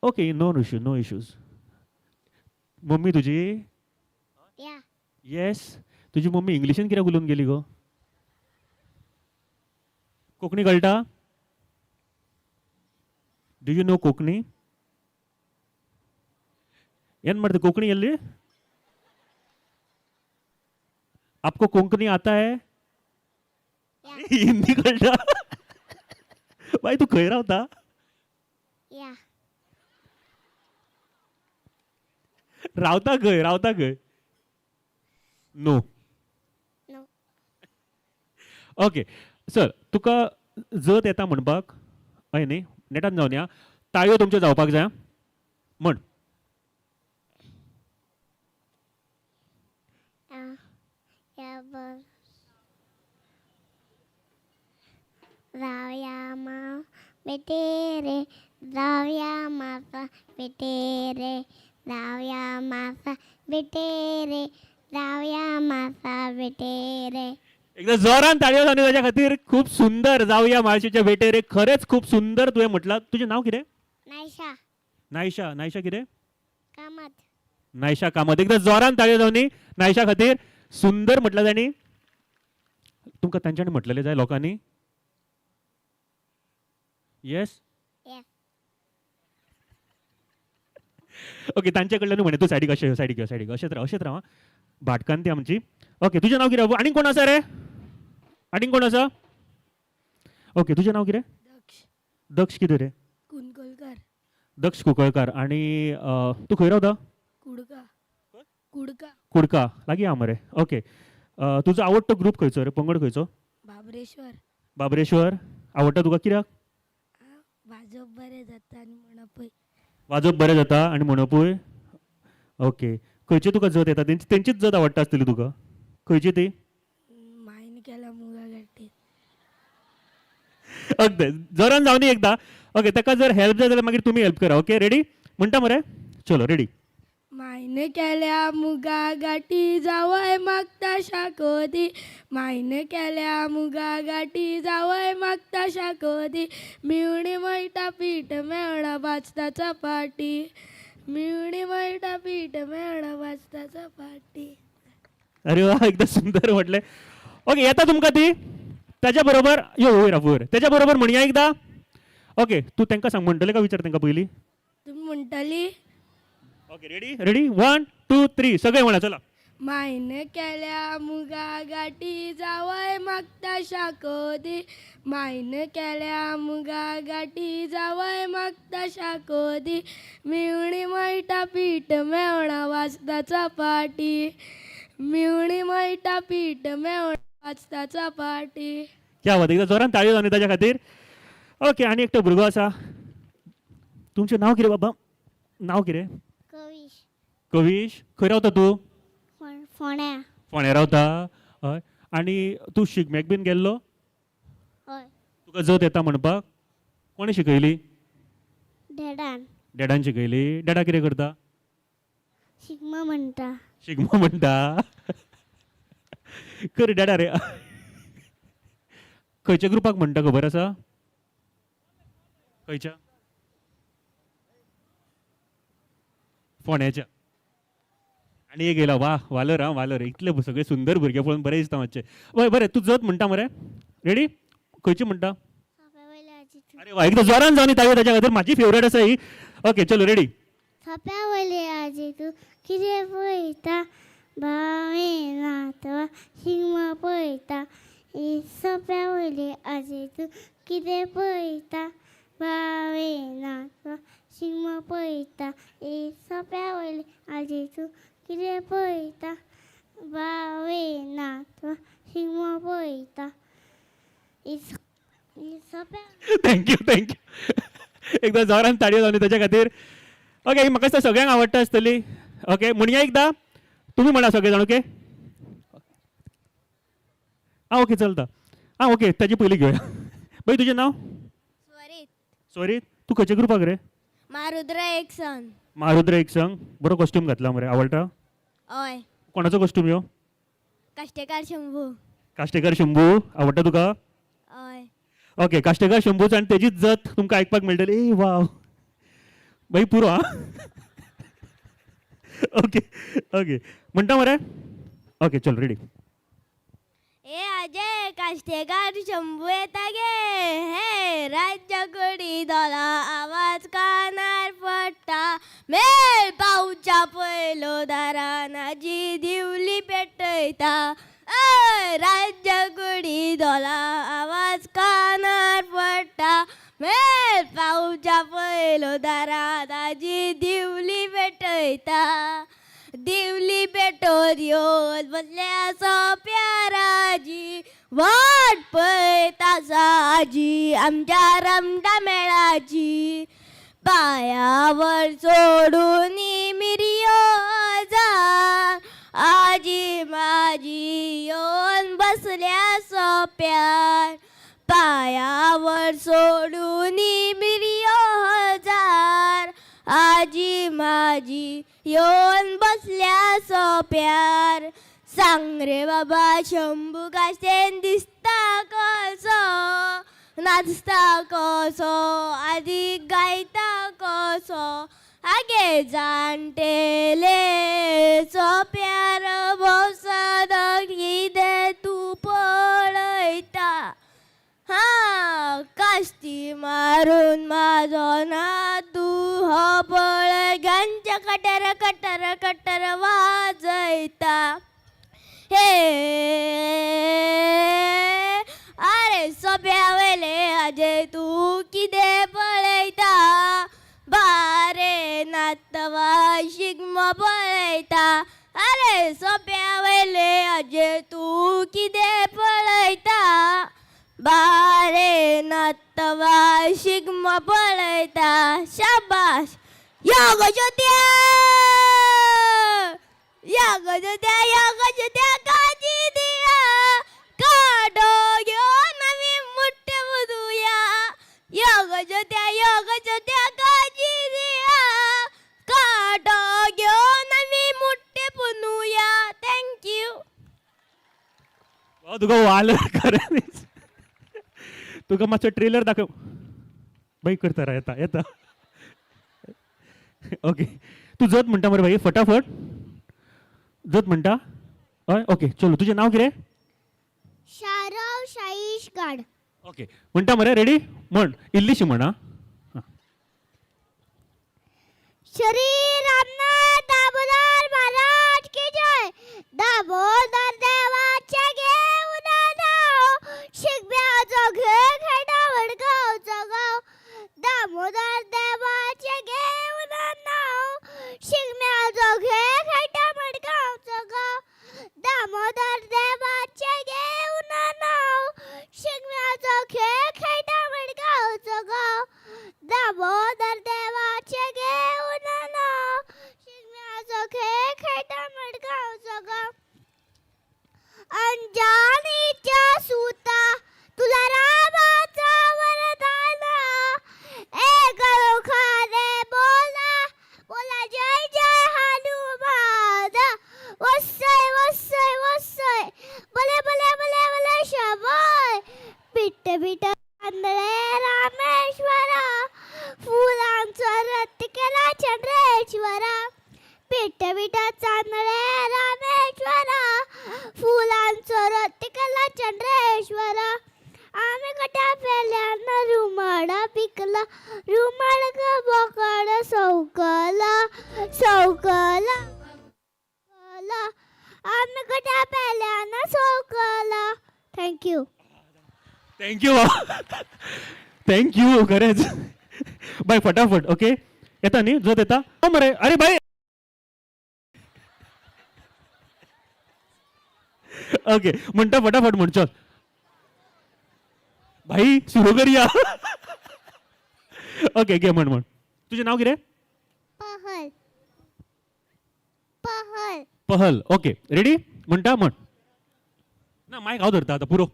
Okay, no issue, no issues. Mummy तुजी? या. येस. तुजी मम्मी इंग्लिशीन कित्याक उलोवन गेली गो? कोंकणी कळटा? Do you know Konkani? ಏನ್ ಮಾಡ್ದೆ कोकणीಯಲ್ಲಿ? आपको कोंकणी आता है? या. हिंदी कळटा? बाई, तू खंय रावता? या. रावता खंय, रावता खंय? नो? नो. ओके सर, तुका जत येता म्हणपाक, हय न्ही? नेटान जावन या, ताळयो तुमच्यो जावपाक जाय. म्हण. या या बर जावया माव बेटेरे, जावया मासा बेटेरे, जावया मासा बेटेरे, जावया मासा बेटेरे. एकदा जोरान ताळयो जावन ताच्या खातीर. खूप सुंदर. जावया माळशेच्या भेटेर. खरेंच खूप सुंदर तुवें म्हटलां. तुजें नांव कितें? नायशा. नायशा. नायशा कितें? कामत. नायशा कामत. एकदा जोरान ताळयो जावनी नायशा खातीर. सुंदर म्हटलां तांणी. तुमकां तांच्यांनी म्हटलेलें जाय लोकांनी? येस? येस. ओके, तांचे कडल्यान म्हणे. तूं सायडीक अशें, सायडीक यो, सायडीक. अशेंच राव, अशेंच राव आं. भाटकान्न ती आमची. ओके, तुजें नांव कितें? आनीक कोण आसा रे? आनीक कोण आसा? ओके, तुजें नांव कितें? दक्ष. दक्ष कितें रे? कुंकलकर. दक्ष कुंकळकार. आनी तूं खंय रावता? कुडका, कुडका. कुडका लागीं आहा मरे. ओके, तुजो आवडटो ग्रूप खंयचो रे, पंगड खंयचो? बाबरेश्वर. बाबरेश्वर आवडटा तुका? कित्याक? वाजोवप बरें जाता आनी म्हणपूय. वाजोवप बरें जाता आनी म्हणपूय. ओके, खंयची तुका जत येता? तेंची, तेंचीच जत आवडटा आसतली तुका. खंयची ती? मायन केला मुगा गाठी. ओके, जोरान जावनी एकदा. ओके, ताका जर हेल्प जाय जाल्यार मागीर तुमी हेल्प करा. ओके, रेडी म्हणटा मरे? चलो, रेडी. मायन केल्या मुगा गाठी, जावय मागता शाकोती. मायन केल्या मुगा गाठी, जावय मागता शाकोती. मिवणी मळटा पीठ मेळना भाजता चपाटी. मिवणी मळटा पीठ मेळना भाजता चपाटी. अरे वा, एकदम सुंदर म्हटलें. ओके, येता तुमकां ती? ताच्या बरोबर यो, वयर वयर. त्याच्या बरोबर म्हणया एकदा. ओके, तूं तांकां सांग, म्हणटलें काय विचार तांकां पयलीं? तुमी म्हणटली. Okay, ready? Ready, one two three, सगळे म्हणा, चला. मायन केल्या मुगा गाठी, जावय मागता शाकोती. मायन केल्या मुगा गाठी, जावय मागता शाकोती. मिवणी मळटा पीठ मेवणा वाजता चपाटी. मिवणी मळटा पीठ मेवणा वाजता चपाटी. क्या बात! एकदा जोरान ताळयो जावनी ताच्या खातीर. ओके, आनी एकटो भुरगो आसा. तुमचें नांव कितें बाबा? नांव कितें? कवीश. कवीश. खंय रावता तूं? फोण्या. फोंड्या रावता? हय. आनी तूं शिगम्याक बीन गेल्लो? हय. तुका जत येता म्हणपाक? कोणें शिकयली? डेडान. डॅडान शिकयली? डॅडा कितें करता? शिगमो म्हणटा. शिगमो म्हणटा? कर डॅडा रे. खंयच्या ग्रुपाक म्हणटा खबर आसा? खंयच्या? फोंड्याच्या. आनी एक येयला. वा, वालोर. आं, वालोर. इतले सगळे सुंदर भुरगे पळोवन बरें दिसता मातशें. हय, बरें, तूं जत म्हणटा मरे? रेडी? खंयची म्हणटा? सोंप्या वयली आजी तूं. अरे वा, एकदा जोरान जावन ताळयो ताच्या खातीर. म्हाजी फेवरेट आसा ही. ओके, चलो, रेडी. सोंप्या वयली आजी तूं कितें पळयता? भावे नातवा शिगमो पळयता. सोंप्या वयली आजी तूं कितें पळयता? भावे नातवा शिगमो पळयता. सोंप्या वयली आजी तूं कितें पळयता? भावे नातवा शिगमो पळयता. सोंप्या thank you, thank you. एकदा जोरान ताळयो जावन ताच्या खातीर. ओके, ही म्हाका दिसता सगळ्यांक आवडटा आसतली. ओके, म्हणया एकदा. तुमी म्हणा सगळे जाण. ओके, आं, ओके, चलता. आं, ओके, ताची पयली घेवया. बाई, तुजें नांव? स्वरीत. सॉरी, तूं खंयच्या ग्रुपाक रे? महारुद्र एक सन. महारुद्र एक संग. बरो कॉस्ट्यूम घातला मरे, आवडटा? हय. कोणाचो कॉस्ट्यूम यो? काश्टेकार शंभू. काश्टेकर शंभू आवडटा तुका? हय. ओके, काश्टेकर शंभूच आनी तेजीच जत तुमकां आयकपाक मेळटली. ए वाव. बाई पुरो आं. ओके ओके, म्हणटा मरे. ओके चल, रेडी. ए आजे, काश्टेकार शंभू येता गे. हे राज्य कुडी दोला आवाज कानार पडटा. मेळ पावच्या पयलो दारान आजी दिवली पेटयता. अय राज्य कुडी दोला आवाज कानार पडटा. मेळ पावच्या पयलो दारान आजी दिवली पेटयता. दिवली पेटोवन येवन बसल्या सोंप्यार आजी, वाट पळयता आजी आमच्या रमटा मेळाची. पायावर सोडून मिरयो हजार, आजी माझी येवन बसल्या सोंप्यार. पायावर सोडून मिरयो हजार, आजी माझी येवन बसल्या सोंप्यार. सांग रे बाबा शंभू काशेन दिसता कसो, नाचता कसो आदी गायता कसो. आगे जाणटेले सोंप्यार बसत कितें तूं पळयता. हा कास्ती मारून माझो नातू हो पळय गांच्या कटर कटर कटर वाजयता. हे अरे सोंप्या वयले आजे तूं कितें पळयता. बारे नातवा शिगमो पळयता. अरे सोंप्या वयले आजे तूं कितें पळयता. बारे नातवा शिगमो पळयता. शाबाश. यो गो ज्योत्या, या गो ज्योत्या, या गो ज्योत्या, काजी दिया काडो घेवन आमी मुट्टे बुदुया. यो गो ज्योत्या, यो गो ज्योत्या, काजी दिया काडो घेवन आमी मुट्टे पुनुया. Thank you. तुका वाल खरें तुका मातसो ट्रेलर दाखय. बाई करता रा, येता येता. ओके, तूं जत म्हणटा मरे भाई, फटाफट जत म्हणटा. हय, ओके चलो. तुजें नांव कितें? शारव शाईश गाड. ओके, म्हणटा मरे, रेडी. म्हण, इल्लीशी म्हण. आं. श्री रामनाथ दामोदर महाराज की जय. दामोदर देवाचे घेऊन नाव, शिगम्याचो खेळ खेळटा वडगावचो गाव. दामोदर देवाचे घेऊन नाव, शिगम्याचो खेळ खेळटा मडगांवचो गाव. दामोदर देवाचे घेऊन नाव, शिगम्याचो खेळ खेळटा मडगांवचो गाव. दामोदर देवाचे घेऊन नाव, शिगम्याचो खेळ खेळटा मडगांवचो गाव. अंजनीच्या सुता तुला रामाचा वरदान, एक खाने बोला बोला जय जय हनुमान. वसय वसय वसय, बले बले बले बले शबय. बिट्ट बिट्ट आंधळे रामेश्वरा, फुलांचा रथ केला चंद्रेश्वरा. बिट्ट बिट्ट चांदळे रामेश्वरा, फुलांचो रथ केला चंद्रेश्वरा. आम्ही कट्या पेल्यान रुमाड पिकला, रुमाड ग बोकड सौकला सौकला. आम्ही कट्या पेल्यान सौकला. Thank you. Thank you, thank you खरेंच बाय. फटाफट. ओके, येता न्ही जत येता. हो मरे. अरे बाय. ओके, म्हणटा फटाफट म्हण. चल भाई, सुरू करूया. ओके, घे, म्हण म्हण. तुजें नांव कितें? पहल, पहल. पहल. Okay, ready. म्हणटा, म्हण ना. मायक हांव धरता आतां, पुरो.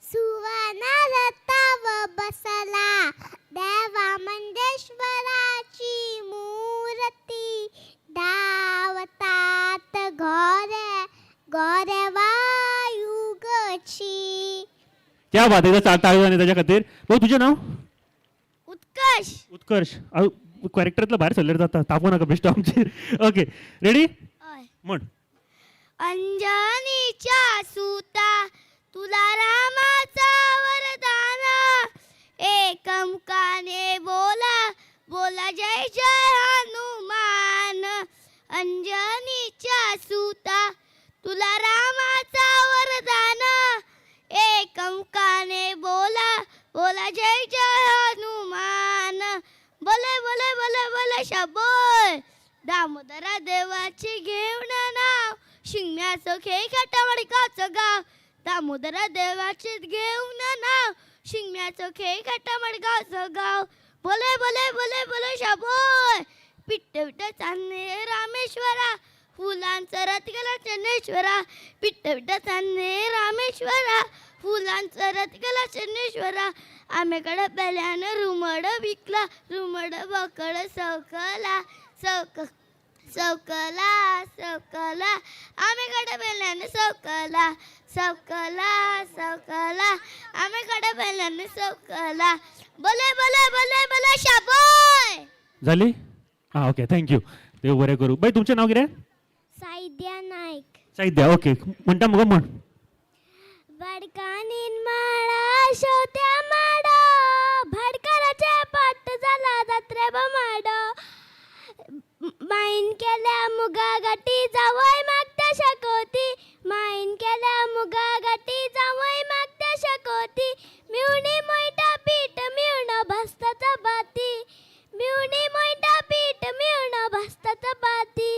सुवर्ण रथाव बसला देवा मंदेश्वराची मूर्ती, धावतात घोरे गोरे वायू गची. क्या बात आहे. चार टाळयो आनी ताच्या खातीर. भाऊ, तुजें नांव? उत्कर्ष. उत्कर्ष. कॅरेक्टरांतलो भायर सरल्यार जाता, तापोवं नाका बेश्टो आमचेर. Okay, ready? हय. म्हण. अंजनीच्या सुता तुला रामाचा वरदान, एकमुखाने बोला बोला जय जय हनुमान. अंजनीच्या सुता तुला रामाचा वरदान, एकमुखाने बोला बोला जय जय हनुमान. बोले बोले बोले बोले शबोल, दामोदरा देवाचे घेऊन नाव, शिंगम्याचं खेळ खटामडकाचं गाव. दामोदरा देवाचे घेऊन नाव, शिंगम्याचं खेळ खटामडकाचं गाव. बोले बोले बोले बोले शाबोय, पिट्ट पिट्ट चांदणे रामेश्वरा, फुलांचं रथ गेला चन्नेश्वरा. पिट्ट पिट्ट चांदणे रामेश्वरा, फुलांचं रथ गेला चन्नेश्वरा. आम्याकडं पेल्यानं रुमड विकला, रुमड बकड सवकला, सवक सवकला सवकला. आम्याकडं पेल्यानं सवकला, सवकला सवकला. आम्याकडं पेल्यानं सवकला. बोले बोले बोले बोले शाबोय. झाली? हां, ओके, thank you. देव बरें करूं. बाई, तुमचें नांव कितें? साईद्या नाईक. साहित्या, ओके. म्हणटा मुगो, म्हण. भाडकानीन माळा शोत्या माडो, भाडकाराचे पट्ट जाला जात्रे माडो. माईन केल्या मुगा गाठी, जावय मागता शकवती. माईन केल्या मुगा गाठी, जावय मागता शकवती. मिवणी मोयटा पीठ मिवणो भाजता चपाती, मिवणी मोयटा पीठ मिवणो भाजता चपाती.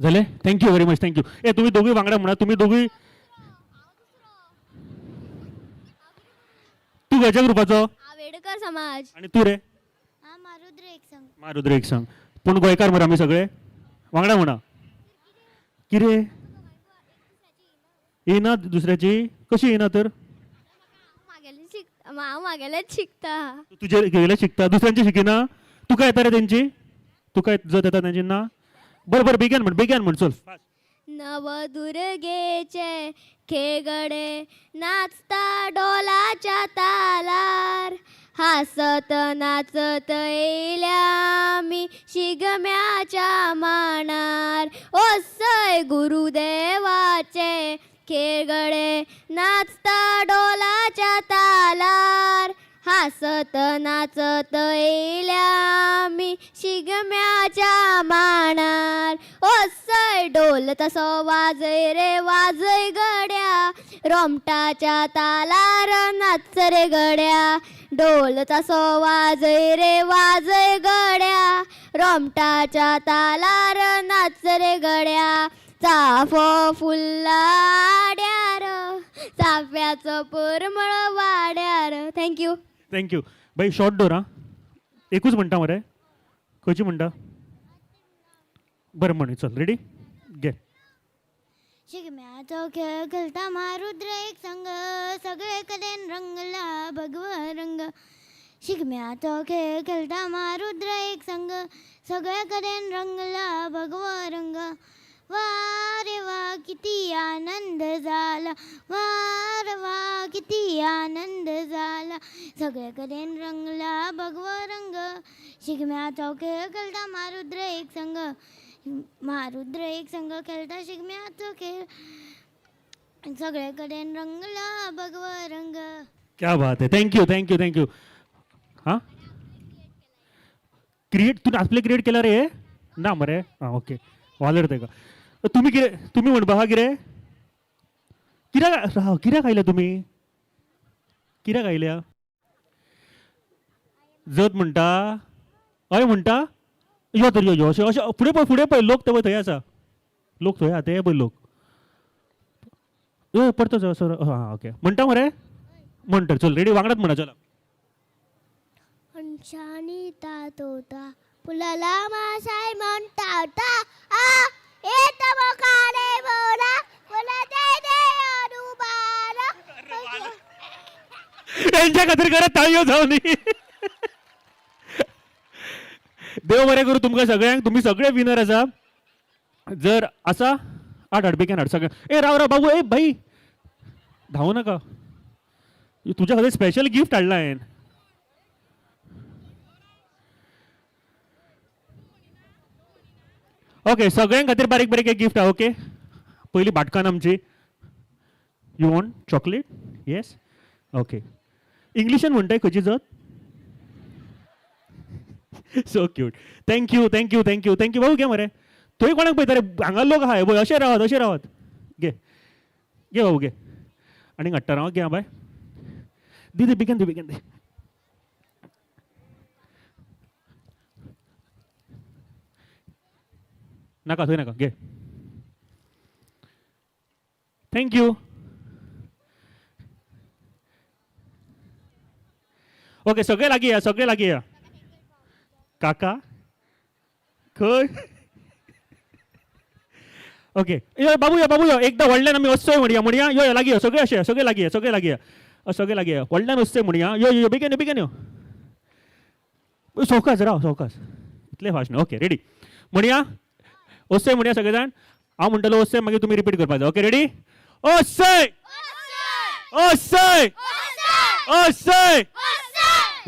झाले? Thank you very much, thank you. ए, तुम्ही दोघी वांगडा म्हणा, तुम्ही दोघी. तू खंयच्या ग्रुपाचो? आवेडकर समाज. आणि तू रे? हा, मारुद्र एक सांग. मारुद्र एक सांग. पूण गोंयकार मरे आमी सगळे. वांगडा म्हणा. कितें येना दुसऱ्याची? कशी येना तर? मागेले शिकता, हांव मागेलेच शिकता. तू तुजे गेले शिकता, दुसऱ्यांची शिकिना? तुका येता रे तेंची? तुका जत येता तेंची ना? बरं बरं, बेगीन म्हण, बेगीन म्हण, चल. नवदुर्गेचे खेगडे नाचता डोलाच्या तालार, हासत नाचत येयल्या आमी शिगम्याच्या माणार. ओसय गुरुदेवाचे खेगडे नाचता डोलाच्या तालार, हासत नाचत येयल्या आमी शिगम्याच्या माणार. ओसय ढोल तसो वाजय रे वाजय गड्या, रोमटाच्या तालार नाच रे गड्या. ढोल तसो वाजय रे वाजय गड्या, रोमटाच्या तालार नाच रे गड्या. चाफो फुल्ला आड्यार, चाफ्याचो परमळ वाड्यार. Thank you. Thank you बाई. शॉर्ट दवर आं. एकूच म्हणटा मरे? खंयची म्हणटा? बरें, म्हण, चल, रेडी, घे. शिगम्याचो खेळ खेळता महारुद्र एक संग, सगळे कडेन रंगला भगवा रंग. शिगम्याचो खेळ खेळता महारुद्र एक संग, सगळे कडेन रंगला भगवा रंग. वा रे वा किती आनंद झाला, वा रे वा किती आनंद झाला. सगळीकडेन रंगला भगवा रंग. शिगम्याचो खेळ खेळता महारुद्र एक संग, महारुद्र एक संग खेळता शिगम्याचो खेळ, सगळीकडेन रंगला भगवा रंग. क्या बात आहे. Thank you, thank you, thank you. हां, क्रिएट तूं आपले क्रिएट केला रे? ना मरे? आं, ओके, वालर तेका. तुमी कितें, तुमी म्हणपा आहा कितें? कित्याक राव, कित्याक आयल्या तुमी? कित्याक आयल्या? जत म्हणटा? हय म्हणटा? यो तर, यो यो. अशें अशें फुडें पळय, फुडें पळय, लोक ते पळय थंय आसा. लोक थंय आहा ते पळय लोक. ए, परतो सर. हां, ओके. म्हणटा मरे? म्हण तर, चल, रेडी, वांगडात म्हणा, चला. अंशानी तातोता फुलाला मासाय म्हणता आ येत मोकारे बोला बोला जय जय हनुमान. यांच्या खातीर घरात टाळयो जावनी. देव बरें करूं तुमकां सगळ्यांक. तुमी सगळे विनर आसा. जर आसा हाड हाड, बेगीन हाड सगळें. ए, राव राव बाबू, ए भाई, धांवू नाका. तुज्या खातीर स्पेशल गिफ्ट हाडला हांवें. ओके, सगळ्यां खातीर बारीक बारीक एक गिफ्ट आहा. ओके, पयली भाटकान आमची. You want chocolate? Yes, okay. इंग्लिशान म्हणटाय खंयची जत? So cute. Thank you, thank you, thank you, thank you. बाबू घे मरे. थंय कोणाक पळयता रे? हांगा लोक आहाय पळय. अशें रावात, अशें रावात. घे, घे बाबू घे. आनी हाडटा हांव. घे आं बाय. दी दी, बेगीन दी, बेगीन दी. नाका, थंय नाका. घे. Thank you. Okay, सगळे लागीं या, सगळे लागीं या. काका खंय? ओके, यो बाबू, यो बाबू, यो. एकदां व्हडल्यान आमी वचोय म्हणया, म्हणया. यो, यो, लागीं यो. सगळे अशे, सगळे लागीं या, सगळे लागीं या, सगळे लागीं या. व्हडल्यान वचचें म्हणया. यो, यो, बेगीन यो, बेगीन यो. सवकास राव, सवकास, इतले फास्ट न्हय. Okay, ready? म्हणया, वचचें म्हणया सगळे जाण. हांव म्हणटलो वचचें, मागीर तुमी रिपीट करपाक जाय. Okay, ready? ओसय, ओसय, ओसय.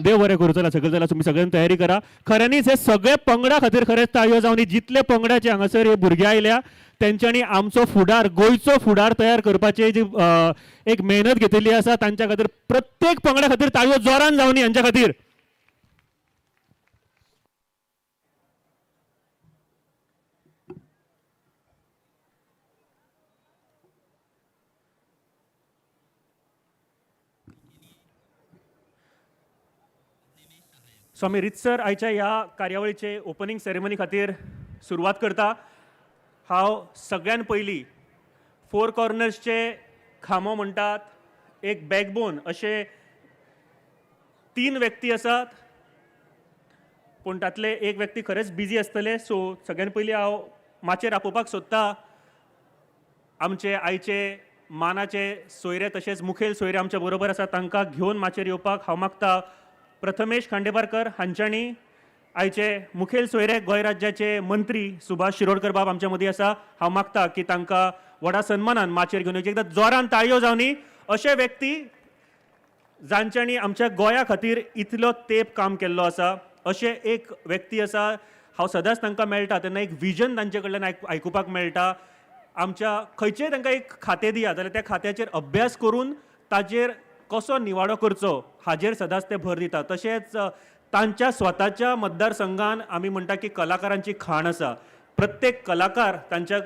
देव बरें करूं. चला सगळें चला, तुमी सगळ्यांनी तयारी करा. खऱ्यांनीच हे सगळे पंगडा खातीर खरेंच ताळयो जावन. जितले पंगडाचे हांगासर हे भुरगे आयल्या, तेंच्यांनी आमचो फुडार, गोंयचो फुडार तयार करपाची जी एक मेहनत घेतिल्ली आसा, तांच्या खातीर, प्रत्येक पंगडा खातीर ताळयो जोरान जावनी हांच्या खातीर. सो आमी रितसर आयच्या ह्या कार्यावळीचे ओपनींग सेरेमनी खातीर सुरवात करता. हांव सगळ्यान पयलीं फोर कॉर्नर्सचे खांबो म्हणटात, एक बॅकबोन अशे तीन व्यक्ती आसात, पूण तातले एक व्यक्ती खरेंच बिजी आसतले. सो सगळ्यान पयलीं हांव माचयेर आपोवपाक सोदता आमचे आयचे मानाचे सोयरे, तशेंच मुखेल सोयरे आमच्या बरोबर आसा. तांकां घेवन माचयेर येवपाक हांव मागता प्रथमेश खांडेपारकर हांच्यांनी. आयचे मुखेल सोयरे गोंय राज्याचे मंत्री सुभाष शिरोडकर बाब आमच्या मदीं आसा. हांव मागता की तांकां व्हडा सन्मानान माचयेर घेवन येवचें. एकदां जोरान ताळयो जावनी. अशे व्यक्ती जांच्यांनी आमच्या गोंया खातीर इतलो तेंप काम केल्लो आसा, अशे एक व्यक्ती आसा. हांव सदांच तांकां मेळटा तेन्ना एक विजन तांचे कडल्यान आयकुपाक मेळटा. आमच्या खंयचेय तांकां एक खातें दिया जाल्यार त्या खात्याचेर अभ्यास करून ताजेर कसो निवाडो करचो हाजेर सदांच ते भर दिता. तशेंच तांच्या स्वताच्या मतदारसंघान आमी म्हणटा की कलाकारांची खाण आसा. प्रत्येक कलाकार तांच्या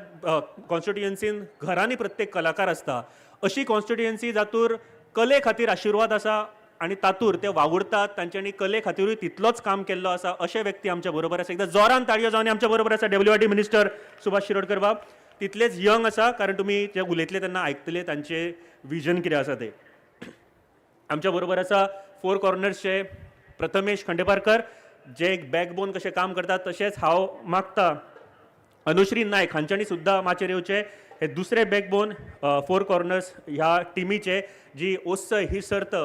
कॉन्स्टिट्युएन्सीन घरांनी प्रत्येक कलाकार आसता. अशी कॉन्स्टिट्युएन्सी जातूर कले खातीर आशिर्वाद आसा आनी तातूर ते वावुरतात. तांच्यांनी कले खातीरूय तितलोच काम केल्लो आसा. अशे व्यक्ती आमच्या बरोबर आसा. एकदां जोरान ताळयो जावन आमच्या बरोबर आसा डब्ल्यूआरडी मिनिस्टर सुभाष शिरोडकर बाब. तितलेच यंग आसा, कारण तुमी जे उलयतले तेन्ना आयकतले तांचे विजन कितें आसा ते. आमच्या बरोबर आसा फोर कॉर्नर्सचे प्रथमेश खांडेपारकर, जे एक बॅकबोन कशें काम करतात. तशेंच हांव मागता अनुश्री नायक हांच्यांनी सुद्दां माचयेर येवचे. हे दुसरे बॅकबोन फोर कॉर्नर्स ह्या टिमीचे, जी ओस्सय ही सर्त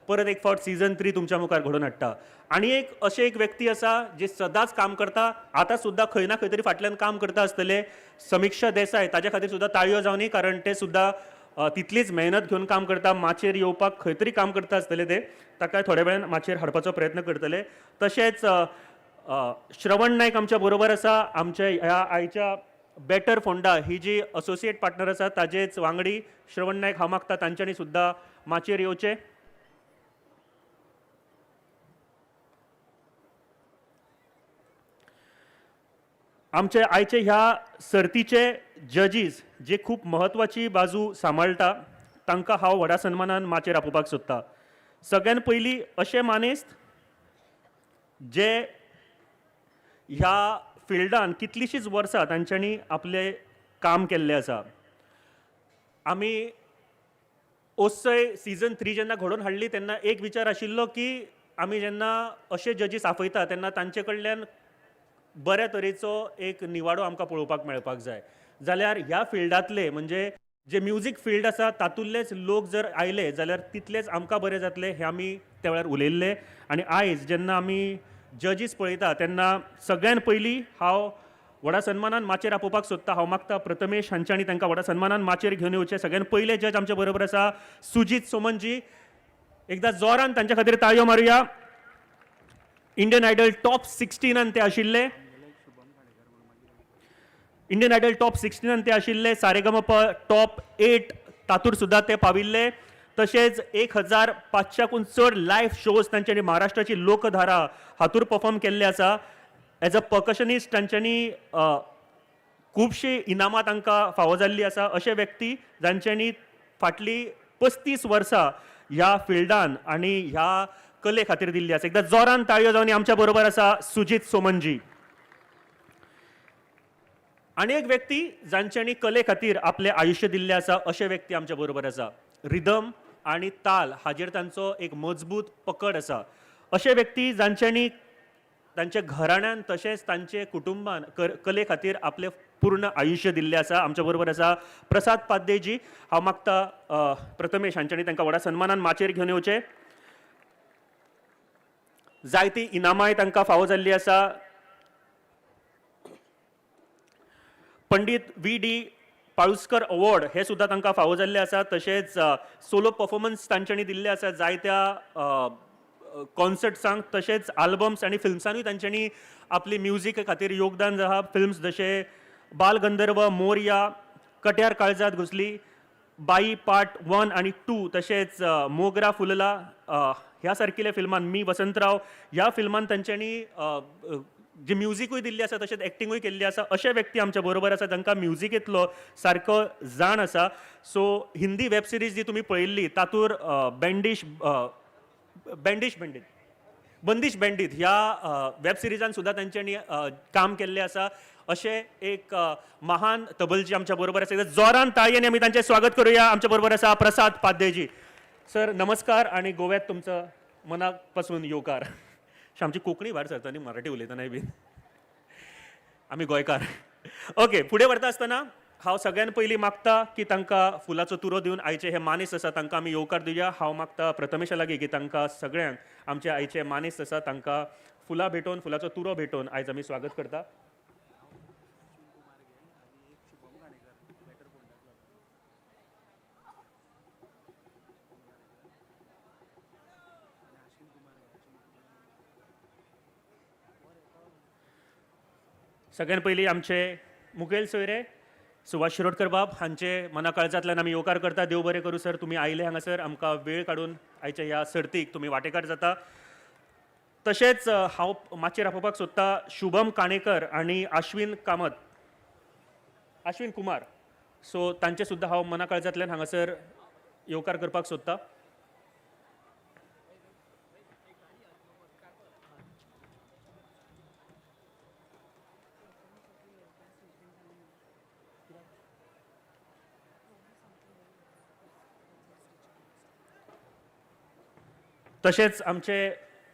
परत एक फावट सिजन 3 तुमच्या मुखार घडोवन हाडटा. आनी एक अशें एक व्यक्ती आसा जे सदांच काम करता, आतां सुद्दां खंय ना खंय तरी फाटल्यान काम करता आसतले, समिक्षा देसाय. ताज्या खातीर सुद्दां ताळयो जावनी, कारण ते सुद्दां तितलीच मेहनत घेवन काम करता. माचयेर येवपाक खंय तरी काम करता आसतले ते, ताका थोड्या वेळान माचयेर हाडपाचो प्रयत्न करतले. तशेंच श्रवण नायक आमच्या बरोबर आसा. आमच्या ह्या आयच्या बेटर फोंडा ही जी असोसिएट पार्टनर आसा ताजेच वांगडी श्रवण नायक. हांव मागता तांच्यांनी सुद्दां माचयेर येवचें. आमचे आयचे ह्या सर्तीचे जजीस जे खूब म्हत्वाची बाजू सांबाळटा, तांकां हांव व्हडा सन्मानान माचयेर आपोवपाक सोदता. सगळ्यान पयलीं अशें मानेस्त जे ह्या फिल्डान कितलींशींच वर्सां तांच्यांनी आपलें काम केल्लें आसा. आमी ओस्सय सिजन 3 जेन्ना घडोवन हाडली तेन्ना एक विचार आशिल्लो की आमी जेन्ना अशे जजीस आपयता तेन्ना तांचे कडल्यान बऱ्या तरेचो एक निवाडो आमकां पळोवपाक मेळपाक जाय. जाल्यार ह्या फिल्डांतले, म्हणजे जे म्युजीक फिल्ड आसा तातूंतलेच लोक जर आयले जाल्यार तितलेच आमकां बरें जातलें, हें आमी त्या वेळार उलयल्ले. आनी आयज जेन्ना आमी जजीस पळयता तेन्ना सगळ्यान पयलीं हांव व्हडा सन्मानान माचयेर आपोवपाक सोदता. हांव मागता प्रथमेश हांच्यांनी तांकां व्हडा सन्मानान माचयेर घेवन येवचें. सगळ्यान पयले जज आमचे बरोबर आसा सुजीत सोमनजी. एकदां जोरान तांच्या खातीर ताळयो मारुया. इंडियन आयडल टॉप 16 ते आशिल्ले. इंडियन आयडल टॉप 16नान ते आशिल्ले. सारेगमप टॉप 8 तातूर सुद्दां ते पाविल्ले. तशेंच 1500कून चड लायव्ह शोज तांच्यांनी महाराष्ट्राची लोकधारा हातूर परफॉर्म केल्ले आसा. एज अ पर्कशनिस्ट तांच्यांनी खुबशीं इनामां तांकां फावो जाल्लीं आसा. अशे व्यक्ती जांच्यांनी फाटलीं 35 वर्सां ह्या फिल्डान आनी ह्या कले खातीर दिल्ली आसा. एकदां जोरान ताळयो जावन आमच्या बरोबर आसा सुजीत सोमनजी. आनी एक व्यक्ती जांच्यांनी कले खातीर आपलें आयुश्य दिल्लें आसा, अशे व्यक्ती आमच्या बरोबर आसा. रिदम आनी ताल हाजेर तांचो एक मजबूत पकड आसा. अशे व्यक्ती जांच्यांनी तांच्या घराण्यान तशेंच तांचे कुटुंबान कले खातीर आपलें पूर्ण आयुश्य दिल्लें आसा. आमच्या बरोबर आसा प्रसाद पाद्देजी. हांव मागता प्रथमेश हांच्यांनी तांकां व्हडा सन्मानान माचयेर घेवन येवचें. जायतीं इनामांय तांकां फावो जाल्लीं आसा. पंडीत व्ही डी पाळुस्कर अवॉर्ड हे सुद्दां तांकां फावो जाल्ले आसा. तशेंच सोलो परफॉर्मन्स तांच्यांनी दिल्ले आसा जायत्या कॉन्सर्ट्सांक. तशेंच आल्बम्स आनी फिल्म्सांनूय तांच्यांनी आपली म्युजीक खातीर योगदान आहा. फिल्म्स जशे बाल गंधर्व, मोरया, कट्यार काळजात घुसली, बाई पार्ट 1 आनी 2, तशेंच मोगरा फुलला ह्या सारकिल्या फिल्मान, मी वसंतराव ह्या फिल्मान तांच्यांनी जी म्युजिकूय दिल्ली आसा, तशेंच एक्टिंगूय केल्ली आसा. अशे व्यक्ती आमच्या बरोबर आसा तांकां म्युजिकेंतलो सारको जाण आसा. सो हिंदी वेब सिरीज जी तुमी पळयल्ली तातूर बँडीश बँडीश बँडीत बंदिश बँडीत ह्या वेब सिरिजान सुद्दां तांच्यांनी काम केल्लें आसा. अशें एक महान तबलजी आमच्या बरोबर आसा. जोरान ताळयेन आमी तांचें स्वागत करूया. आमच्या बरोबर आसा प्रसाद पाद्येजी. सर, नमस्कार आनी गोव्यात तुमचो मनाक पासून येवकार. आमची कोंकणी भायर सरता न्ही मराठी उलयतनाय बीन, आमी गोंयकार. ओके, फुडें व्हरता आसतना हांव सगळ्यान पयलीं मागता की तांकां फुलाचो तुरो दिवन आयचे हे मानेस्त आसा तांकां आमी येवकार दिवया. हांव मागता प्रथमेशा लागीं की तांकां सगळ्यांक, आमचे आयचे मानेस्त आसा तांकां फुलां भेटोवन, फुलाचो तुरो भेटोवन आयज आमी स्वागत करता. सगळ्यान पयलीं आमचे मुखेल सोयरे सुभाष शिरोडकर बाब हांचे मना काळजांतल्यान आमी येवकार करता. देव बरें करूं सर, तुमी आयले हांगासर, आमकां वेळ काडून आयच्या ह्या सर्तीक तुमी वांटेकार जाता. तशेंच हांव माचयेर आपोवपाक सोदता शुभम काणेकर आनी आश्विन कामत, आश्विन कुमार. सो तांचे सुद्दां हांव मना काळजांतल्यान हांगासर येवकार करपाक सोदता. तशेंच आमचे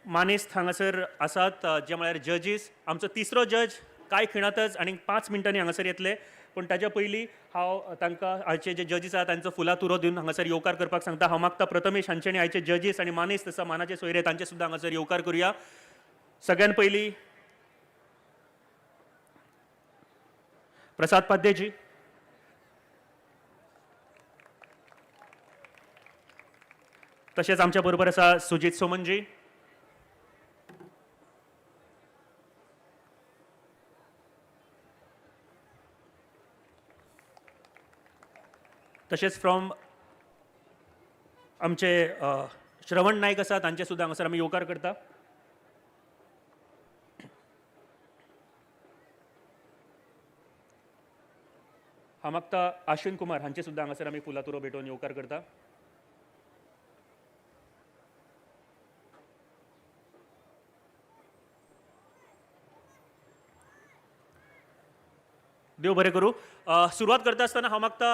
मानेस्त हांगासर आसात जे म्हळ्यार जजीस. आमचो तिसरो जज कांय खिणांतच आनी 5 मिनटांनी हांगासर येतले, पूण ताच्या पयलीं हांव तांकां आयचे जे जजीस आसा तांचो फुलां तुरो दिवन हांगासर येवकार करपाक सांगता. हांव मागता प्रथमेश हांचे आयचे जजीस आनी मानेस्त आसा, मानाचे सोयरे, तांचे सुद्दां हांगासर येवकार करुया. सगळ्यान पयलीं प्रसाद पाद्येजी, तशेंच आमच्या बरोबर आसा सुजीत सोमनजी, तशेंच फ्रॉम आमचे श्रवण नायक आसा तांचे सुद्दां हांगासर आमी येवकार करता. हांव मागता आश्विन कुमार हांचे सुद्दां हांगासर आमी फुलां तुरो भेटोवन येवकार करता. देव बरें करूं. सुरवात करता आसतना हांव मागता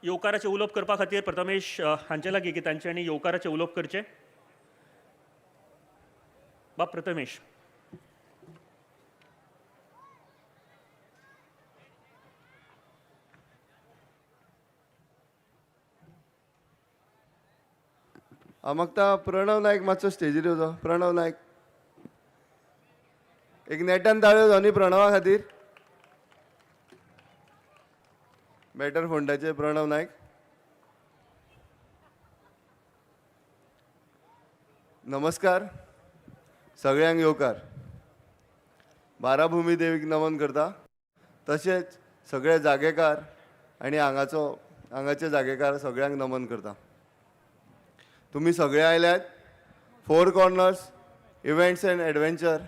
येवकाराचें उलोवप करपा खातीर प्रथमेश हांचे लागीं की तांच्यांनी येवकाराचें उलोवप करचें. बाब प्रथमेश. हांव मागता प्रणव नायक मातसो स्टेजीर येवचो. प्रणव नायक, एक नेटान ताळयो जावं न्ही प्रणवा खातीर. बॅटर फोंडाचे प्रणव नायक. नमस्कार सगळ्यांक येवकार. बाराभुमी देवीक नमन करता. तशेंच सगळे जागेकार आनी हांगाचे जागेकार सगळ्यांक नमन करता. तुमी सगळे आयल्यात Four Corners Events and Adventure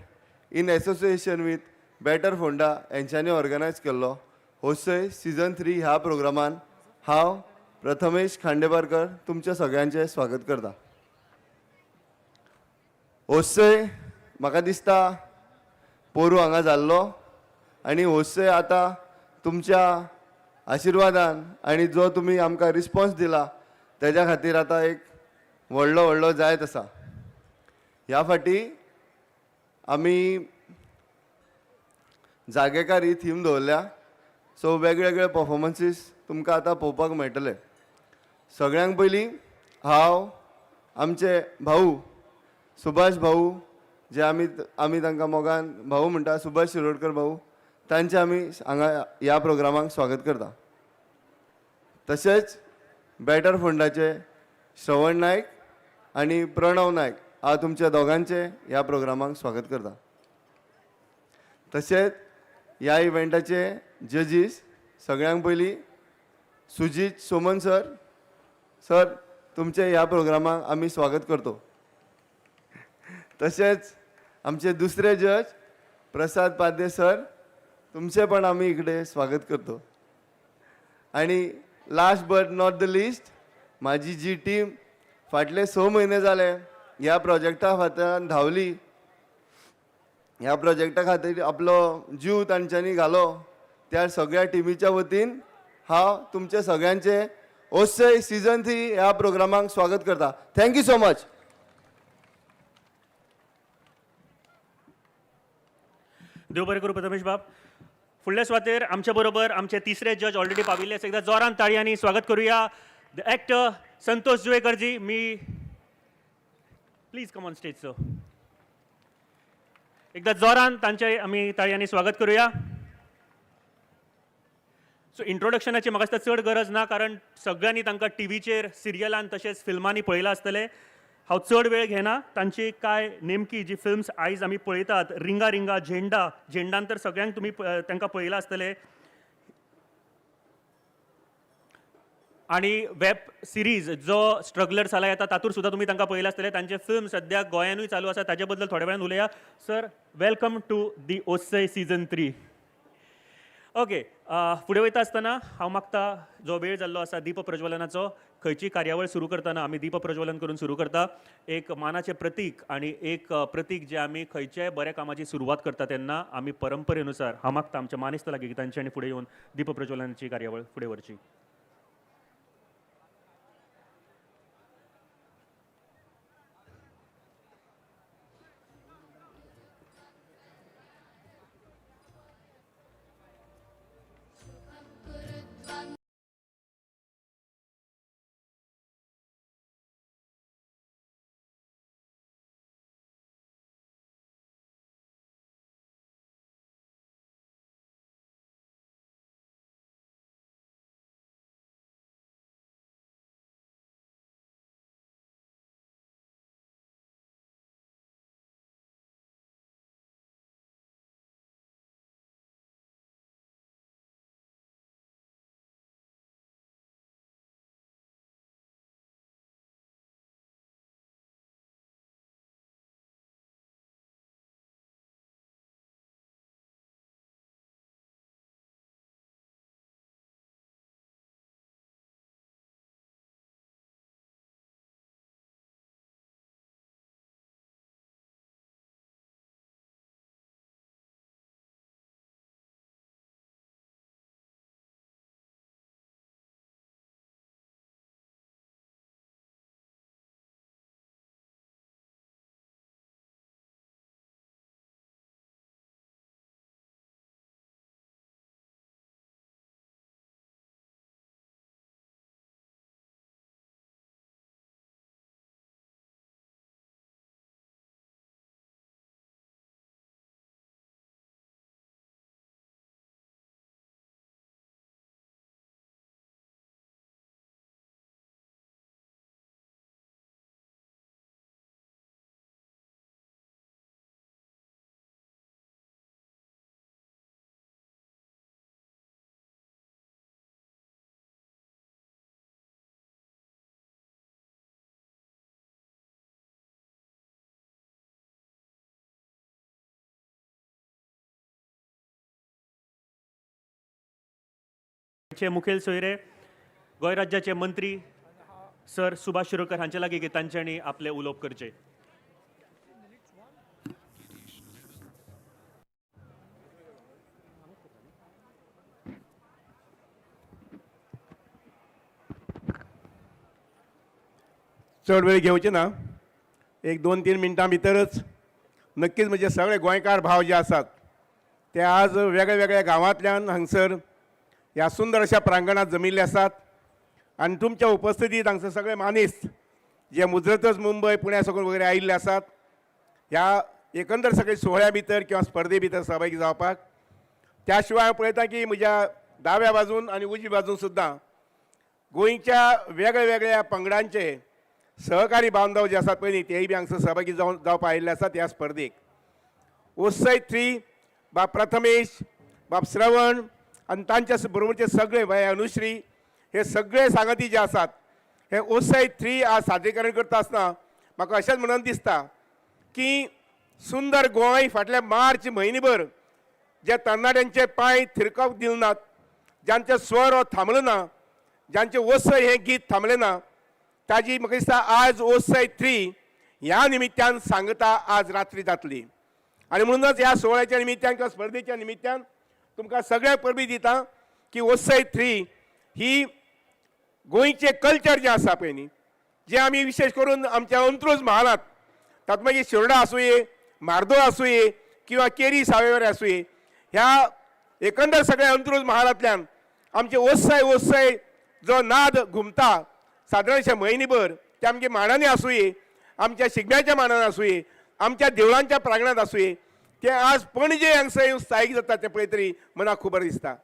in association with Better Ponda हेंच्यांनी ऑर्गनायज केल्लो होसय सिजन 3 ह्या प्रोग्रामान हांव प्रथमेश खांडेपारकर तुमच्या सगळ्यांचें स्वागत करता. होसय म्हाका दिसता पोरूं हांगा जाल्लो आनी होसय आतां तुमच्या आशिर्वादान आनी जो तुमी आमकां रिस्पोन्स दिला तेज्या खातीर आतां एक व्हडलो व्हडलो जायत आसा. ह्या फाटी आमी जागेकार ही थीम दवरल्या. सो वेगवेगळे पफॉर्मन्सीस तुमकां आतां पळोवपाक मेळटले. सगळ्यांक पयलीं हांव आमचे भाऊ सुभाष भाऊ, जे आमी तांकां मोगान भाऊ म्हणटा, सुभाष शिरोडकर भाऊ, तांचे आमी हांगा ह्या प्रोग्रामाक स्वागत करता. तशेंच बेटर फोंडाचे श्रवण नायक आनी प्रणव नायक, हांव तुमच्या दोगांचे ह्या प्रोग्रामाक स्वागत करता. तशेंच ह्या इव्हेंटाचे जजीस सगळ्यांक पयलीं सुजीत सोमन सर, सर तुमचे ह्या प्रोग्रामाक आमी स्वागत करतो. तशेंच आमचे दुसरे जज प्रसाद पाध्ये सर, तुमचे पण आमी इकडे स्वागत करतो. आनी last but not the least, म्हाजी जी टीम फाटले 6 म्हयने जाले ह्या प्रोजेक्टा फाटल्यान धांवली, ह्या प्रोजेक्टा खातीर आपलो जीव तांच्यांनी घालो, त्या सगळ्या टिमीच्या वतीन हांव तुमचे सगळ्यांचे ओसय सिजन 3 ह्या प्रोग्रामाक स्वागत करता. Thank you so much. देव बरें करूं प्रथमेश बाब. फुडल्या सुवातेर आमच्या बरोबर आमचे तिसरे जज ऑलरेडी पाविल्ले आसा. एकदा जोरान ताळयांनी स्वागत करूया the actor Santosh जुवेकरजी. Me please come on stage sir. एकदा जोरान तांचे आमी ताळयांनी स्वागत करूया. सो इंट्रोडक्शनाची म्हाका दिसता चड गरज ना, कारण सगळ्यांनी तांकां टिवीचेर, सिरियलान तशेंच फिल्मांनी पळयलां आसतलें. हांव चड वेळ घेना. तांची कांय नेमकी जी फिल्म्स आयज आमी पळयतात, रिंगा रिंगा, झेंडा, झेंडान तर सगळ्यांक तुमी तांकां पळयलां आसतलें, आनी वेब सिरीज जो स्ट्रगलर जाला येता तातूंत सुद्दां तुमी तांकां पळयलां आसतलें. तांचे फिल्म सद्या गोंयानूय चालू आसा, ताचे बद्दल थोड्या वेळान उलोवया. Sir, welcome to the Osai season 3. Okay, फुडें वयता आसतना हांव मागता जो वेळ जाल्लो आसा दीप प्रज्वलनाचो, खंयची कार्यावळ सुरू करतना आमी दीप प्रज्वलन करून सुरू करता. एक मानाचें प्रतीक आनी एक प्रतीक जें आमी खंयच्याय बऱ्या कामाची सुरवात करता तेन्ना आमी परंपरेनुसार हांव मागता आमच्या मानेस्त लागीं तांचे आनी फुडें येवन दीप प्रज्वलनाची कार्यावळ फुडें व्हरची. चे मुखेल सोयरे गोंय राज्याचे मंत्री सर सुभाष शिरोडकर हांचे लागीं की तांच्यांनी आपलें उलोवप करचें. चड वेळ घेवचे ना, एक 2-3 मिनटां भितरच नक्कीच म्हणजे सगळे गोंयकार भाव जे आसात ते आज वेगळ्या वेगळ्या गांवांतल्यान हांगसर ह्या सुंदर अशा प्रांगणांत जमिल्ले आसात आनी तुमच्या उपस्थितीत हांगसर सगळे मानेस्त जे मुजरतच मुंबय पुण्या साकून वगैरे आयिल्ले आसात ह्या एकंदर सगळे सुवाळ्या भितर किंवा स्पर्धे भितर सहभागी जावपाक. त्या शिवाय हांव पळयता की म्हज्या दाव्या बाजून आनी उजवी बाजून सुद्दां गोंयच्या वेगळ्या वेगळ्या पंगडांचे सहकारी बांधव जे आसात पळय न्ही तेय बी हांगसर सहभागी जावन जावपाक आयिल्ले आसात ह्या स्पर्धेक. उत्सय 3 बाब प्रथमेश, बाब श्रवण आनी तांच्या बरोबरचे सगळे बाय अनुश्री हे सगळे सांगाती जे आसात हे उत्सय 3 आज सादरीकरण करता आसतना म्हाका अशेंच म्हणून दिसता की सुंदर गोंय फाटल्या मार्च म्हयनेभर ज्या तरणाट्यांचे पांय थिरकावंक दिले नात, ज्यांचे स्वर हो थांबलो ना, ज्यांचे ओसय हें गीत थांबलें ना, ताजी म्हाका दिसता आज ओसय 3 ह्या निमित्यान सांगता आज रात्री जातली. आनी म्हणूनच ह्या सुवाळ्याच्या निमित्यान किंवा स्पर्धेच्या निमित्यान तुमकां सगळ्यांक परबी दिता की ओसय 3 ही गोंयचें कल्चर जें आसा पळय न्ही, जें आमी विशेश करून आमच्या अंत्रूज म्हालांत, तातूंत मागीर शिरोडा आसुये, म्हार्दोळ आसुये किंवा केरी सावयवेरें आसुये, ह्या एकंदर सगळ्या अंत्रूज म्हालांतल्यान आमचे ओसय ओसय जो नाद घुमता सादारणशे म्हयनेभर, ते आमगे मांडांनी आसुये, आमच्या शिगम्याच्या मांडांनी आसुये, आमच्या देवळांच्या प्रांगणांत आसुये, ते आज पणजे हांगसर येवन स्थायीक जाता तें पळयत तरी मनाक खूब बरें दिसता.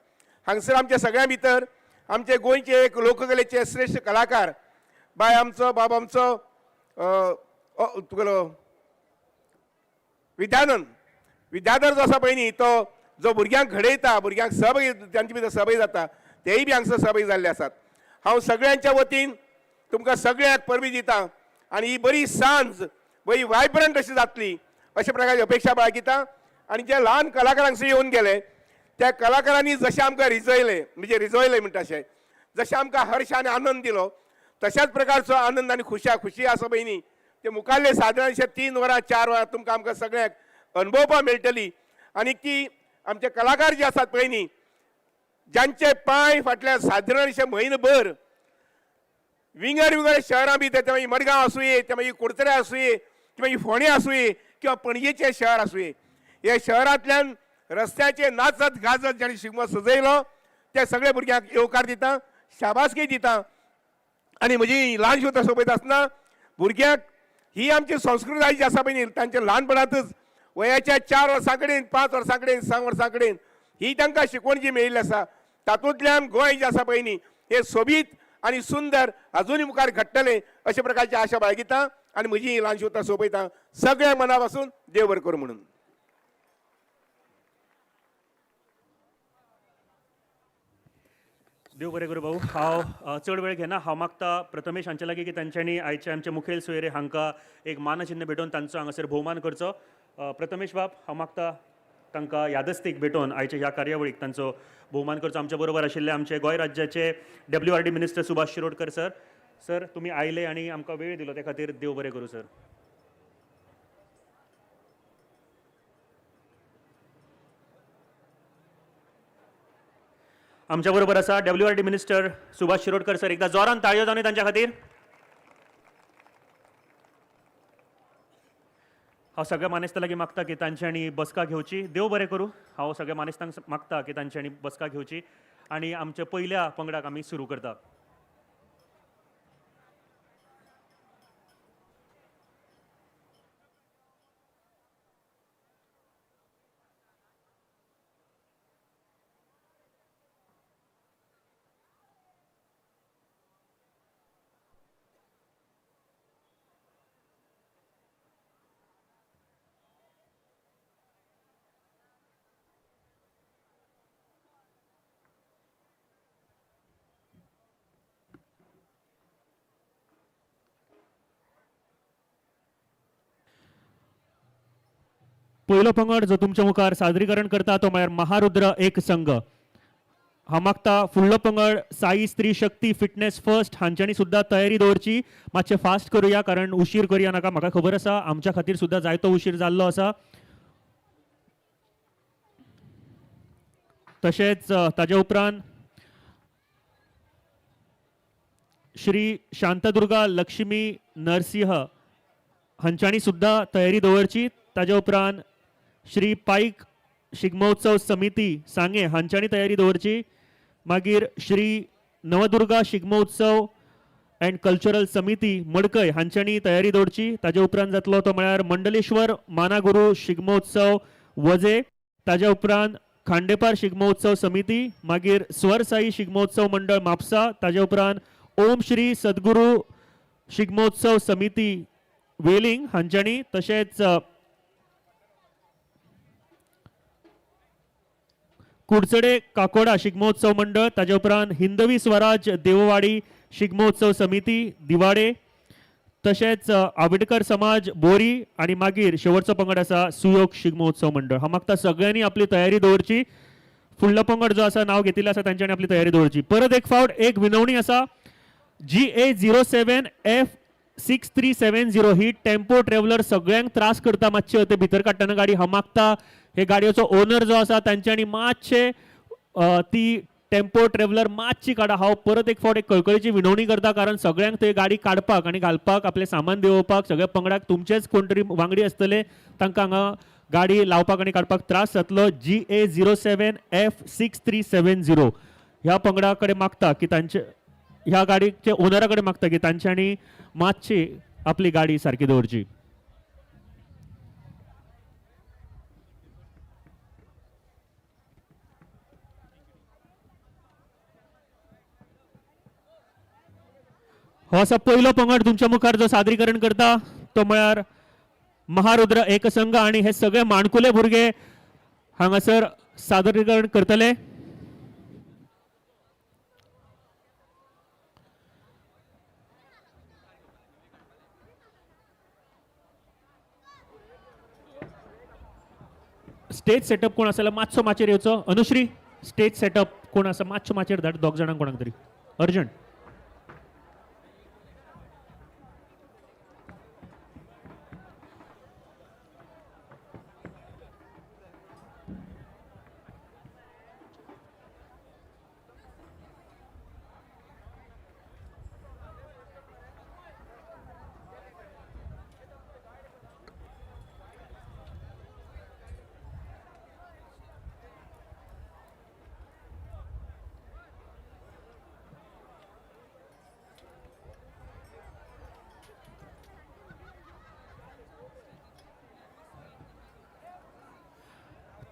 हांगसर आमच्या सगळ्यां भितर आमचे गोंयचे एक लोककलेचे श्रेश्ठ कलाकार बाय आमचो बाब आमचो तुगेलो विद्यानंद विद्याधर जो आसा पळय न्ही, तो जो भुरग्यांक घडयता, भुरग्यांक सहभागी तांचे भितर सहभागी जाता, तेय बी हांगसर सहभागी जाल्ले आसात. हांव सगळ्यांच्या वतीन तुमकां सगळ्यांक परबी दिता आनी ही बरी सांज बरी वायब्रंट अशी जातली अशा प्रकारची अपेक्षा बाळगिता. आनी जे ल्हान कलाकार हांगसर येवन गेले त्या कलाकारांनी जशें आमकां रिजयलें, म्हणजे रिजयलें म्हणटा अशें, जशें आमकां हर्ष आनी आनंद दिलो तशाच प्रकारचो आनंद आनी खुशी आसा पळय न्ही, ते मुखारले सादारणशे 3 वरां 4 वरां तुमकां आमकां सगळ्यांक अणभवपाक मेळटली. आनी ती आमचे कलाकार जे आसात पळय न्ही, ज्यांचे पांय फाटल्या सादारणशे म्हयनोभर विंगड विंगड शहरां भितर, ते मागीर मडगांव आसुये, ते मागीर कुडचडे आसुये, ते मागीर फोंडें आसुये किंवा पणजेचें शहर आसुये, हे शहरांतल्यान रस्त्याचेर नाचत गाजत जाणें शिगमो सजयलो त्या सगळ्या भुरग्यांक येवकार दिता, शाबासकी दिता. आनी म्हजी ल्हानशी उतरां सोंपयता आसतना भुरग्यांक ही आमची संस्कृताय जी आसा पळय न्ही, तांच्या ल्हानपणांतच वयाच्या 4 वर्सां कडेन, 5 वर्सां कडेन, 6 वर्सां कडेन ही तांकां शिकवण जी मेळिल्ली आसा तातूंतल्यान गोंय जें आसा पळय न्ही हें सोबीत आनी सुंदर अजुनूय मुखार घडटलें अशे प्रकारची आशा बाळगिता आनी म्हजी ही ल्हानशी उतरां सोंपयता. सगळ्या मना पासून देव बरें करूं म्हणून. देव बरें करूं भाऊ. हांव चड वेळ घेना. हांव मागता प्रथमेश हांचे लागीं की तांच्यांनी आयचे आमचे मुखेल सोयरे हांकां एक मानचिन्न भेटोवन तांचो हांगासर भोवमान करचो. प्रथमेश बाब, हांव मागता तांकां यादस्तीक भेटोवन आयच्या ह्या कार्यावळीक तांचो भोवमान करचो. आमच्या बरोबर आशिल्ले आमचे गोंय राज्याचे WRD minister Subhash Shirodkar sir. Sir, तुमी आयले आनी आमकां वेळ दिलो त्या खातीर देव बरें करूं सर. आमच्या बरोबर आसा WRD minister Subhash Shirodkar sir. एकदा जोरान ताळयो जावनी तांच्या खातीर. हांव सगळ्या मानेस्तां लागीं मागता की तांच्यांनी बसका घेवची. देव बरें करूं. हांव सगळ्या मानेस्तांक मागता की तांच्यांनी बसका घेवची आनी आमच्या पयल्या पंगडाक आमी सुरू करता. पयलो पंगड जो तुमच्या मुखार सादरीकरण करता तो म्हळ्यार महारुद्र एक संघ. हांव मागता फुडलो पंगड साई स्त्री शक्ती फिटनेस फर्स्ट हांच्यांनी सुद्दां तयारी दवरची. मातशें फास्ट करुया कारण उशीर करुया नाका. म्हाका खबर आसा आमच्या खातीर सुद्दां जायतो उशीर जाल्लो आसा. तशेंच ताजे उपरांत श्री शांतादुर्गा लक्ष्मी नरसिंह हांच्यांनी सुद्दां तयारी दवरची. ताजे उपरांत श्री पाईक शिगमोत्सव समिती सांगे हांच्यांनी तयारी दवरची. मागीर श्री नवदुर्गा शिगमोत्सव अँड कल्चरल समिती मडकय हांच्यांनी तयारी दवरची. ताजे उपरांत जातलो तो म्हळ्यार मंडलेश्वर मानागुरू शिगमोत्सव वजे. ताज्या उपरांत खांडेपार शिगमोत्सव समिती, मागीर स्वरसाई शिगमोत्सव मंडळ म्हापसा, ताज्या उपरांत ओम श्री सद्गुरू शिगमोत्सव समिती वेलिंग हांच्यांनी, तशेंच कुडचडे काकोडा शिगमोत्सव मंडळ, ताज्या उपरांत हिंदवी स्वराज देववाडी शिगमोत्सव समिती दिवाडे, तशेंच आंबेडकर समाज बोरी आणि मागीर शेवटचो पंगड आसा सुयोग शिगमोत्सव मंडळ. हांव मागता सगळ्यांनी आपली तयारी दवरची. फुडलो पंगड जो आसा नाव घेतिल्लें आसा तांच्यांनी आपली तयारी दवरची. परत एक फावट एक विनवणी आसा, GA 07 F 6370 ही टेम्पो ट्रॅव्हलर सगळ्यांक त्रास करता मातशे ते भितर काडटना गाडी. हांव मागता हे गाडयेचो ओनर जो आसा तांच्यांनी मातशे ती टेम्पो ट्रॅव्हलर मातशी काडा. हांव परत एक फावट एक कळकळीची विनवणी करता कारण सगळ्यांक ते गाडी काडपाक आनी घालपाक आपलें सामान देंवोवपाक सगळ्या पंगडाक तुमचेच कोण तरी वांगडी आसतले तांकां हांगा गाडी लावपाक आनी काडपाक त्रास जातलो. GA 07 F 6370 ह्या पंगडा कडेन मागता की तांचे ह्या गाडीचे ओनरा कडेन मागता की तांच्यांनी मातशी आपली गाडी सारकी दवरची. हो असा पयलो पंगड तुमच्या मुखार जो सादरीकरण करता तो म्हळ्यार महारुद्र एकसंघ आणि हे सगळे माणकुले भुरगे हांगासर सादरीकरण करतले. स्टेज सेटअप कोण आसा जाल्यार मातसो माचयेर येवचो. अनुश्री, स्टेज सेटअप कोण आसा मातसो माचयेर धाड दोग जाणांक कोणाक तरी अर्जंट.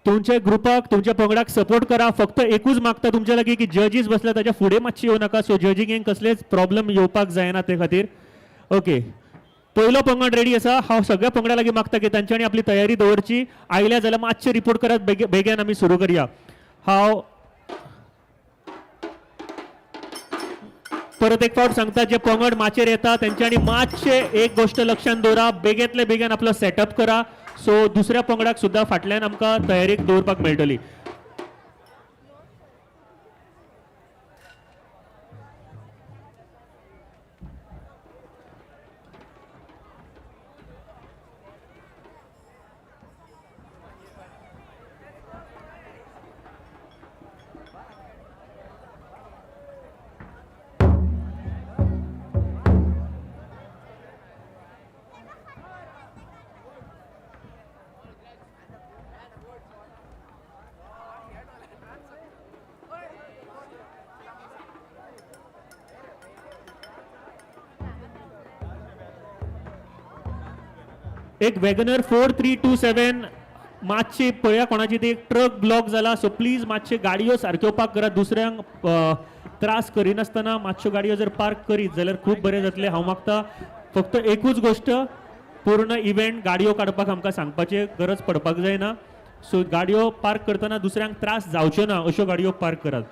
तुमच्या ग्रुपाक तुमच्या पंगडाक सपोर्ट करा. फक्त एकूच मागता तुमच्या लागीं की जजीस बसल्या ताच्या फुडें मातशी येवं नाका. सो जजींग कसलेच प्रॉब्लम येवपाक जायना ते खातीर. ओके, पयलो पंगड रेडी आसा. हांव सगळ्या पंगडा लागीं मागता की तांच्यांनी आपली तयारी दवरची. आयल्या जाल्यार मातशें रिपोर्ट करात, बेगीन आमी सुरू करया. हांव परत एक फावट सांगता, जे पंगड माचयेर येता तेंच्यांनी मातशें एक गोश्ट लक्षांत दवरा, बेगींतले बेगीन आपलो सेटअप करा. सो दुसऱ्या पंगडाक सुद्दां फाटल्यान आमकां तयारेक दवरपाक मेळटली. एक वॅगनर 4327 मातशी पळया कोणाची ती एक ट्रक ब्लॉक जाला. सो प्लीज मातशे गाडयो सारक्यो पार्क करात, दुसऱ्यांक त्रास करिनासतना मातश्यो गाडयो जर पार्क करीत जाल्यार खूब बरें जातलें. हांव मागता फक्त एकूच गोश्ट, पूर्ण इव्हेंट गाडयो काडपाक आमकां सांगपाची गरज पडपाक जायना. सो गाडयो पार्क करतना दुसऱ्यांक त्रास जावच्यो ना अश्यो गाडयो पार्क करात.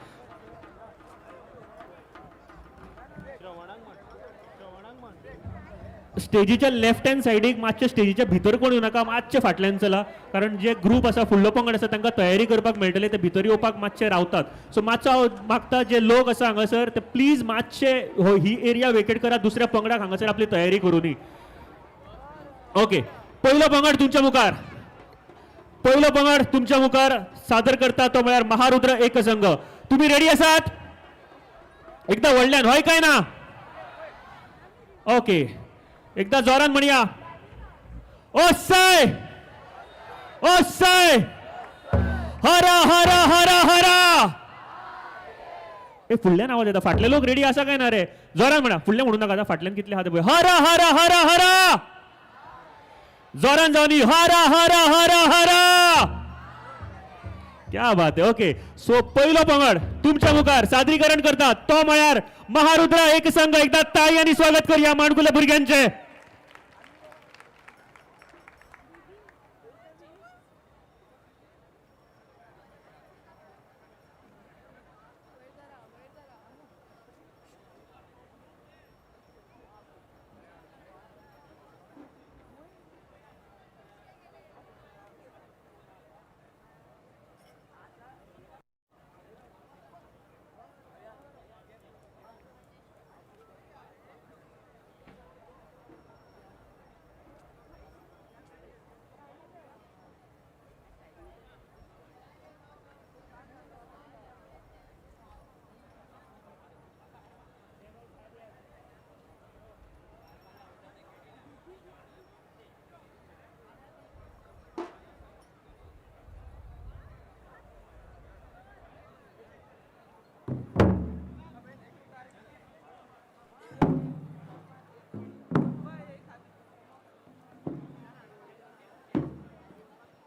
स्टेजीच्या लेफ्ट हँड सायडीक मातशे स्टेजीच्या भितर कोण येवं नाका, मातशे फाटल्यान चला, कारण जे ग्रूप आसा फुडलो पंगड आसा तांकां तयारी करपाक मेळटले, ते भितर येवपाक मातशे रावतात. सो मातसो हांव मागता जे लोक आसा हांगासर ते प्लीज मातशे हो ही एरिया वेकेट करा, दुसऱ्या पंगडाक हांगासर आपली तयारी करूनी. ओके, पयलो पंगड तुमच्या मुखार, पयलो पंगड तुमच्या मुखार सादर करता तो म्हळ्यार महारुद्र एकसंघ. तुम्ही रेडी आसात? एकदा व्हडल्यान हय काय ना? ओके, एकदा जोरान म्हणया, ओ साय ओ साय, हर हर हर हर. ए फुडल्यान आवाज येता, फाटले लोक रेडी आसा काय ना रे? जोरान म्हणा, फुडले म्हणू नाका, आतां फाटल्यान कितले आहा ते पळय. हर हर हर हर, जोरान जावनी, हर हर हर हर. क्या बात आहे. ओके, सो पहिलो पंगड तुमच्या मुखार सादरीकरण करतात तो म्हळ्यार महारुद्र एक संघ. एकदा ताळयांनी स्वागत करूया माणकुल्या भुरग्यांचे.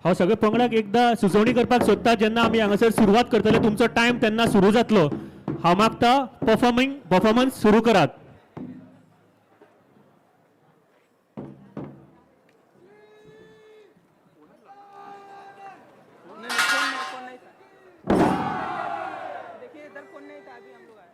हांव सगळे पंगडाक एकदा सुचोवणी करपाक सोदता, जेन्ना आमी हांगासर सुरवात करतले तुमचो टायम तेन्ना सुरू जातलो. हांव मागता परफॉर्मन्स सुरू करात. देखिए इधर फोन नहीं था, अभी हम लोग आए.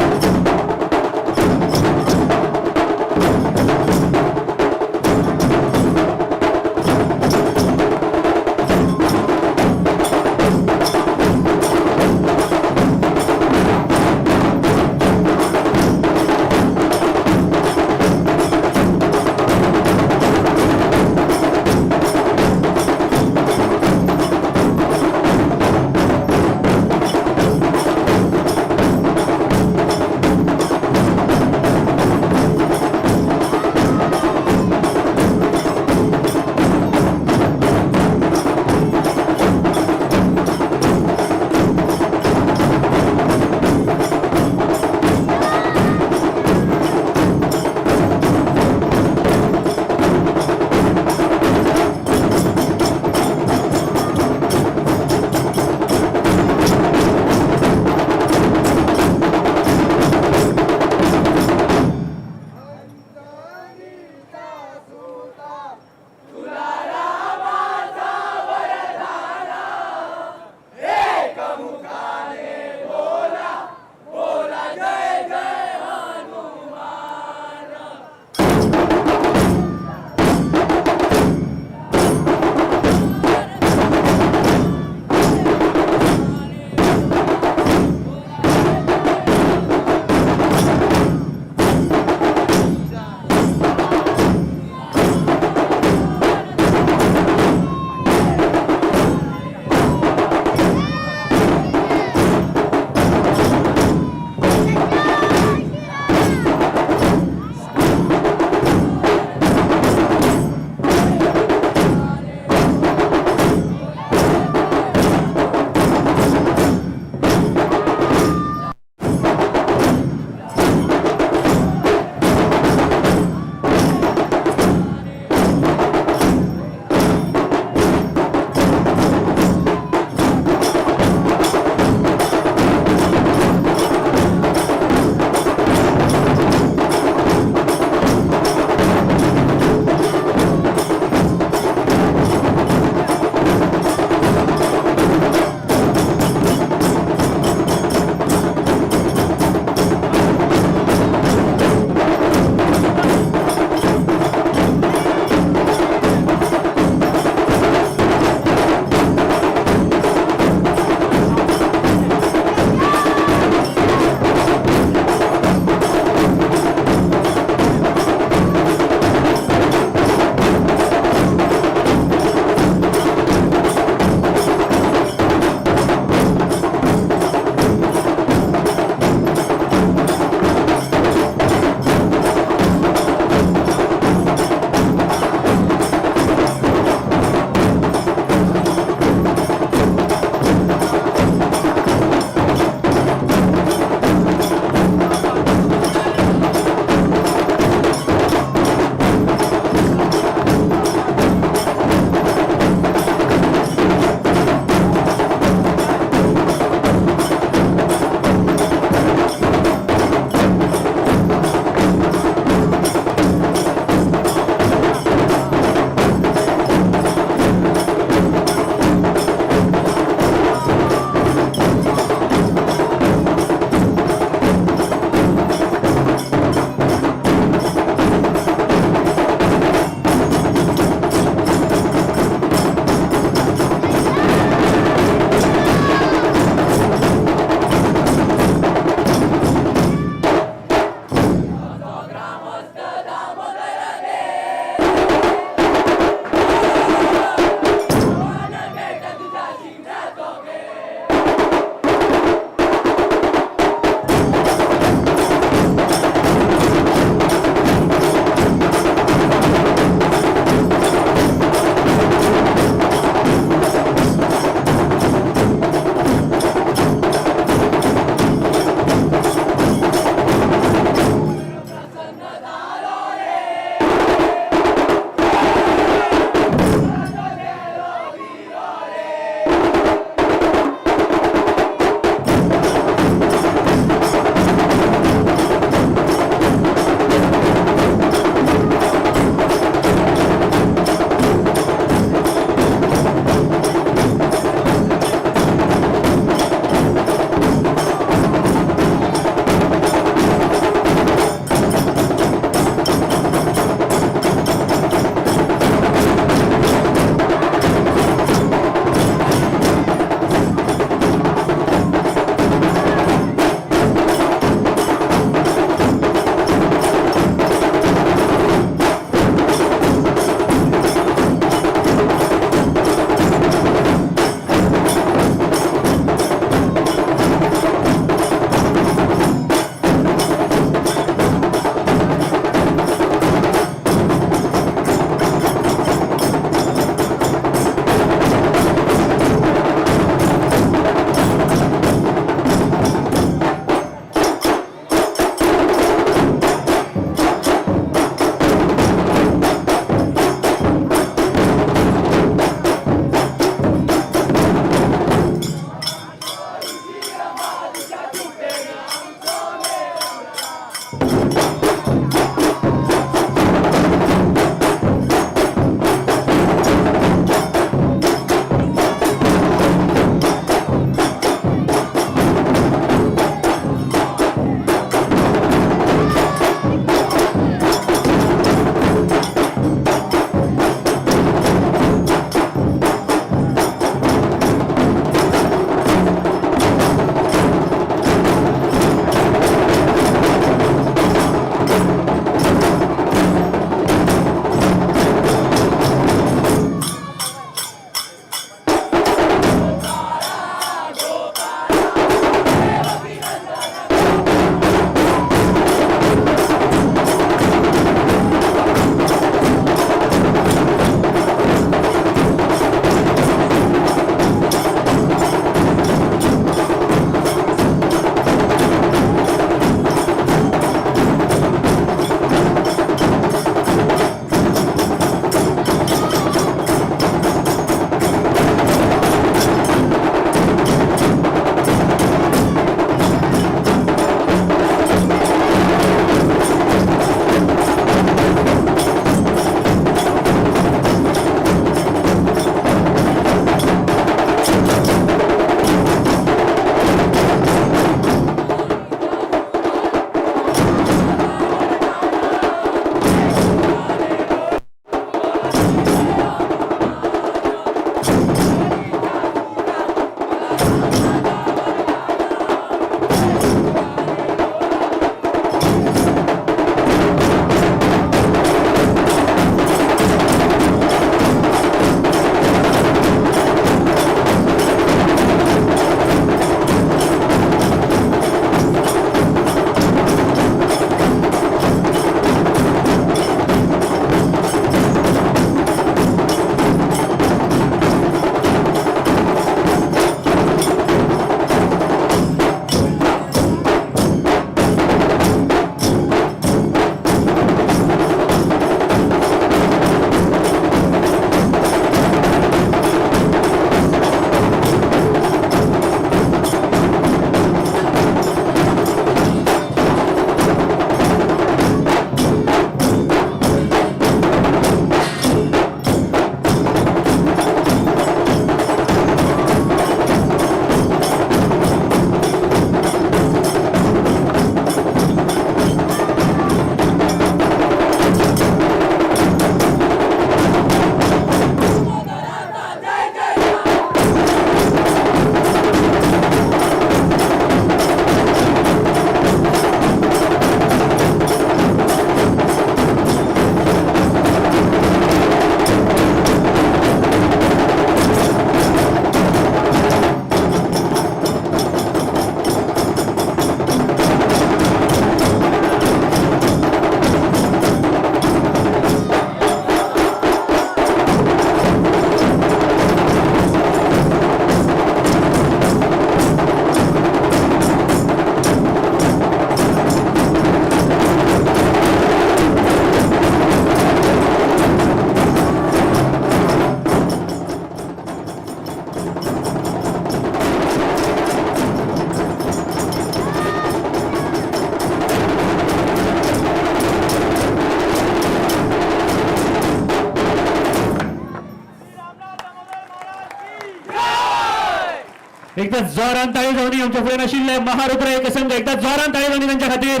एकदा जोरान ताळी जावनी आमच्या फुडें आशिल्ले महारुद्र एक संघ, एकदा जोरान ताळी जावनी त्यांच्या खातीर.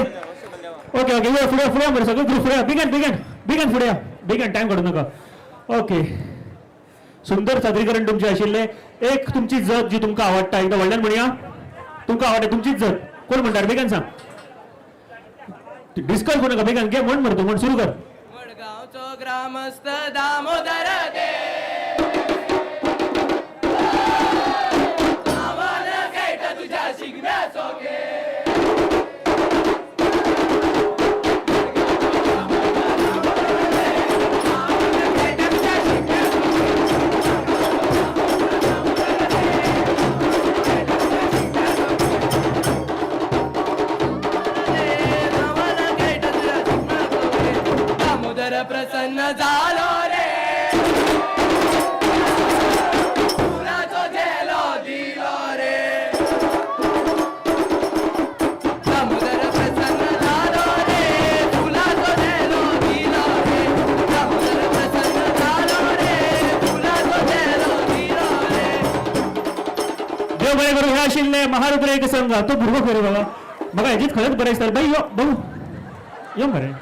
ओके ओके, यो फुडें फुडें मरे, सगळे ग्रुप फुडें, बेगीन बेगीन बेगीन फुडें या, बेगीन टायम काडू नका. ओके, सुंदर सादरीकरण तुमचें आशिल्लें. एक तुमची जत जी तुमकां आवडटा, एकदा व्हडल्यान म्हणया, तुमकां आवडटा तुमचीच जत, कोण म्हणटा बेगीन सांग, डिस्कस करू नका, बेगीन घे म्हण मरे तूं, म्हण सुरू कर. मडगांवचो ग्रामस्थ दामोदर देव, नांवान खेळटा तुज्या शिगम्याचो खेळ. नांवान खेळटा तुज्या शिगम्याचो खेळ. दामोदर प्रसन्न झालो रे, फुलाचो झेलो दिलो रे. दामोदर प्रसन्न झालो रे, फुलाचो झेलो दिलो रे. दामोदर प्रसन्न झालो रे, फुलाचो झेलो दिलो रे. देव बरें करूं. हे आशिल्ले महारुद्र एक संघ. तो भुरगो खंय रे बाबा, म्हाका हेजीच खरेंच बरें दिसता. बाई यो बघू, यो मरे,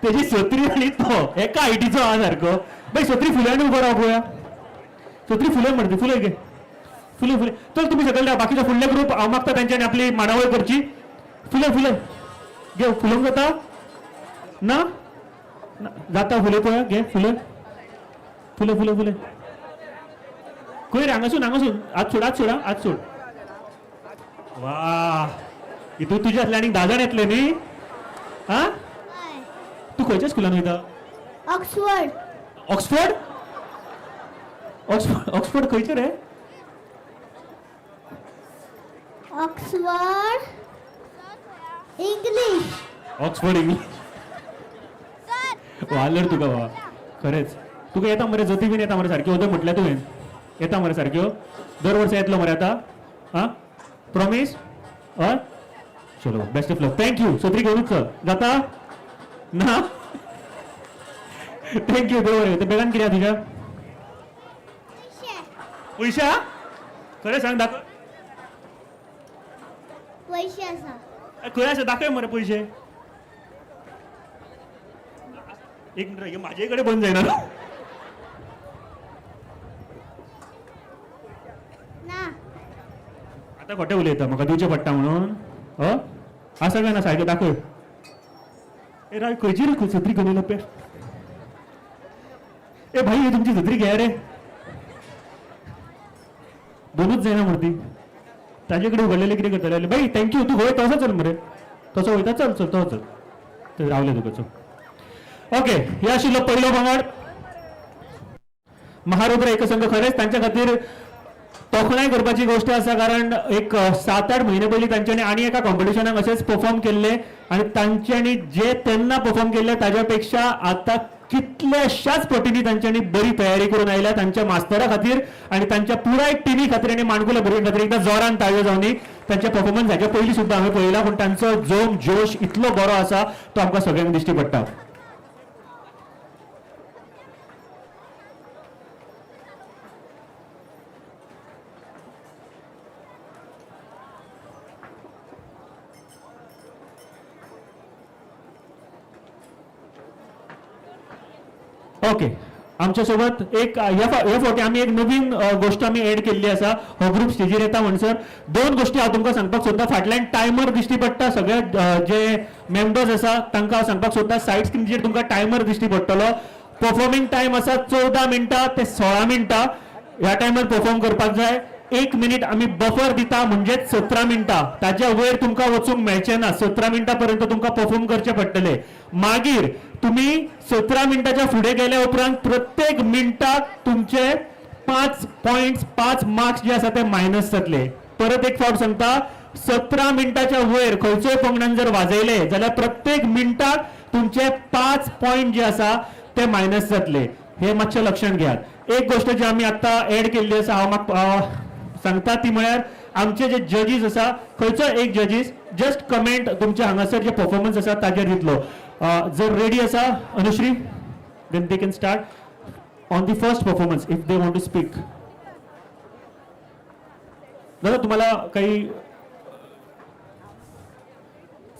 तेजी सत्री आनी तो एका आयटीचो आहा सारको. बाई सत्री फुल्यान उबो राव पळोवया, सत्री फुले म्हणते, फुले घे, फुले फुले. चल तुमी सकयल राव, बाकीचो फुडले ग्रुप हांव मागता तेंच्यांनी आपली मांडावळ करची. फुले फुले घे, फुलोवंक जाता ना? ना, जाता फुले पळोवया, घे फुले फुले फुले फुले. खंय रे, हांगासून हांगासून, आज सोड आज सोड आं, आज सोड. वा, हितून तुजे आसले आनीक 10 जाण येतले न्ही. आं, हय. तूं खंयच्या स्कुलान वयता? ऑक्सफर्ड. ऑक्सफर्ड? ऑक्सफर्ड, ऑक्सफर्ड खंयचें रे? Oxford English. Oxford English, वालर तुका वा, खरेंच तुका येता मरे जती बीन येता मरे सारक्यो? वदळ म्हटल्या तुवें, येता मरे सारक्यो? दर वर्सा येतलो मरे आतां? आं, प्रॉमीस? हय, चलो, best of luck, thank you. सत्री घेवनूच चल, जाता ना? Thank you, देव बरें. ते बेगान कितें आहा तुज्या? पयशे आहा? खरें सांग, दाखय. पयशे आसा. खंय आसा, दाखय मरे पयशे. एक मिनिट, हे माझे कडेन बंद जायना. ना. आतां खोटें उलयता, म्हाका दिवचें पडटा म्हणून. ह, आसा काय ना सारकें दाखय. ए राय, खंयची रे सत्री घेवन येयला पे? ए भाई, ही तुमची सत्री घे रे, दोनूच जायना मूर्ती. ताजे कडेन उगडलेले कितें करतले? बाई thank you, तूं खंय तसो चल मरे, तसो वयता, चल चल, तसो चल, ते रावले तुका, चल. ओके, हे आशिल्लो पयलो पंगड महारुद्र एकसंघ. खरेंच तांच्या खातीर तोखणाय करपाची गोश्ट आसा, कारण एक 7-8 म्हयने पयलीं तांच्यांनी आनी एका कॉम्पिटिशनाक अशेंच परफॉर्म केल्ले आनी तांच्यांनी जे तेन्ना परफॉर्म केल्ले ताज्या पेक्षा आतां कितल्याशाच पटींनी तांच्यांनी बरी तयारी करून आयल्या. तांच्या मास्तरा खातीर आनी तांच्या पुराय टिमी खातीर आनी माणकुल्या भुरग्यां खातीर एकदां जोरान ताळयो जावनी. तांचे परफॉर्मन्स हाच्या पयलीं सुद्दां हांवें पळयला, पूण तांचो जोम जोश इतलो बरो आसा तो आमकां सगळ्यांक दिश्टी पडटा. ओके, आमच्या सोबत एक ह्या फावटी आमी एक नवीन गोश्ट आमी एड केल्ली आसा. हो ग्रुप स्टेजीर येता म्हणसर दोन गोश्टी हांव तुमकां सांगपाक सोदता. फाटल्यान टायमर दिश्टी पडटा, सगळे जे मेंबर्स आसा तांकां हांव सांगपाक सोदता, सायड स्क्रिनीचेर तुमकां टायमर दिश्टी पडटलो. परफॉर्मिंग टायम आसा 14 मिनटां ते 16 मिनटां, ह्या टायमार परफॉर्म करपाक जाय. 1 मिनीट आमी बफर दिता, म्हणजेच 17 मिनटां, ताज्या वयर तुमकां वचूंक मेळचें ना. 17 मिनटां पर्यंत तुमकां परफॉर्म करचें पडटलें. मागीर तुमी 17 मिनटाच्या फुडें गेल्या उपरांत प्रत्येक मिनटाक तुमचे 5 पॉयंट्स, 5 मार्क्स जे आसा ते मायनस जातले. परत एक फावट सांगता, 17 मिनटाच्या वयर खंयचोय पंगडान जर वाजयले जाल्यार प्रत्येक मिनटाक तुमचे 5 पॉयंट जे आसा ते मायनस जातले. हे मातशें लक्षांत घेयात. एक गोश्ट जी आमी आतां एड केल्ली आसा, हांव म्हाका सांगता ती म्हळ्यार आमचे जे जजीस आसा, खंयचो एक जजीस जस्ट कमेंट तुमच्या हांगासर जे परफॉर्मन्स आसा ताजेर दितलो. जर रेडी आसा Anushree, then they can start on the first performance if they want to speak. दादा तुम्हाला काही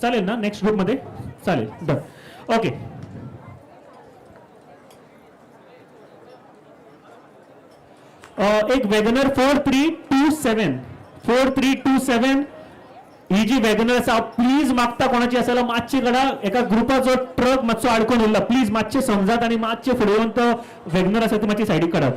चालेल ना नेक्स्ट ग्रुपमध्ये? चालेल, डन. ओके. एक WagonR 4327, 4327 ही जी वॅगनर आसा, प्लीज मागता कोणाची आसा जाल्यार मातशी कडा. एका ग्रुपाचो ट्रक मातसो आडकोन उरला. प्लीज मातशें समजात आनी मातशें फुडें येवन तो वॅगनर आसा ती मातशी सायडीक काडात.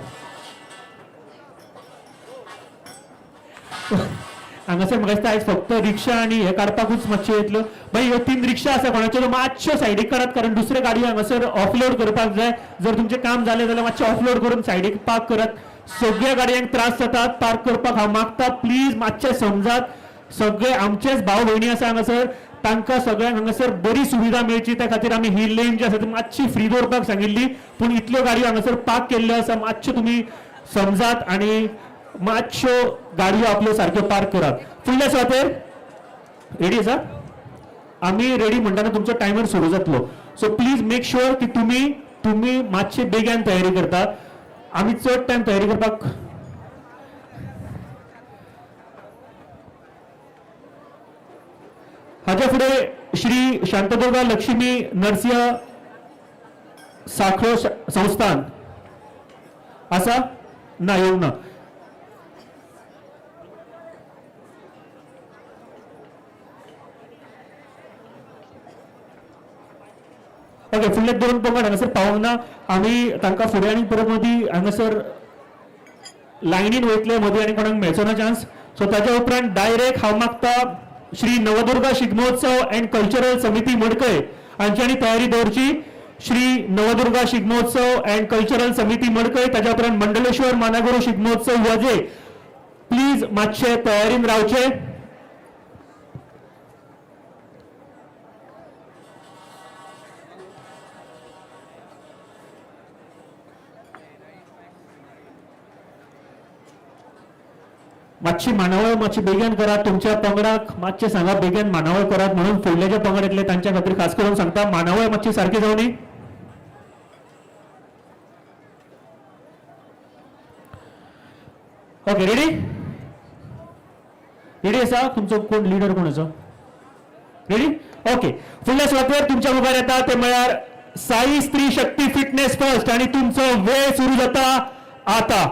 हांगासर म्हाका दिसता आयज फक्त रिक्षा आनी हे काडपाकूच मातशें येतल्यो. बाई, ह्यो 3 रिक्षा आसा कोणाच्यो, मातश्यो सायडीक काडात, कारण दुसऱ्यो गाडयो हांगासर ऑफलोड करपाक जाय. जर तुमचें काम जालें जाल्यार मातशें ऑफलोड करून सायडीक पार्क करात. सगळ्या गाडयांक त्रास जातात पार्क करपाक. हांव मागता प्लीज मातशें समजात. सगळे आमचेच भाव भयणी आसा हांगासर, तांकां सगळ्यांक हांगासर बरी सुविधा मेळची त्या खातीर आमी ही लेन जी आसा ती मातशी फ्री दवरपाक सांगिल्ली. पूण इतल्यो गाडयो हांगासर पार्क केल्ल्यो आसा, मातश्यो तुमी समजात आनी मातश्यो गाडयो आपल्यो सारक्यो पार्क करात. फुडल्या सुवातेर रेडी आसा? आमी रेडी म्हणटना तुमचो टायमर सुरू जातलो. सो प्लीज मेक शुअर की तुमी मातशे बेगान तयारी करता. आमी चड टायम तयारी करपाक हाज्या फुडें श्री शांतादुर्गा लक्ष्मी नरसिंह साखळ संस्थान आसा ना? येवंक ना. ओके, फुडले 2 पंगड हांगासर पावोंक ना. आमी तांकां फुडें आनी परत मदीं हांगासर लायनीन वयतले, मदीं आनी कोणाक मेळचो ना चान्स. सो ताच्या उपरांत डायरेक्ट हांव मागता श्री नवदुर्गा शिगमोत्सव अँड कल्चरल समिती मडकय हांच्यांनी तयारी दवरची. श्री नवदुर्गा शिगमोत्सव अँड कल्चरल समिती मडकय, ताच्या उपरांत मंडलेश्वर मानागुरू शिगमोत्सव वजे. प्लीज मातशे तयारीन रावचे. मातशी मांडावळ मातशी बेगीन करात. तुमच्या पंगडाक मातशें सांगा बेगीन मांडावळ करात म्हणून. फुडले जे पंगड येतले तांच्या खातीर खास करून सांगता, मांडावळ मातशी सारकी जावनी. Okay, ready? रेडी आसा? तुमचो कोण लिडर कोण आसा? रेडी? ओके. फुडल्या सुवातेर तुमच्या मुखार येता ते म्हळ्यार साई स्त्री शक्ती फिटनेस फर्स्ट आनी तुमचो वेळ सुरू जाता आता.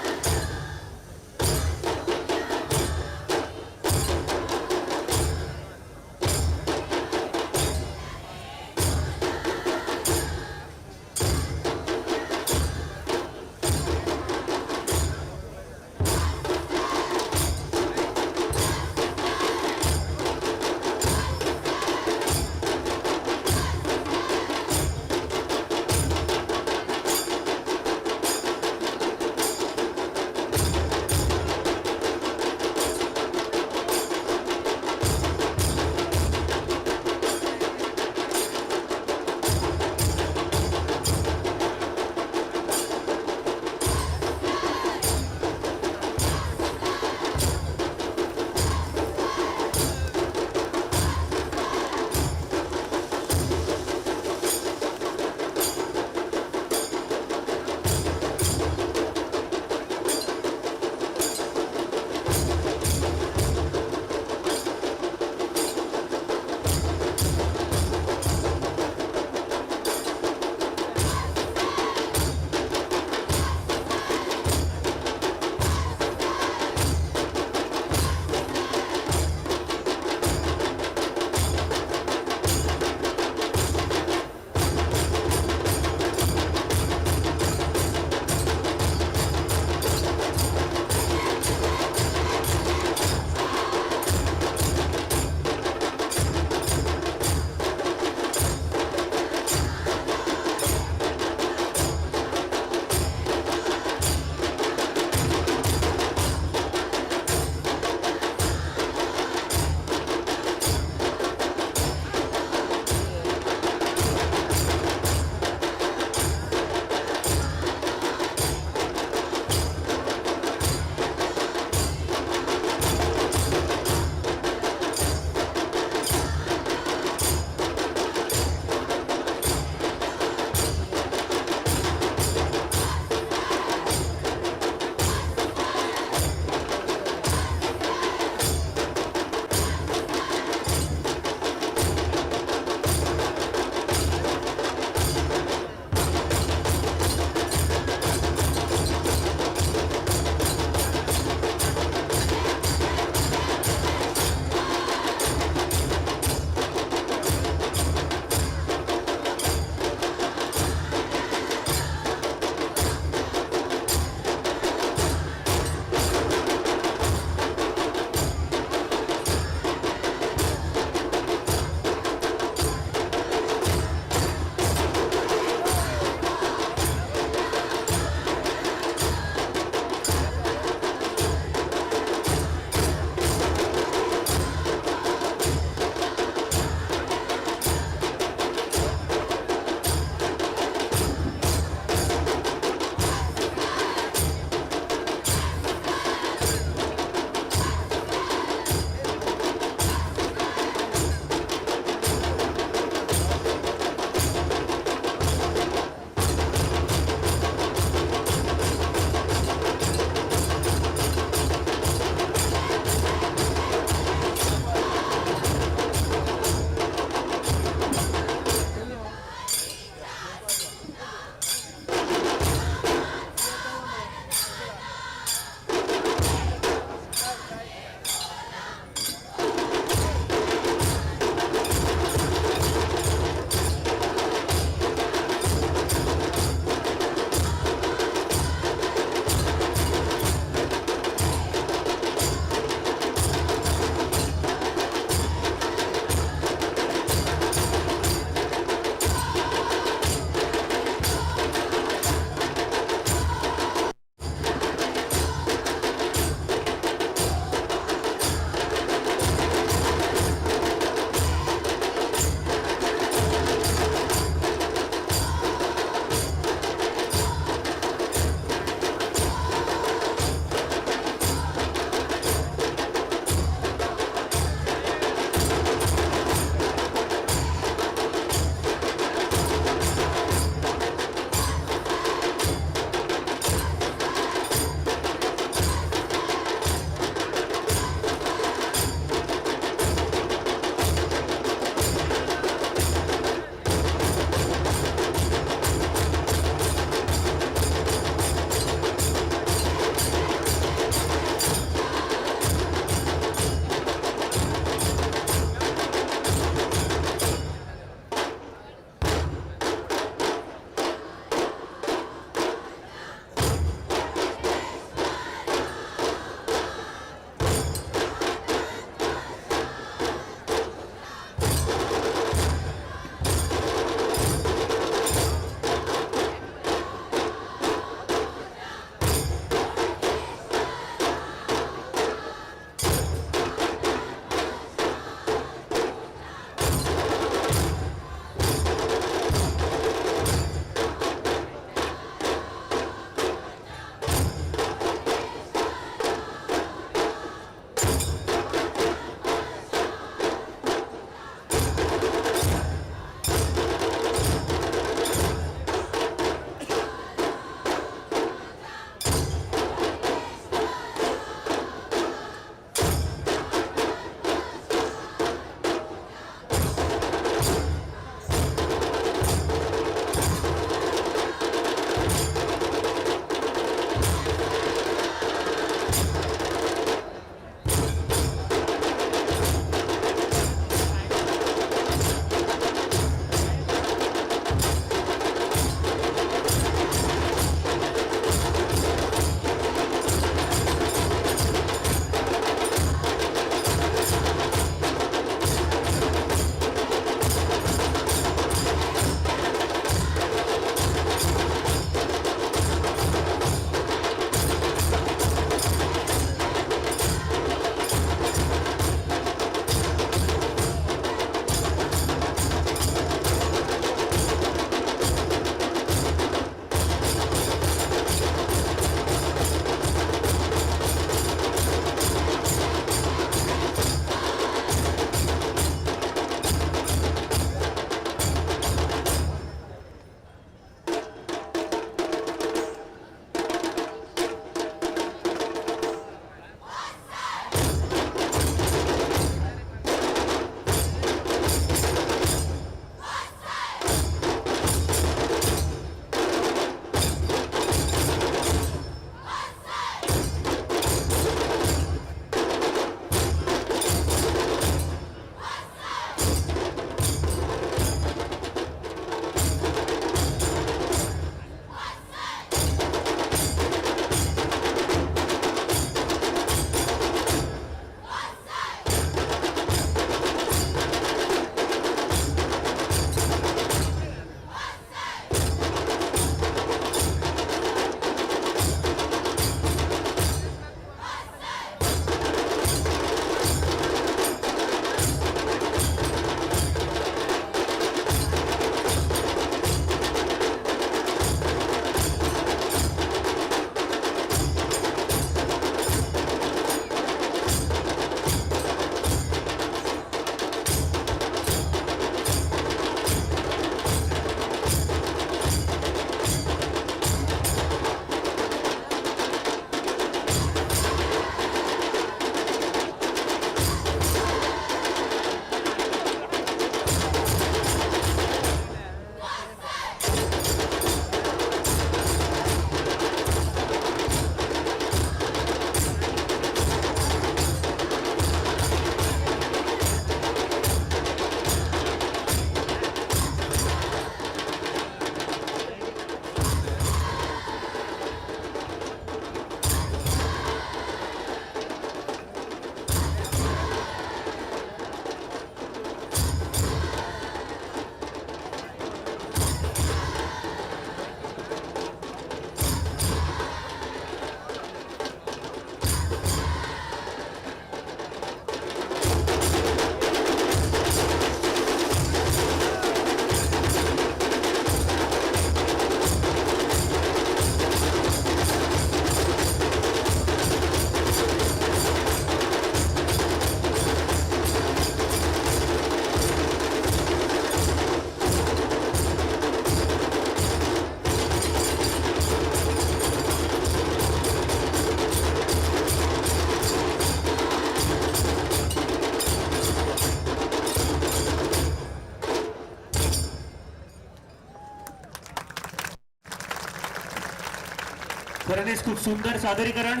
खरेंच खूप सुंदर सादरीकरण.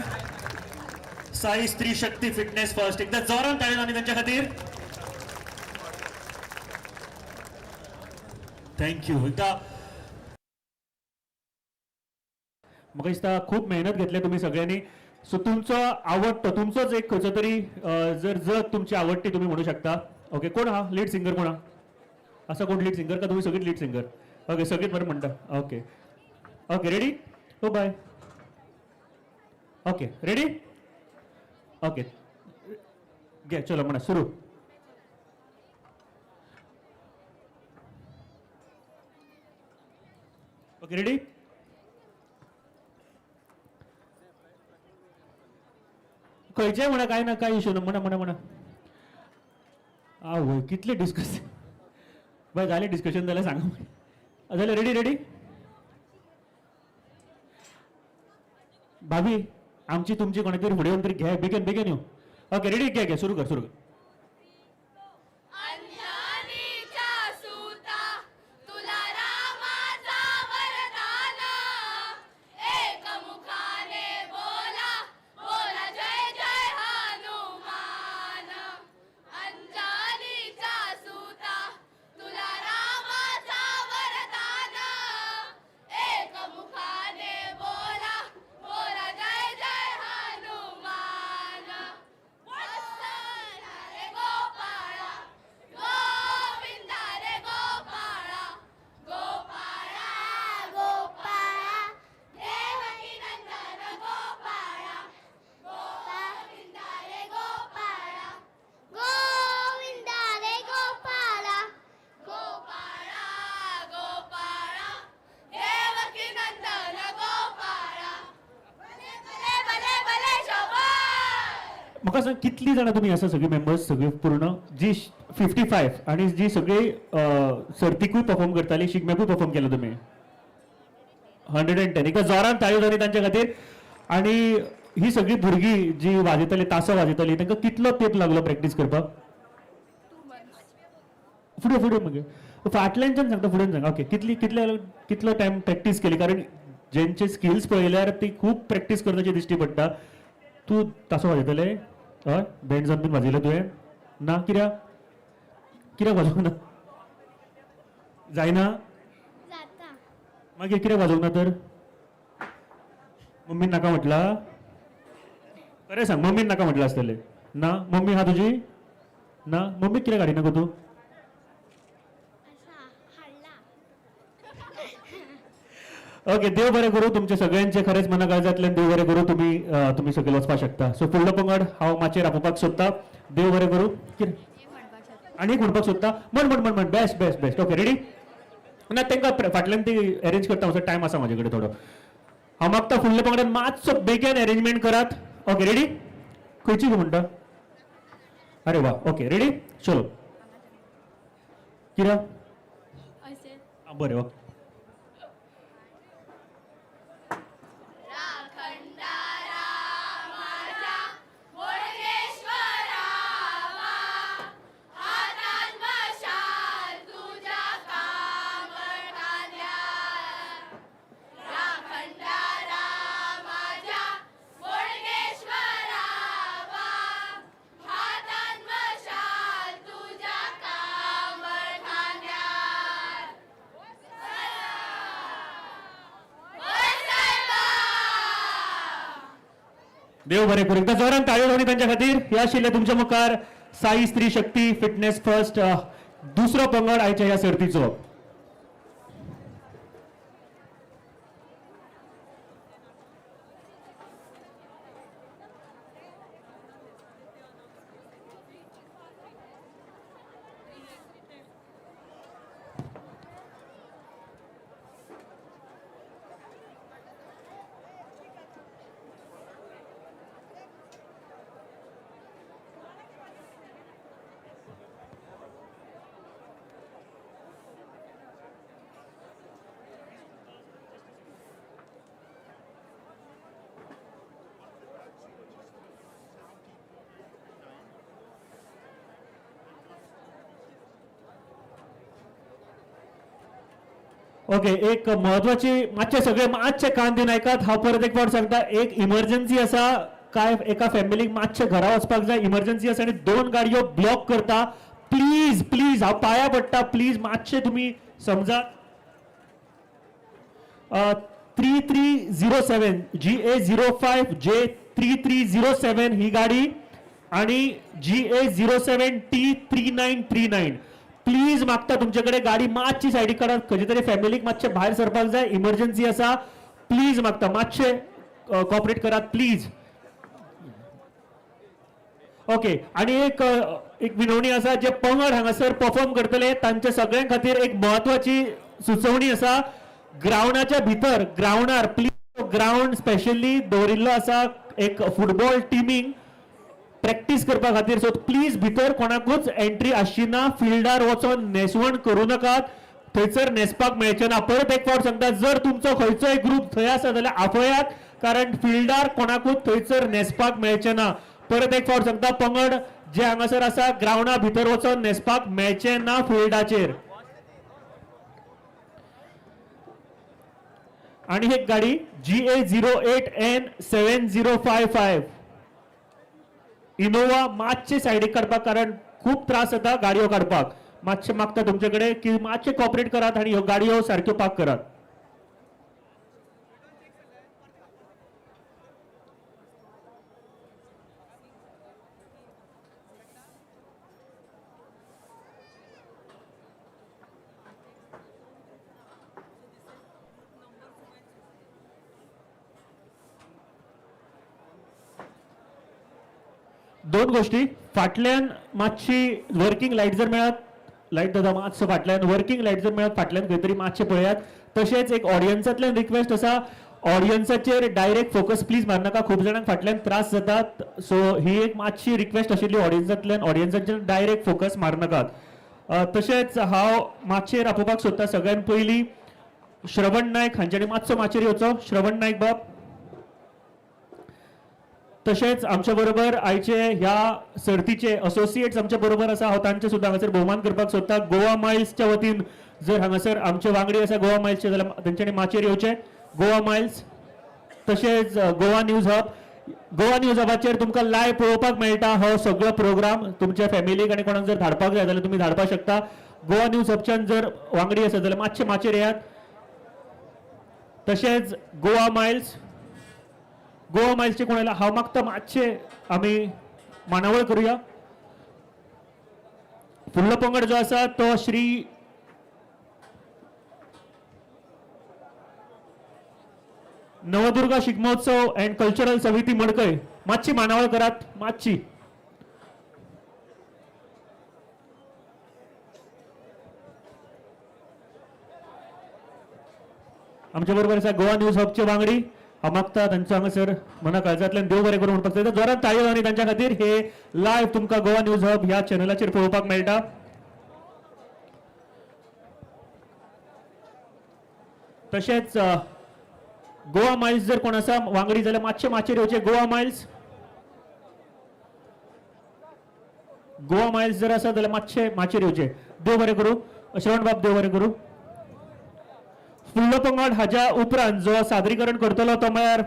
साई स्त्री शक्ती फिटनेस फर्स्ट. एकदा जोरान टाळयो आनी त्यांच्या खातीर. Thank you. एकदा म्हाका दिसता खूप मेहनत घेतल्या तुमी सगळ्यांनी. सो तुमचो आवडतो तुमचोच एक खंयचो तरी जर जर तुमची आवडटी तुम्ही म्हणू शकता. ओके, कोण हा लीड सिंगर? कोण हा असा कोण लीड सिंगर का तुम्ही सगळीच लीड सिंगर? ओके, सगळीच बरं म्हणता. ओके ओके, रेडी हो, बाय. ओके, रेडी, ओके, घे, चलो म्हणा सुरू. Okay, ready. खंयचेय म्हणा, काय ना काय इशू ना. म्हणा म्हणा म्हणा. आवय, कितले डिस्कस बाय जालें. डिस्कशन जालें, सांगा जालें. रेडी रेडी भाभी आमची तुमची कोणा तरी फुडें येवन तरी घे, बेगीन बेगीन यो. ओके, रेडी, घे घे, सुरू कर सुरू कर. अंजनीच्या सुता तुला रामाचा वरदान, एक मुखाने बोला बोला जय जय हनुमान. अंजनीच्या सुता तुला रामाचा वरदान, एक मुखाने बोला बोला जय जय हनुमान. वत्सला रे गोपाळा, गोविंदा रे गोपाळा, गोपाळा गोपाळा, देवकी नंदन गोपाळा, गोविंदा रे गोपाळा, गोविंदा रे गोपाळा, गोपाळा गोपाळा, देवकी नंदन गोपाळा, भले भले भले भले शोभा. म्हाका सांग, कितली जाणां तुमी आसा सगळी मेंबर्स सगळी पूर्ण जी 55 आणि जी सगळी सर्तीकूय परफॉर्म करताली, शिगम्याकूय परफॉर्म केला तुमी? 110. एकदा जोरान ताळयो जाली तांच्या खातीर. आणि ही सगळी भुरगीं जी वाजयताली, तासो वाजयताली, तांकां कितलो तेंप लागलो प्रॅक्टीस करपाक? फुडें फुडें मगे फाटल्यानच्यान सांगता, फुडें सांग. ओके, कितली कितले कितलो टायम प्रॅक्टीस केली? कारण जेंचे स्किल्स पळयल्यार ती खूब प्रॅक्टीस करताची दिश्टी पडटा. तूं तासो वाजयतले? हय, बँड जावन बीन वाजयलें तुवें? ना, कित्याक कित्याक वाजोवंक ना? जायना? जाता. मागीर कित्याक वाजोवंक ना तर? मम्मीन नाका म्हटलां? खरें सांग, मम्मीन नाका म्हटलां आसतलें. ना? मम्मी आहा तुजी? ना? मम्मीक कित्याक हाडिना गो तूं? असा हाडला. ओके, देव बरें करूं तुमचे सगळ्यांचे. खरेंच मना काळजांतल्यान देव बरें करूं. तुमी तुमी सगळे वचपाक शकता. सो फुडलो पंगड हांव माचयेर आपोवपाक सोदता. देव बरें करूं. कितें आनी एक म्हणपाक सोदता? म्हण म्हण म्हण म्हण. Best best best. Okay, ready. ना, तांकां फाटल्यान ती अरेंज करता. मातसो टायम आसा म्हाजे कडेन थोडो. हांव मागता फुडल्या पंगडान मातसो बेगीन अरेंजमेंट करात. Okay, ready. खंयची गो म्हणटा? अरे वा, ओके, रेडी, चलो. कित्याक? आं, बरें, ओके. राखणदारा माझ्या बोडगेश्वरावा, हातात मशाल तुझ्या कामठाण्यात. राखणदारा माझ्या बोडगेश्वरावा, हातात मशाल तुझ्या कामठाण्यात. देव बरें करूं. एकदा जोरान टाळयो जावनी तांच्या खातीर. हे आशिल्ले तुमच्या मुखार साई स्त्री शक्ती फिटनेस फर्स्ट, दुसरो पंगड आयच्या ह्या सर्तीचो. ओके, एक महत्वाची मातशे सगळे मातशे कान दिवन आयकात. हांव परत एक फावट सांगता, एक इमर्जन्सी आसा. काय एका फॅमिलीक मातशें घरा वचपाक जाय, इमर्जन्सी आसा आनी 2 गाडयो ब्लॉक करता. प्लीज प्लीज हांव पांया पडटा, प्लीज मातशें तुमी समजा. 3307 GA 05 J 3307 ही गाडी आणि GA 07 T 3939. Please मागता तुमचे कडेन गाडी मातशी सायडीक काडात, खंयचे तरी फॅमिलीक मातशें भायर सरपाक जाय, इमर्जन्सी आसा. प्लीज मागता मातशें कॉपरेट करात प्लीज. ओके, आणि एक एक विनवणी आसा, जे पंगड हांगासर परफॉर्म करतले तांच्या सगळ्यां खातीर एक महत्वाची सुचोवणी आसा. ग्रावंडाच्या भितर, ग्रावंडार प्लीज, ग्रावंड स्पेशली दवरिल्लो आसा एक फुटबॉल टिमींक प्रॅक्टीस करपा खातीर. सो प्लीज भितर कोणाकूच एंट्री आसची ना. फिल्डार वचोन न्हेसवण करूं नाकात, थंयसर न्हेसपाक मेळचें ना. परत एक फावट सांगता, जर तुमचो खंयचोय ग्रूप थंय आसा जाल्यार आपयात, कारण फिल्डार कोणाकूच थंयसर न्हेसपाक मेळचें ना. परत एक फावट सांगता, पंगड जे हांगासर आसा ग्रावंडा भितर वचोन न्हेसपाक मेळचें ना फिल्डाचेर. आणि एक गाडी GA 08 N 7055 Innova मातशे सायडीक काडपाक, कारण खूब त्रास जाता गाडयो काडपाक. मातशे मागता तुमचे कडेन की मातशे कॉपरेट करात आनी ह्यो गाडयो सारक्यो पार्क करात. दोन गोष्टी, फाटल्यान मातशी वर्किंग लायट जर मेळत, लायट दादा मातसो फाटल्यान वर्किंग लायट जर मेळत फाटल्यान खंय तरी मातशें पळयात. तशेंच एक ऑडियन्सांतल्यान रिक्वेस्ट आसा, ऑडियन्साचेर डायरेक्ट फोकस प्लीज मारनाका, खूब जाणांक फाटल्यान त्रास जातात. सो ही एक मातशी रिक्वेस्ट आशिल्ली ऑडियन्सांतल्यान, ऑडियन्साचेर डायरेक्ट फोकस मारनाकात. तशेंच हांव मातशेर आपोवपाक सोदता सगळ्यान पयलीं श्रवण नायक हांच्यानी मातसो माचयेर येवचो. श्रवण नायक बाब. तशेंच आमच्या बरोबर आयचे ह्या सर्तीचे असोसिएट्स आमच्या बरोबर आसा, हांव तांचे सुद्दां हांगासर भोवमान करपाक सोदता. गोवा मायल्सच्या वतीन जर हांगासर आमचे वांगडी आसा गोवा मायल्सचे जाल्यार तेंच्यांनी माचयेर येवचे. गोवा मायल्स, तशेंच Goa news hub. Goa news हबाचेर तुमकां लायव्ह पळोवपाक मेळटा हो सगळो प्रोग्राम. तुमच्या फॅमिलीक आनी कोणाक जर धाडपाक जाय जाल्यार तुमी धाडपाक शकता. गोवा न्यूज हबच्यान जर वांगडी आसा जाल्यार मातशे माचयेर येयात. तशेंच गोवा मायल्स, गोवा मायल्सचे कोणाला हांव मागता मातशे आमी मांडावळ करुया. फुडलो पंगड जो आसा तो श्री नवदुर्गा शिगमोत्सव अँड कल्चरल समिती मडकय. मातशी मांडावळ करात मातशी. आमच्या बरोबर आसा गोवा न्यूज हबचे वांगडी. हांव मागता तांचो हांगासर मना काळजांतल्यान देव बरें करूं म्हणपाक जाय. जोरान ताळयो आनी तांच्या खातीर हे लायव्ह तुमकां गोवा न्यूज हब ह्या चॅनलाचेर पळोवपाक मेळटा. तशेंच गोवा मायल्स जर कोण आसा वांगडी जाल्यार मातशे माचयेर येवचे. गोवा मायल्स, गोवा मायल्स जर आसा जाल्यार मातशे माचयेर येवचे. देव बरें करूं श्रवण बाब, देव बरें करूं. फुडलो पंगड हाज्या उपरांत जो सादरीकरण करतलो तो म्हळ्यार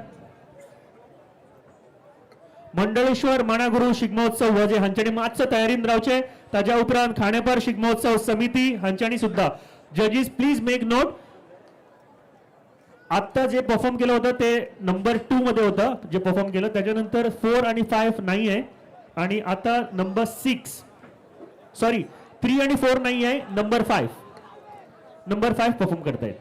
मंडळेश्वर माणागुरू शिगमोत्सव वजे हांच्यानी मातसो तयारीन रावचे. ताज्या उपरांत खांडेपार शिगमोत्सव समिती हांच्यानी सुद्धा. जजीस प्लीज मेक नोट, आत्ता जे परफॉर्म केलं होतं ते नंबर 2 मध्ये होतं जे परफॉर्म केलं, त्याच्यानंतर 4 आणि 5 नाही आहे आणि आता नंबर 6, सॉरी 3 आणि 4 नाही आहे, नंबर 5 परफॉर्म करतायत.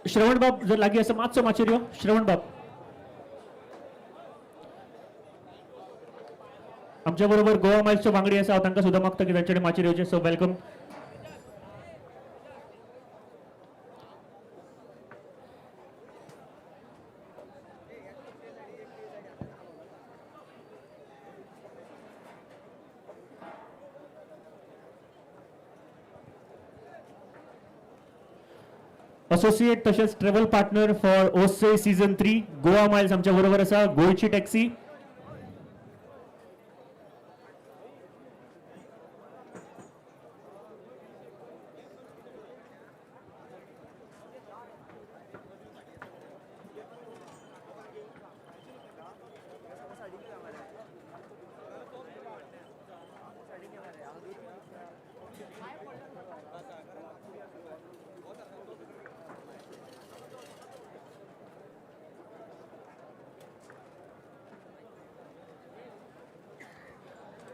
श्रवण बाब जर लागी आसा मातसो माचयेर यो. श्रवण बाब आमच्या बरोबर गोवा मायल्सच्यो वांगडी आसा, हांव तांकां सुद्दां मागता की तांच्यानी माचयेर येवचें. So welcome. असोसिएट तशेंच ट्रॅव्हल पार्टनर फॉर ओसे सीझन 3 गोवा मायल्स आमच्या बरोबर आसा. गोंयची टॅक्सी.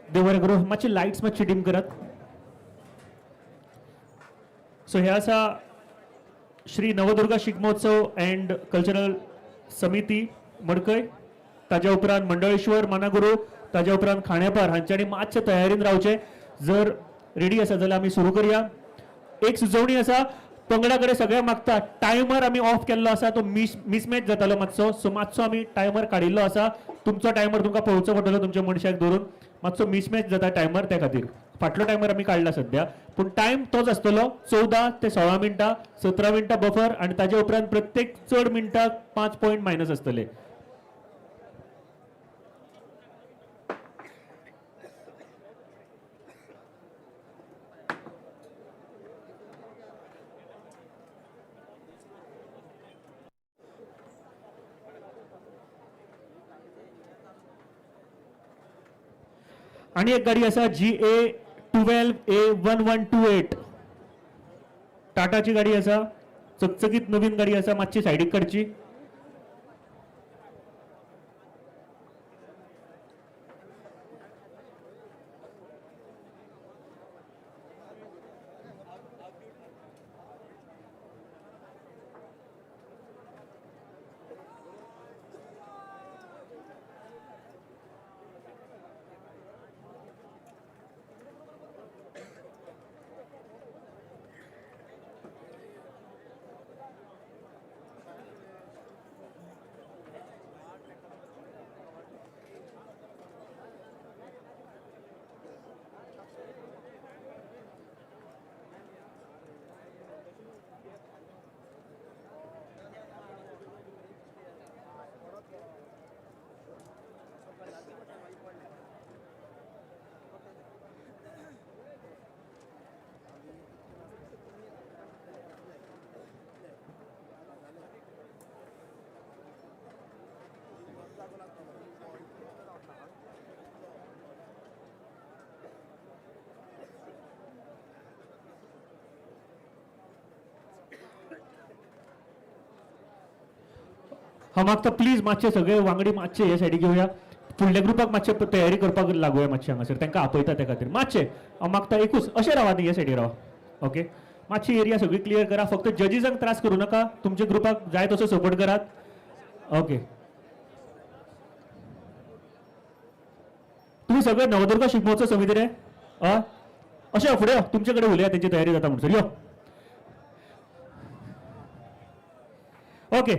देव बरें करूं. मातशी लायट्स मातशी डीम करात. सो हे आसा श्री नवदुर्गा शिगमोत्सव अँड कल्चरल समिती मडकय, ताज्या उपरांत मंडळेश्वर मानागुरू, ताज्या उपरांत खांडेपार हांच्यांनी मातशे तयारीन रावचे. जर रेडी आसा जाल्यार आमी सुरू करया. एक सुचोवणी आसा, पंगडा कडेन सगळ्यांक मागता, टायमर आमी ऑफ केल्लो आसा, तो मिसमॅच जातालो मातसो. सो मातसो आमी टायमर काडिल्लो आसा. तुमचो टायमर तुमकां पळोवचो पडटलो तुमच्या मनशाक धरून. मातसो मिसमॅच जाता टायमर, त्या खातीर फाटलो टायमर आमी काडला सद्या, पूण टायम तोच आसतलो 14 ते 16 मिनटां, 17 मिनटां बफर, आनी ताजे उपरांत प्रत्येक चड मिनटाक 5 पॉयंट मायनस आसतले. आणि एक गाडी आसा GA 12 A 1128, टाटाची गाडी आसा, चकचकीत नवीन गाडी आसा, मातशी सायडीक काडची. हांव मागता प्लीज मातशे सगळे वांगडी मातशे हे सायडीक घेवया, फुडल्या ग्रुपाक मातशे तयारी करपाक लागुया मातशे हांगासर, तांकां आपयता त्या खातीर मातशे हांव मागता एकूच अशें रावा न्ही, हे सायडीक रावा. ओके, मातशी एरिया सगळी क्लियर करा, फक्त जजीसांक त्रास करूं नाका, तुमच्या ग्रुपाक जाय तसो सपोर्ट करात. ओके, तुम्ही सगळे नवदुर्गा शिगमोत्सव समिती रे, हय अशें फुडें तुमचे कडेन उलया, तेंची तयारी जाता म्हणसर यो. ओके,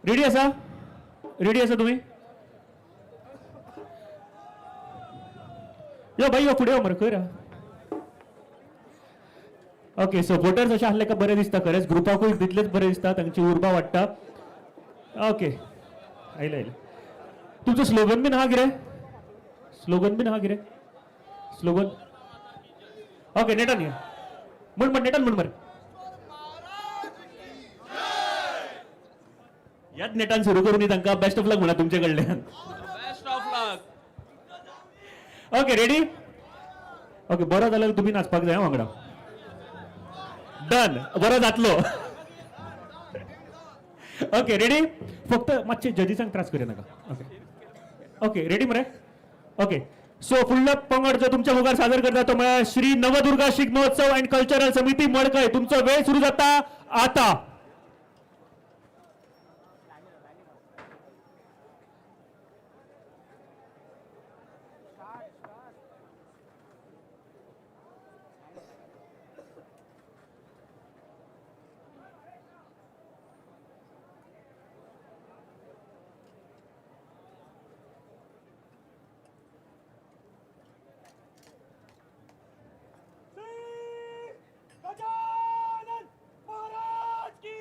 रेडी आसा? रेडी आसा तुमी? यो बाई यो फुडें यो मरे, खंय रा? ओके, सपोर्टर्स अशें आसले काय बरें दिसता, खरेंच ग्रुपाकूय तितलेच बरें दिसता, तांची उर्बा वाडटा. ओके, आयले आयले. तुमचो स्लोगन बीन आहा कितें? स्लोगन बीन आहा कितें? स्लोगन? ओके, नेटान या, म्हण म्हण नेटान म्हण मरे. याच नेटान सुरू करून तांकां बेस्ट ऑफ लक म्हणा तुमचे कडल्यान. Best of luck. Okay, ready? Okay, बरो जाल्यार तुमी नाचपाक जाय वांगडा. डन, बरो जातलो. Okay, ready? फक्त मातशे जजीसांक त्रास करूं नाका. ओके ओके, रेडी मरे? ओके, सो फुडलो पंगड जो तुमच्या मुखार सादर करता तो म्हळ्यार श्री नवदुर्गा शिगमोत्सव अँड कल्चरल समिती मडकय. तुमचो वेळ सुरू जाता आता. गजानन महाराज की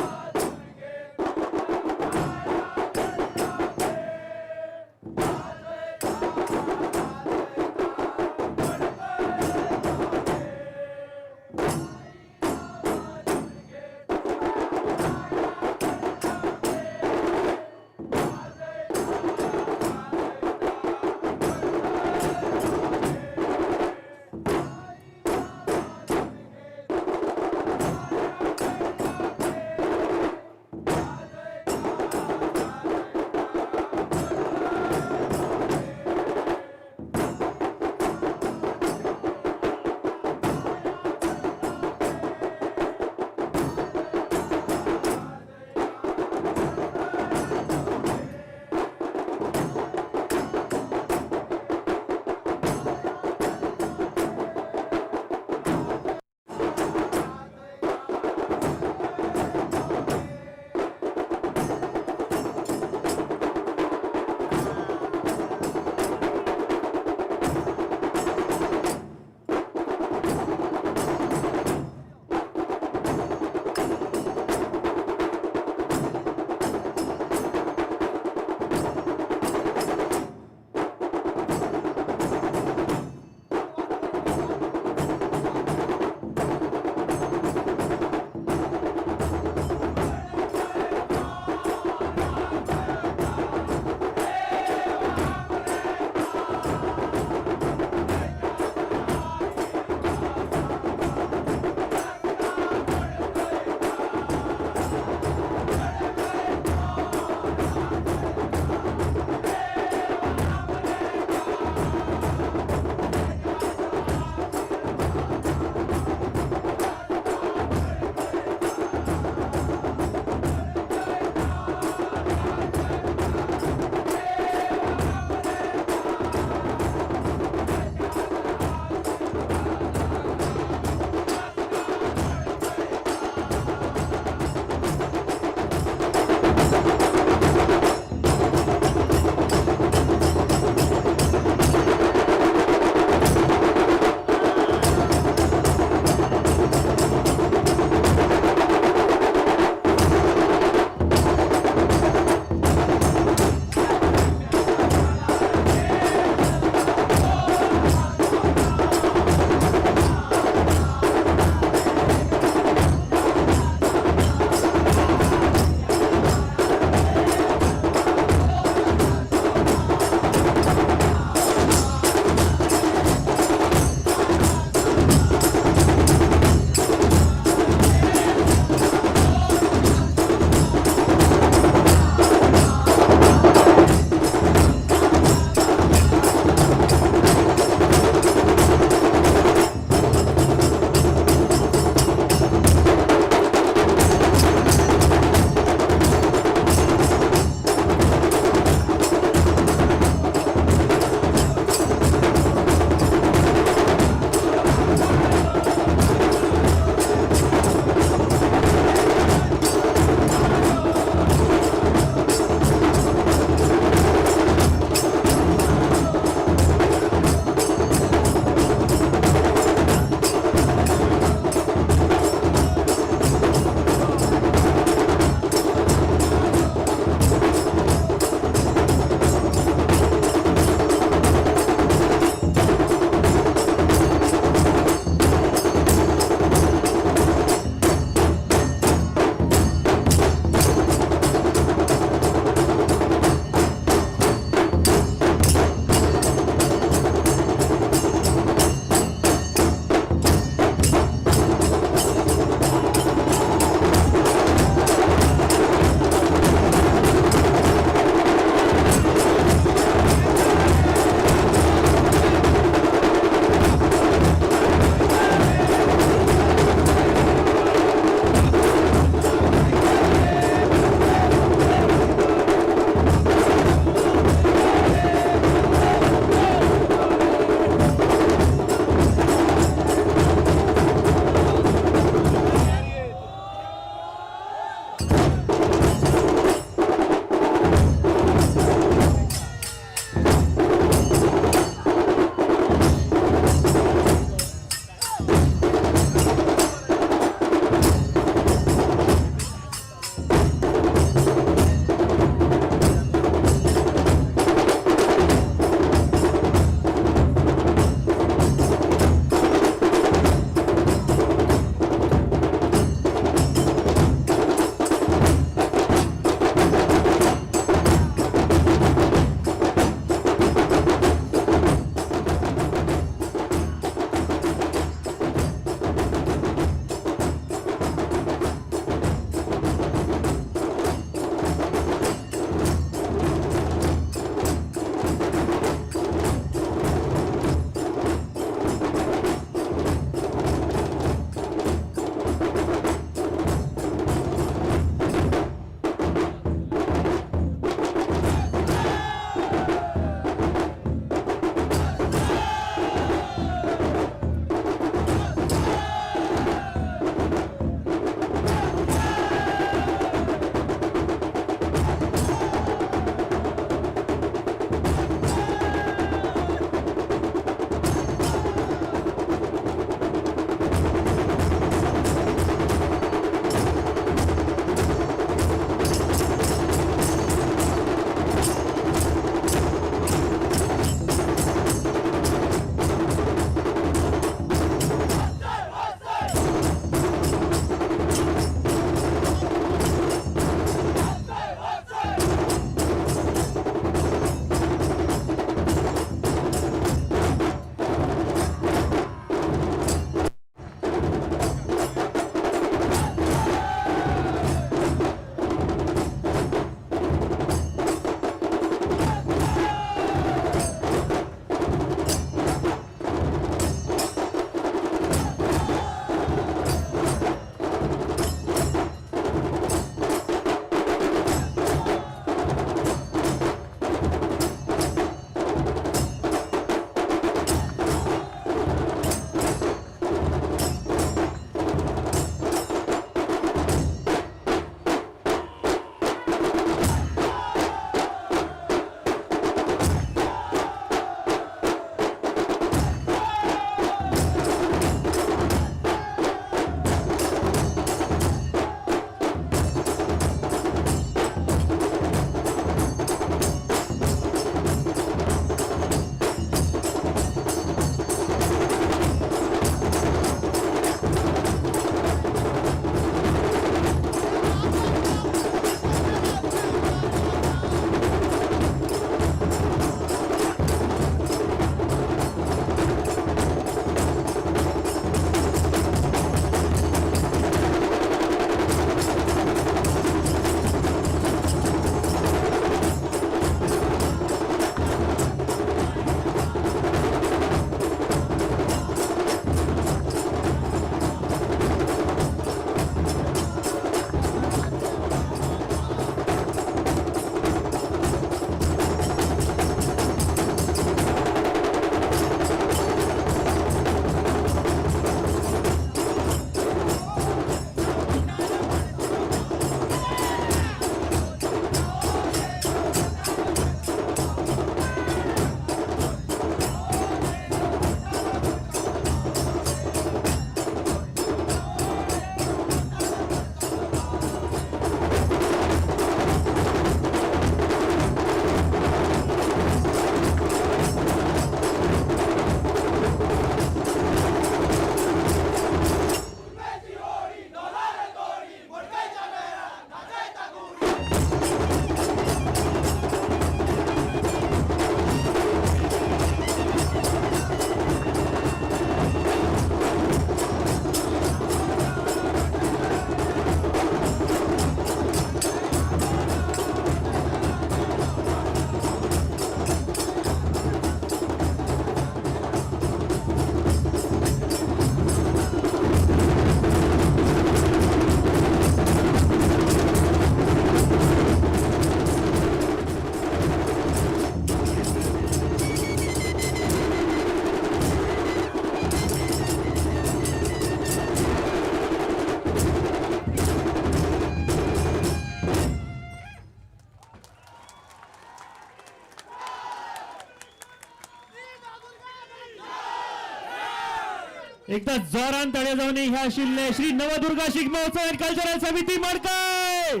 एकदा जोरान ताळे जावन ह्या आशिल्ले श्री नवदुर्गा शिगमोत्सव अँड कल्चरल समिती मडकय.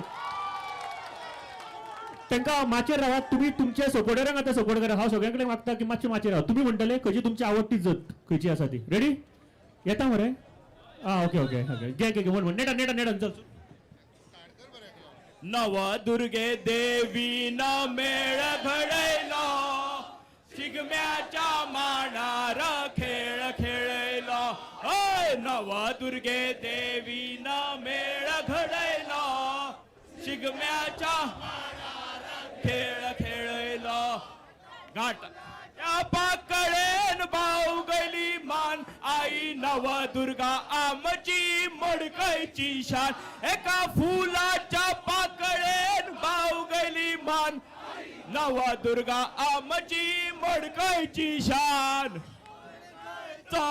तांकां माचयेर रावात तुमी, तुमच्या सपोर्टरांक आतां सपोर्ट करा. हांव सगळ्यां कडेन मागता की मातशें माचयेर राव. तुमी म्हणटले खंयची तुमची आवडटी जत खंयची आसा ती. रेडी येता मरे? आं ओके ओके ओके, घे घे घे, म्हण म्हण, नेटान नेटान नेटान चल. नवदुर्गे देवीन मेळ घडयलो, शिगम्याच्या मांडार खेळ खेळयलो. हय, नवदुर्गे देवीन मेळ घडयलो, शिगम्याच्या खेळ खेळयलो. घाट त्या पाकळेन भाव गली मान, आई नवदुर्गा आमची मडकयची शान. एका फुलाच्या पाकळेन भाव गली मान, नवदुर्गा आमची मडकयची शान. चो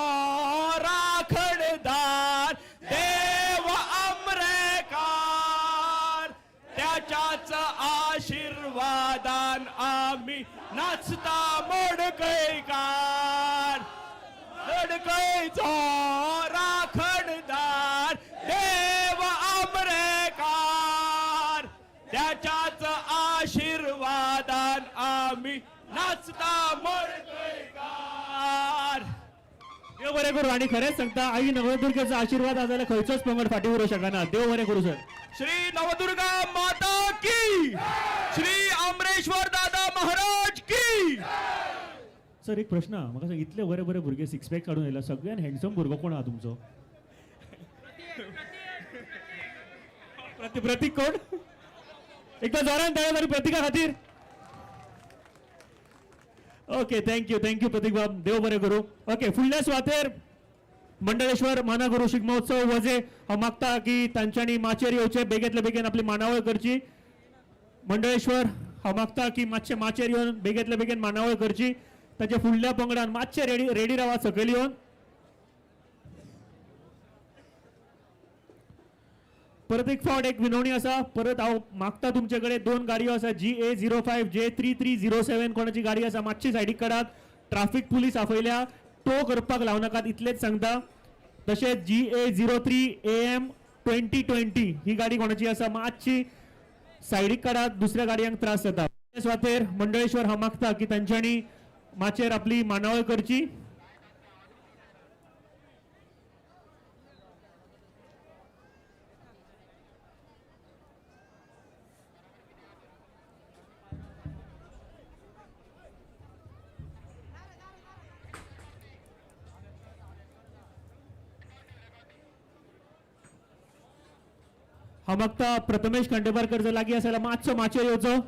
राखणदार देव आमरेकार, त्याच्याच आशीर्वादान आम्ही नाचता मडकयकार. मडकयचो राखणदार देव आमरेकार, त्याच्याच आशीर्वादान आम्ही नाचता मडकयकार. देव बरें करूं. आनी खरेंच सांगता, आई नवदुर्गेचो आशिर्वाद आसा जाल्यार खंयचोच पंगड फाटीं उरूंक शकना. देव बरें करूं सर. श्री नवदुर्गा माता की, श्री आमरेश्वर दादा महाराज की. सर एक प्रश्न आहा म्हाका सांग, इतले बरे बरे भुरगे सिक्स पॅक काडून येयला, सगळ्यान हँडसम भुरगो कोण आहा तुमचो? प्रतीक कोण? एकदा जोरान टाळयो मारी प्रतीका खातीर. Okay, thank you thank you प्रतीक बाब, देव बरें करूं. ओके, फुडल्या सुवातेर मंडळेश्वर मानागुरू शिगमोत्सव वजे. हांव मागता की तांच्यांनी माचयेर येवचें, बेगीतले बेगीन आपली मांडावळ करची. मंडळेश्वर हांव मागता की मातशें माचयेर येवन बेगीतले बेगीन मांडावळ करची. ताच्या फुडल्या पंगडान मातशें रेडी रेडी रावात सकयल येवन. परत एक फावट एक विनवणी आसा, परत हांव मागता तुमचे कडेन, दोन गाडयो आसा, GA 05 J 3307 कोणाची गाडी आसा मातशी सायडीक काडात. ट्राफीक पुलीस आपयल्या, टो करपाक लावं नाकात इतलेंच सांगता. तशेंच GA 03 AM 2020 ही गाडी कोणाची आसा मातशी सायडीक काडात, दुसऱ्या गाडयांक त्रास जाता. सुवातेर मंडळेश्वर हांव मागता की तांच्यांनी माचयेर आपली मांडावळ करची. हांव मागता प्रथमेश खांडेपारकर जर लागीं आसा जाल्यार मातसो माचयेर येवचो.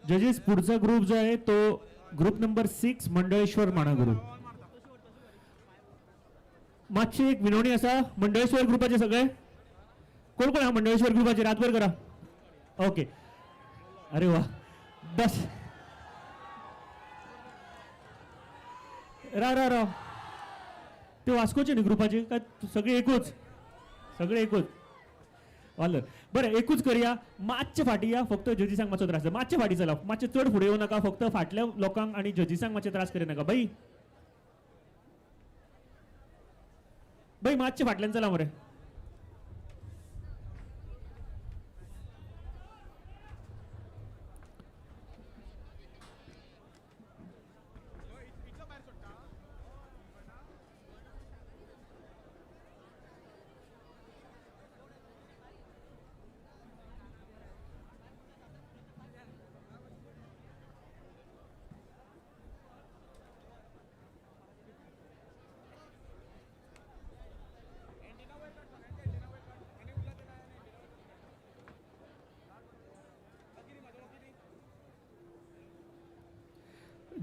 जजेस, पुढचा ग्रुप जो आहे तो ग्रुप नंबर 6 मंडळेश्वर मानागुरू. मातशी एक विनवणी आसा, मंडळेश्वर ग्रुपाचे सगळे कोण कोण आहा मंडळेश्वर ग्रुपाचे रातभर करा. ओके, अरे वा, बस राव राव राव, ते वास्कोचे न्ही ग्रुपाचे काय सगळे एकूच? सगळे एकूच वाल. बरें, एकूच करया, मातशें फाटीं या, फक्त जजीसांक मातसो त्रास जाता. मातशें फाटीं चला, मातशें चड फुडें येवं नाका, फक्त फाटल्या लोकांक आनी जजीसांक मातशें त्रास करिनाका. बाई बाई मातशें फाटल्यान चला मरे.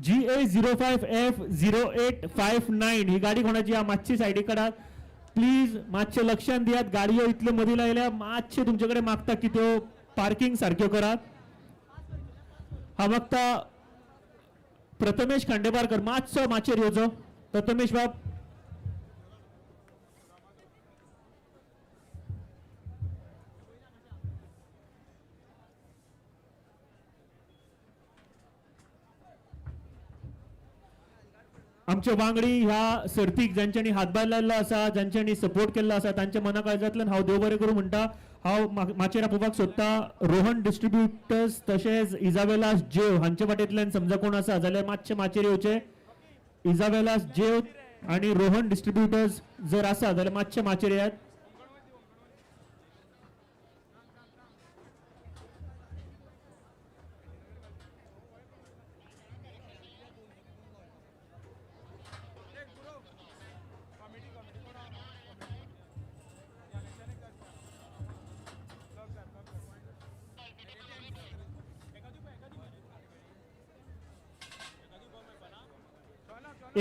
GA 05 F 0859 ही गाडी कोणाची हा मातशी सायडीक काडात प्लीज. मातशें लक्षात दियात, गाडयो इतल्यो मदीं लायल्या, मातशें तुमचे कडेन मागता की त्यो पार्किंग सारक्यो करात. हा मागता प्रथमेश खांडेपारकर, मातसो माचयेर येवचो प्रथमेश बाब. आमचे वांगडी ह्या सर्तीक जांच्यांनी हातभार लायल्लो आसा, जांच्यांनी सपोर्ट केल्लो आसा, तांच्या मना काळजांतल्यान हांव देव बरें करूं म्हणटा. हांव माचयेर आपोवपाक सोदता रोहन डिस्ट्रिब्युटर्स तशेंच इजाबेलास जेव हांचे वाटेंतल्यान समजा कोण आसा जाल्यार मातशे माचयेर येवचे. इजाबेलास जेव आनी रोहन डिस्ट्रिब्युटर्स जर आसा जाल्यार मातशे माचयेर येयात.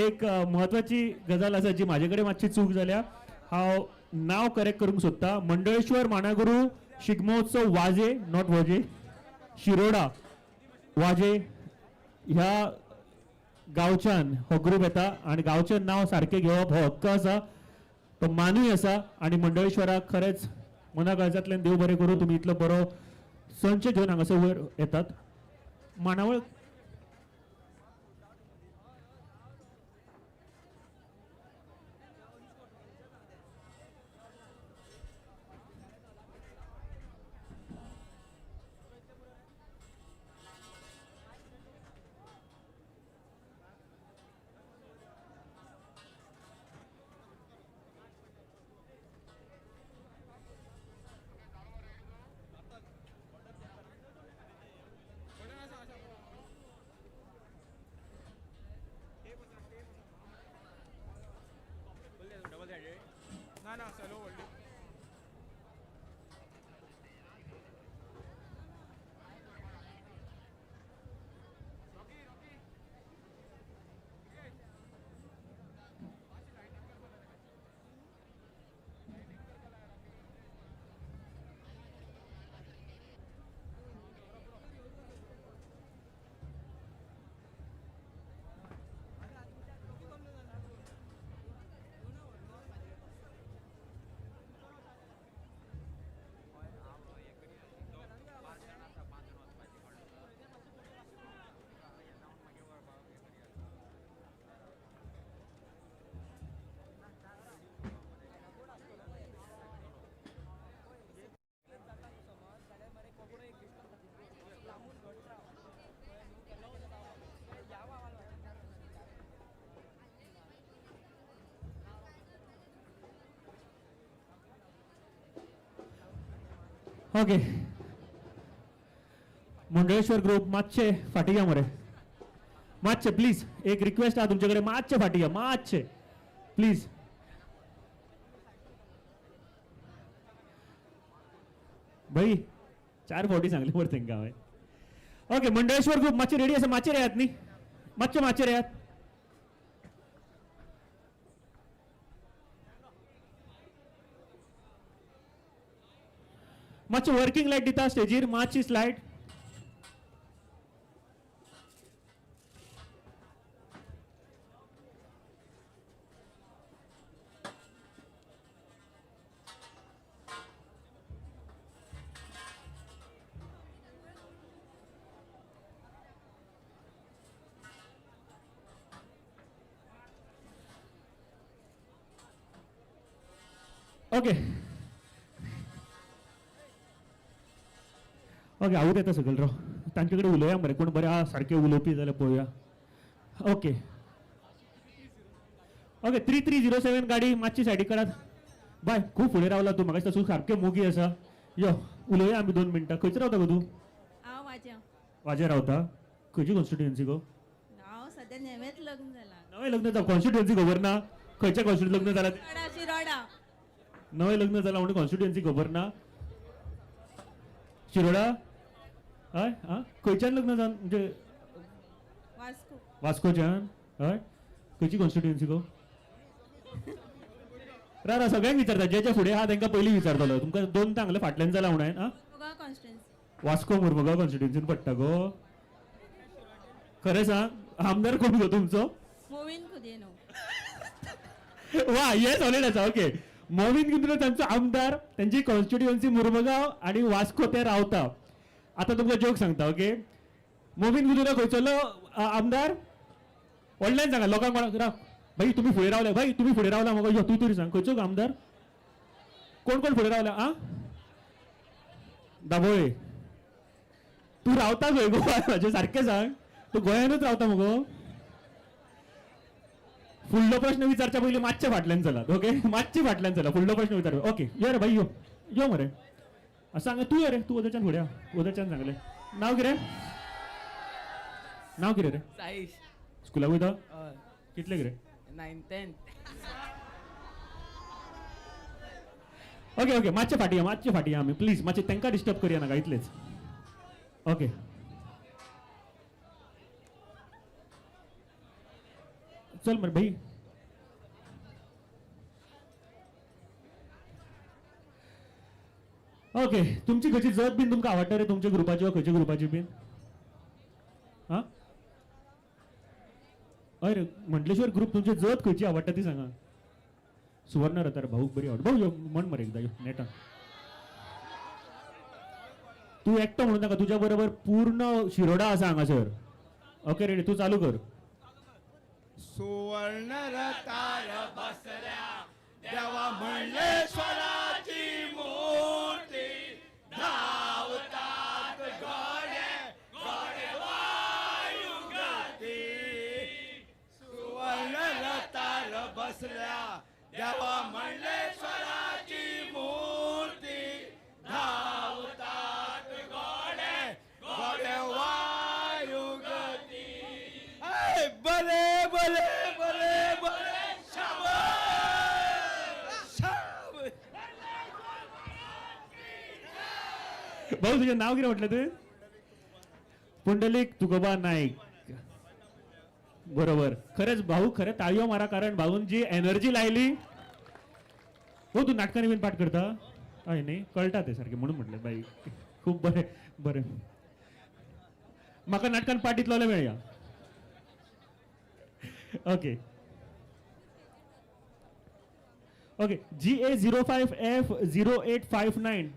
एक म्हत्वाची गजाल आसा जी म्हाजे कडेन मातशी चूक जाल्या, हांव नांव करेक्ट करूंक सोदता. मंडळेश्वर मानागुरू शिगमोत्सव वाजे, not वजे, शिरोडा वाजे ह्या गांवच्यान हो ग्रूप येता आनी गांवचें नांव सारकें घेवप हो हक्क आसा, तो मानूय आसा. आनी मंडळेश्वराक खरेंच मना काळजांतल्यान देव बरें करूं, तुमी इतलो बरो संच घेवन हांगासर वयर येतात. मांडावळ ओके, मंडळेश्वर ग्रुप मातशे फाटी या मरे, मातशे प्लीज, एक रिक्वेस्ट आहा तुमचे कडेन, मातशे फाटी या, मातशे प्लीज. भाई 4 फावटी सांगले मरे तांकां हांवें. ओके, मंडळेश्वर ग्रुप मातशे रेडी आसा, मातशे येयात न्ही, मातशे मातशे येयात. मातशें वर्किंग लायट दिता स्टेजीर, मातशी लायट. ओके ओके, आवूत येता सकयल राव, तांचे कडेन उलोवया मरे, कोण बरें आहा सारकें उलोवपी जाल्यार पळोवया. ओके ओके, 3307 गाडी मातशी सायडीक काडात. बाय, खूब फुडें रावला तूं, म्हाका दिसता तूं सारकें मोगी आसा. यो उलोवया आमी 2 मिनटां. खंयच रावता गो तूं? हांव वाज्या. वाज्या रावता? खंयची कॉन्स्टिट्युएन्सी गो? हांव सद्या नवेंच लग्न जालां. नवें लग्न जालां, कॉन्स्टिट्युएन्सी खबर ना? खंयच्या कॉन्स्टिट्युएन्सी लग्न जालां? शिरोडा. शिरोडा. नवें लग्न जालां म्हणून कॉन्स्टिट्युएन्सी खबर ना? शिरोडा? हय, आं, खंयच्यान लग्न जावन म्हणजे? वास्को. वास्कोच्यान? हय, खंयची कॉन्स्टिट्युएन्सी गो? रा रा सगळ्यांक विचारता, जे जे फुडें आहा तांकां पयलीं विचारतलो. तुमकां दोन तांगले फाटल्यान जाला म्हणून. आं, मुरमुगांव कॉन्स्टिट्युएन्सी. वास्को मुरमुगांव कॉन्स्टिट्युएन्सीन पडटा गो? खरें सांग, आमदार कोण गो तुमचो? मोविन कुदिनो. वा, हे सॉलिड आसा. ओके, मोविन कुदिन्हो तांचो आमदार, त्यांची कॉन्स्टिट्युएन्सी मुरमुगांव आणि वास्को ते रावता. आता तुमकां जोक सांगता. ओके, मोविन कुदिन्हो खंयचलो आमदार? व्हडल्यान सांगा लोकांक. कोणाक राव भाई, तुमी फुडें रावले. भाई, तुमी फुडें रावला मगो. यो, तूं तरी सांग, खंयचो गो आमदार? कोण कोण फुडें रावला? आ, दाबोळे. तूं रावता खंय गो? म्हाजें सारकें सांग, तूं गोंयानूच रावता मगो? फुडलो प्रश्न विचारच्या पयलीं मातशें फाटल्यान चलात. ओके, मातशें फाटल्यान चला, फुडलो प्रश्न विचार. ओके, यो रे भाई, यो यो मरे. सांग तूं, यो रे तूं. ओदरच्यान फुडें ओदरच्यान सांगलें. नांव कितें? नांव कितें रे? साईश. स्कुलाक वयता? हय. कितले कितें? 9 10. ओके ओके, मातशें फाटीं या, मातशें फाटीं या आमी प्लीज. मातशें तांकां डिस्टर्ब करया नाका इतलेच. ओके, चल मरे भाई. ओके, तुमची खंयची जत बीन तुमकां आवडटा रे? तुमच्या ग्रुपाची वा खंयच्या ग्रुपाची बीन? आं, हय रे, मंडलेश्वर ग्रुप, तुमची जत खंयची आवडटा ती सांगा. सुवर्ण रतार भाऊक बरी आवड. भाऊ यो, म्हण मरे एकदा, यो नेटान. तूं एकटो म्हणू नाका, तुज्या बरोबर पूर्ण शिरोडा आसा हांगासर. ओके, रेडी, तूं चालू कर. सुवर्ण रतार बसल्या देवा म्हणलेश्वराची मूर्ती, धावतात घोडे घोडे वायू गती. सुवर्ण रतार बसल्या देवा म्हणलेश्वराची मूर्ती, धावतात घोडे घोडे वायू गती. ऐ, बरे बरे बरे बरे, शाबास शाबास. भाऊ, तुझें नांव कितें म्हटलें तुवें? पुंडलीक तुकोबा नाईक, बरोबर. खरेंच भाऊ, खरें ताळयो मारा, कारण भाऊन जी एनर्जी लायली. हो, तूं नाटकांनी बीन पाठ करता? हय न्ही, कळटा तें सारकें, म्हणून म्हटलें. बाई, खूब बरें बरें. म्हाका नाटकान पाठ दितलो जाल्यार मेळया. Okay okay, GA 05 F 0859.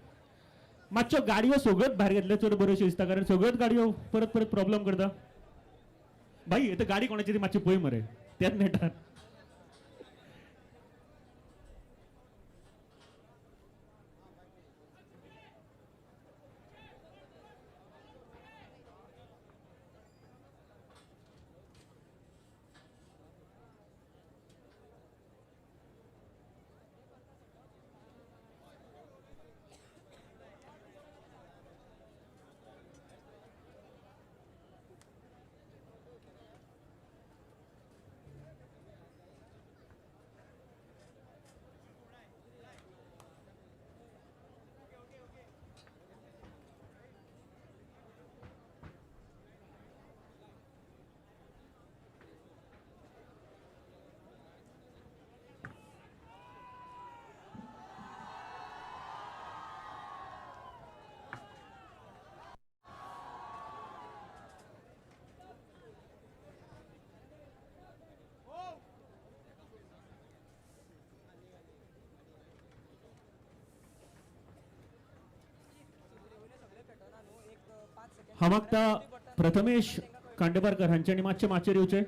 मातश्यो गाडयो सगळ्योच भायर घेतल्यो चड बऱ्योश्यो दिसता, कारण सगळ्योच गाडयो परत परत प्रॉब्लम करता. बाई, आतां गाडी कोणाची ती मातशी पळय मरे त्याच नेटार. हांव मागता प्रथमेश कांडेपारकर हांच्यांनी मातशें माचयेर येवचें.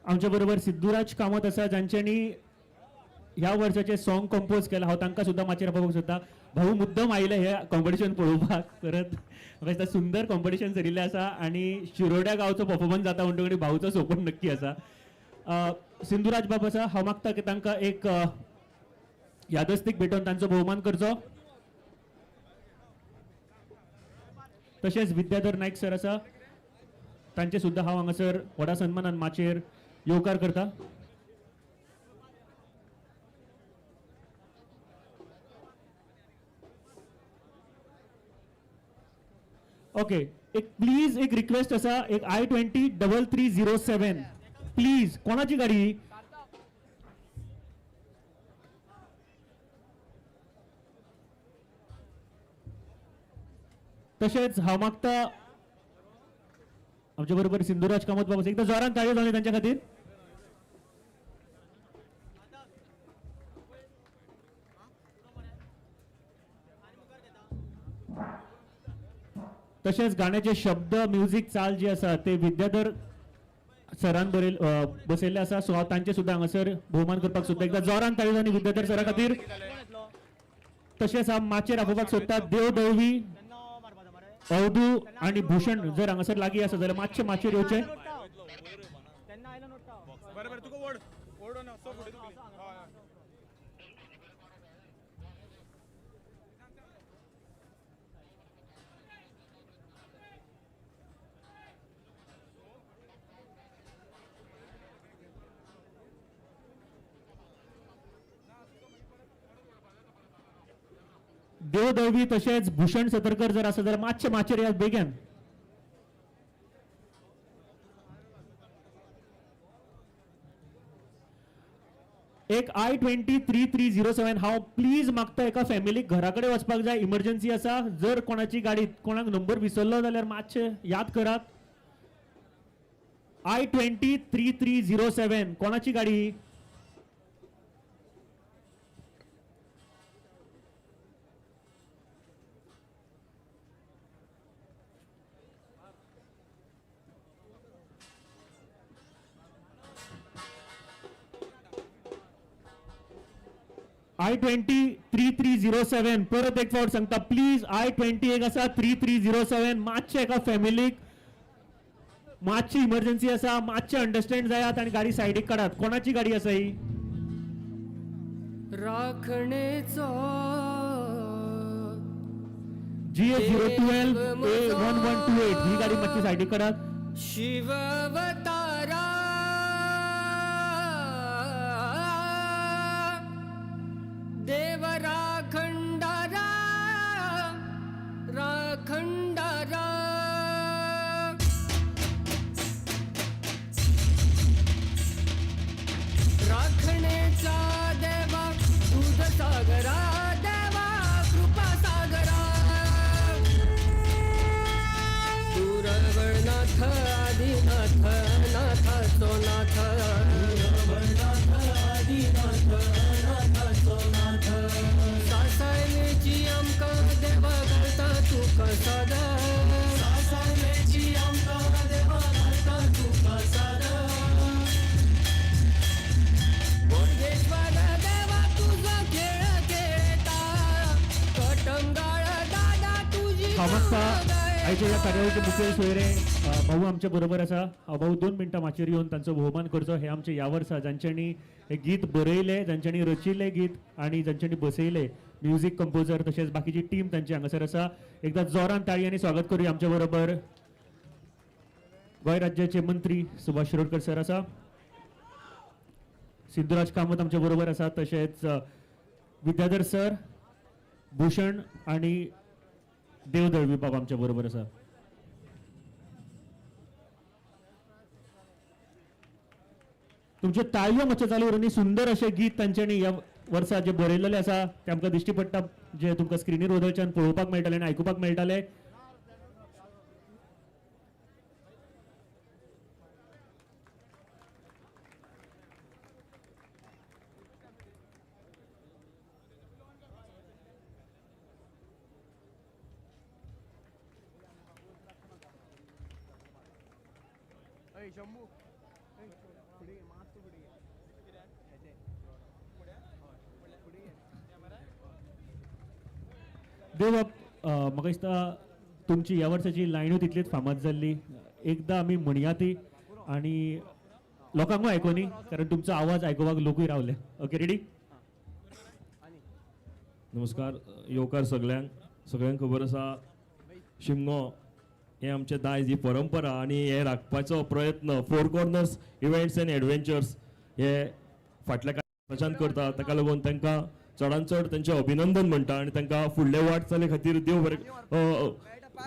आमच्या बरोबर सिद्धुराज कामत आसा, जांच्यांनी ह्या वर्साचें सॉंग कंपोज केलां. हांव तांकां सुद्दां माचयेर आपोवपाक सोदता. भाऊ मुद्दम आयले हे कॉम्पिटिशन पळोवपाक. परत म्हाका दिसता सुंदर कॉम्पिटिशन चलिल्लें आसा आनी शिरोड्या गांवचो परफॉर्मन्स जाता म्हणटकीर भाऊचो सपोर्ट नक्की आसा. सिंधुराज बाब आसा, हांव मागता की तांकां एक यादस्तीक भेटोवन तांचो भोवमान करचो. तशेंच विद्याधर नायक सर आसा, तांचे सुद्दां हांव हांगासर व्हडा सन्मानान माचयेर येवकार करता. ओके, एक प्लीज एक रिक्वेस्ट आसा, एक I 20 3307 please, कोणाची गाडी? तशेंच हांव मागता आमच्या बरोबर सिंधुराज कामत बाबू, एकदा जोरान ताळयो जावनी तांच्या खातीर. तशेंच गाण्याचे शब्द, म्युझिक, चाल जी आसा ते विद्याधर सरान बरयल बसयल्ले आसा. सो हांव तांचे सुद्दां हांगासर भोवमान करपाक सोदता. एकदा जोरान ताळयो जावनी विद्याधर सरा खातीर. तशेंच हांव माचयेर आपोवपाक सोदता देव दळवी, अवधू आणि भूषण, जर हांगासर लागीं आसा जाल्यार मातशे माचयेर येवचे. देव दळवी तशेंच भूषण सतरकर जर आसा जाल्यार मातशे माचयेर येयात बेगीन. एक I 20 3307 हांव प्लीज मागता, एका फॅमिलीक घरा कडेन वचपाक जाय, इमर्जन्सी आसा. जर कोणाची गाडी कोणाक नंबर विसरलो जाल्यार मातशें याद करात. I 20 3307 कोणाची गाडी? I 20 3307 परत एक फावट सांगता प्लीज. I 20 एक आसा 3307, मातशें एका फॅमिलीक मातशी इमर्जन्सी आसा, मातशें अंडरस्टँड जायात आनी गाडी सायडीक काडात. कोणाची गाडी आसा ही? राखणेचो GA 012 A 1128 ही गाडी मातशी सायडीक काडात. शिववतारा देव राखंडारा राखंडारा राखणेचा देवा दूध सागरा देवा कृपा सागरा दूरवरनाथ आदिनाथ नाथाचो नाथ दूरवरनाथ आदिनाथ नाथाचो नाथ सासायमेची आमकां देवा घालता तुका सादा सासायमेची आमकां देवा घालता तुका सादा बोडगेश्वर देवा तुजो खेळ खेळता कटंगाळ दादा तुजी हांव मागता आयच्या ह्या कार्यावळीचे मुखेल सोयरे भाऊ आमच्या बरोबर आसा. हांव भाऊ 2 मिनटां माचयेर येवन तांचो भोवमान करचो. हे आमचे ह्या वर्सा जांच्यांनी हे गीत बरयलें, जांच्यांनी रचिल्लें गीत आनी जांच्यांनी बसयलें, म्युझिक कंपोजर तशेंच बाकीची टीम तांची हांगासर आसा. एकदा जोरान ताळयांनी स्वागत करूया. आमच्या बरोबर गोंय राज्याचे मंत्री सुभाष शिरोडकर सर आसा, सिद्धराज कामत आमच्या बरोबर आसा, तशेंच विद्याधर सर, भूषण आनी देव दळवी बाब आमच्या बरोबर आसा. तुमच्यो ताळयो मातश्यो चालू उरून सुंदर अशें गीत तांच्यांनी ह्या वर्सा जे बरयलेलें आसा तें आमकां दिश्टी पडटा, जे तुमकां स्क्रिनीर वदळच्यान पळोवपाक मेळटालें आनी आयकुपाक मेळटालें. देव म्हाका दिसता तुमची ह्या वर्साची लायनूय तितलीच फामाद जाल्ली. एकदां आमी म्हणया ती आनी लोकांकूय आयकोनी, कारण तुमचो आवाज आयकुपाक लोकूय रावले. Okay, ready? नमस्कार, येवकार सगळ्यांक. सगळ्यांक खबर आसा शिमगो हें आमचें दायज, ही परंपरा आनी हे राखपाचो प्रयत्न four corners events and adventures हे फाटल्या कांय वर्सांच्यान करता. ताका लागून तांकां चडान चड तांचें अभिनंदन म्हणटा आनी तांकां फुडले वाटचाली खातीर देव बरें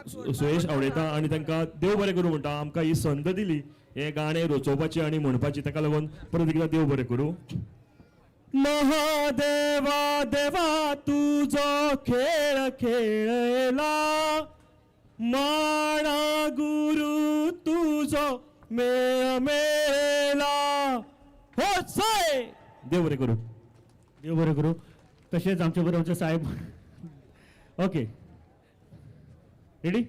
सुयेश आवडयता आनी तांकां देव बरें करूं म्हणटा. आमकां ही संद दिली हें गाणें रचोवपाची आनी म्हणपाची, ताका लागून परत एकदां देव बरें करूं. महादेवा देवा तुजो खेळ खेळला, माणा गुरु तुजो मेळ मेळला. हो सय देव बरें करूं. देव बरें करूं. तशेंच आमचे बरोबर आमचे साहेब. Okay ready?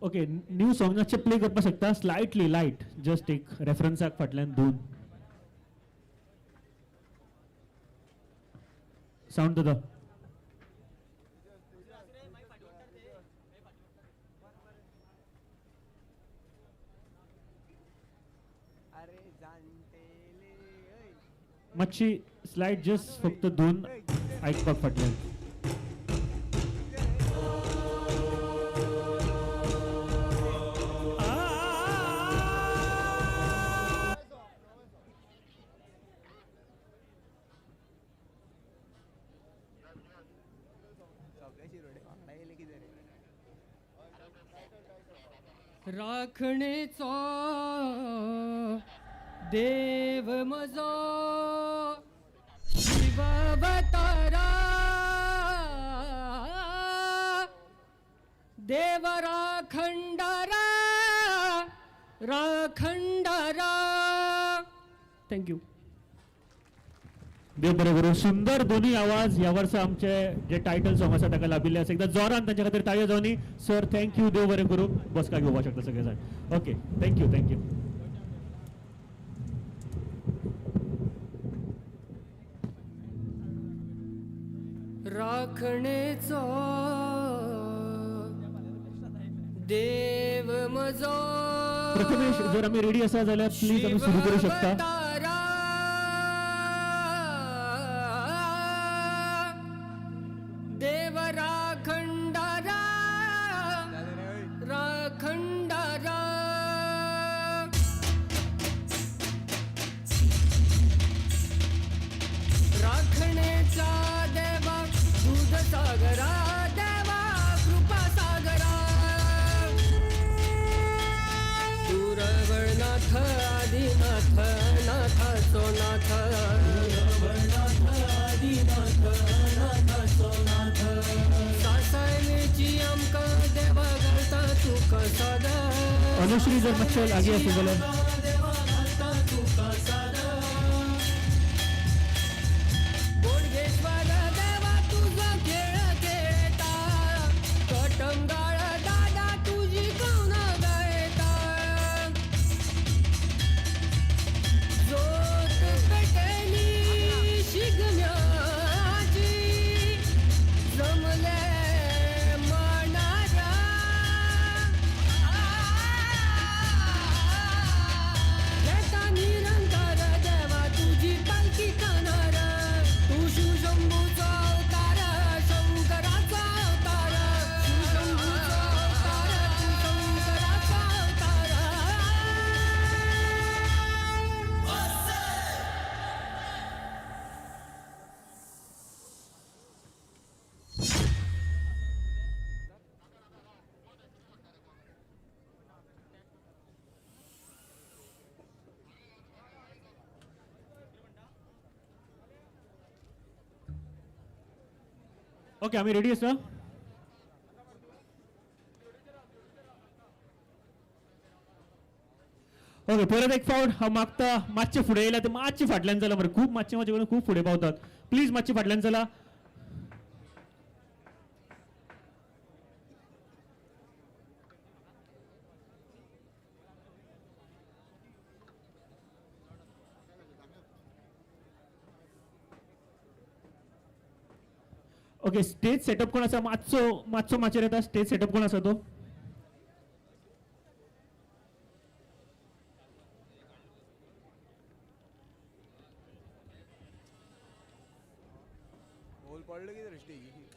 Okay new song मातशें प्ले करपाक शकता, स्लायटली लायट, जस्ट एक रेफरन्साक फाटल्यान दोन सावंड दादा. मातशी स्लायड जस्ट फक्त दोन आयकपाक फाटल्यान. राखणेचो देव म्हजो शिववतारा, देव राखंडारा राखंडारा. Thank you. देव बरें करूं. सुंदर दोन्ही आवाज ह्या वर्सा आमचे जे टायटल सॉंग आसा ताका लाभिल्ले आसा. एकदां जोरान तांच्या खातीर ताळयो जावनी. सर thank you, देव बरें करूं. बसका घेवपाक शकता सगळे जाण. Okay thank you thank you. राखणेचो देव म्हजो. प्रथमेश जर आमी रेडी आसा जाल्यार प्लीज आमी सुरू करूं शकता. देव राखंडारा राखंडारा. राखणेचा देवा दूध सागरा, देवा कृपा सागरा. तुरवळनाथ आदिनाथ नाथाचो नाथ, तुरवळनाथ आदिनाथ नाथाचो नाथ. सासायनेची आमकां देवा घालता तुका सादा. अनुश्री जर मातशें लागीं आसा जाल्यार. देवा घालता तुका सादा. बोडगेश्वर देवा तुजो खेळ खेळता, कटंगाळ दादा तुजी कवनां गायता. जोत पेटली शिगम्याची जमले मांडारा. येता निरंतर देवा तुजी पालखी कानार. तू शिवशंभूचो अवतार शंकराचो अवतार, शिवशंभूचो अवतार तू शंकराचो अवतार. ओके आमी रेडी आसा. ओके परत एक फावट हांव मागता मातशें फुडें येयला ते मातशें फाटल्यान चला मरे, खूब मातशें मातशें करून खूब फुडें पावतात. प्लीज मातशें फाटल्यान चला. ओके स्टेज सेटअप कोण आसा? मातसो मातसो माचयेर येता. स्टेज सेटअप कोण आसा तो? होल पडलो कितें रे स्टेजीर?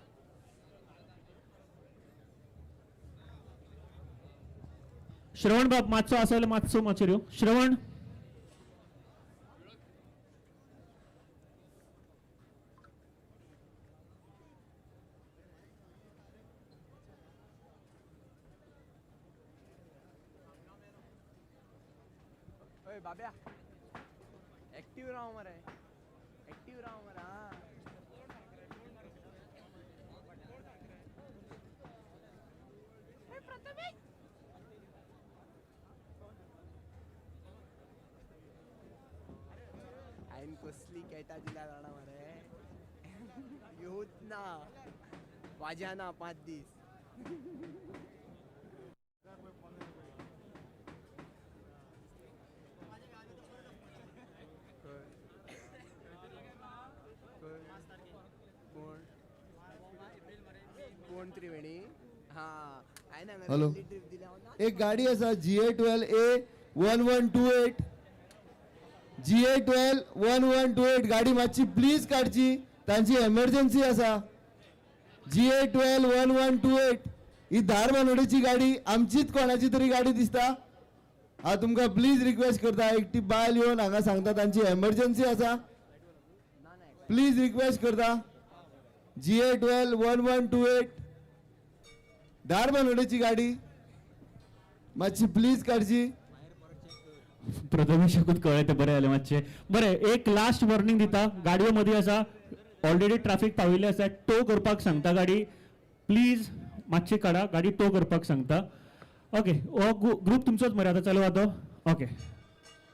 श्रवण बाब मातसो आसा जाल्यार मातसो माचयेर यो. श्रवण, बाब्या ऍक्टिव्ह राव मरे, ऍक्टिव्ह राव मरे. हांवें कसली केटा दिल्या जाणा मरे, येवच ना वाज्या ना 5 दीस. त्रिवेणी हॅलो, एक गाडी आसा GA 12 A 1128, GA 12 1128 गाडी मातशी प्लीज काडची, तांची एमर्जन्सी आसा. GA 12 1128 ही धारबानोडेची गाडी, आमचीच कोणाची तरी गाडी दिसता. हांव तुमकां प्लीज रिक्वेस्ट करता, एकटी बायल येवन हांगा सांगता तांची एमर्जन्सी आसा, प्लीज रिक्वेस्ट करता. GA 12 1128 धारबानोडेची गाडी मातशी प्लीज काडची. प्रथमेशाकूच कळ्ळें तें बरें जालें मातशें. बरें, एक लास्ट वॉर्निंग दिता, गाडयो मदीं आसा, ऑलरेडी ट्राफीक पाविल्लें आसा, टो करपाक सांगता गाडी, प्लीज मातशी काडा गाडी, टो करपाक सांगता. ओके, हो ग्रूप तुमचोच मरे आतां चालू आहा तो. ओके,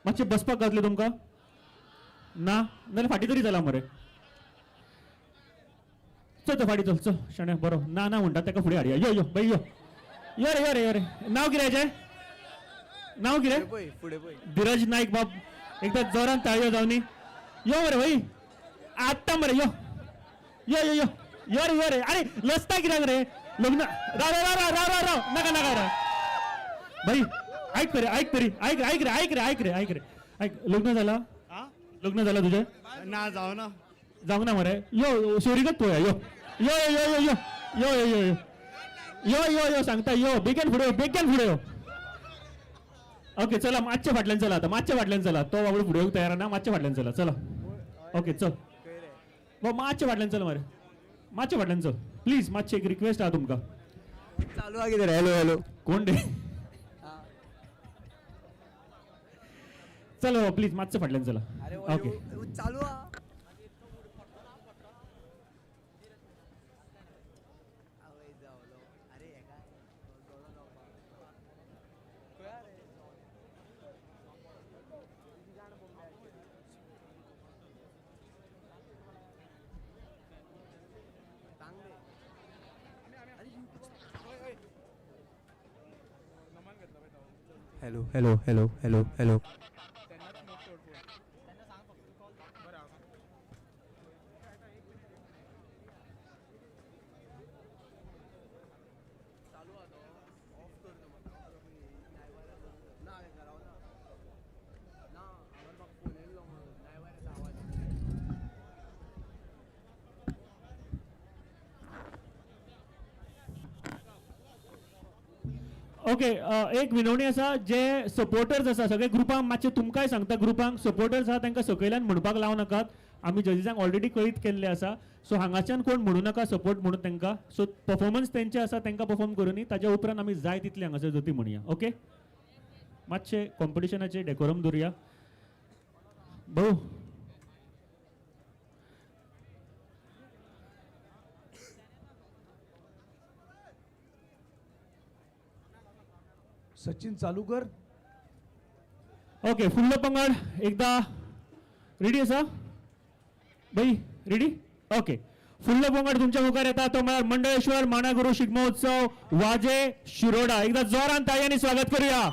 मातशें बसपाक गावतलें तुमकां? ना नाल्यार फाटीं तरी चला मरे. चल तो फाटीं चल, चल शाण्या बरो ना ना म्हणटा ताका फुडें हाडया. यो यो बाई यो, यो रे यो रे यो रे. नांव कितें हेजें? नांव कितें? धीरज नायक बाब, एकदा जोरान ताळयो जावनी. यो मरे भाई आत्ता मरे, यो यो यो यो यो रे यो रे. अरे लसता कित्याक रे? लग्न राव राव राव राव राव राव, नाका नाका राव भाई, ऐक तरी ऐक तरी ऐक ऐक रे ऐक रे ऐक रे ऐक रे ऐक. लग्न झाला? लग्न झालं तुझे? ना जाऊ ना, जाऊ ना मरे. यो सोरीगत पळोवया. यो यो यो यो यो यो यो यो यो यो यो सांगता यो, बेगीन फुडें यो, बेगीन फुडें यो. ओके चला, मातशे फाटल्यान चला आतां, मातशे फाटल्यान चला. तो बाबडो फुडें येवंक तयार ना, मातशे फाटल्यान चला. चला ओके चल बाबा, मातशे फाटल्यान चल मरे, मातशे फाटल्यान चल प्लीज. मातशे एक रिक्वेस्ट आहा तुमकां. चालू आहा कितें रे? हॅलो हॅलो, कोण रे? चल बाबा प्लीज मातशे फाटल्यान चला. ओके चालू आहा. Hello hello hello hello hello. Okay, एक विनवणी आसा, जे सपोर्टर्स आसा सगळे ग्रुपांक मातशें तुमकांय सांगता, ग्रुपांक सपोर्टर्स आसा तांकां सकयल्यान म्हणपाक लावं नाकात. आमी जजीसांक ऑलरेडी कळीत केल्लें आसा. सो हांगाच्यान कोण म्हणू नाका सपोर्ट म्हणून तांकां. सो परफॉर्मन्स तेंचे आसा तांकां परफॉर्म करुनी, ताज्या उपरांत आमी जाय तितले हांगासर जती म्हणया. ओके, मातशें कॉम्पिटिशनाचें डेकोरम दवरुया. भाऊ सचिन चालू कर. ओके, फुडलो पंगड एकदा रेडी आसा बाई? रेडी? ओके, फुडलो पंगड तुमच्या मुखार येता तो म्हळ्यार मंडळेश्वर मानागुरू शिगमोत्सव वाजे शिरोडा. एकदा जोरान ताळयांनी स्वागत करूया.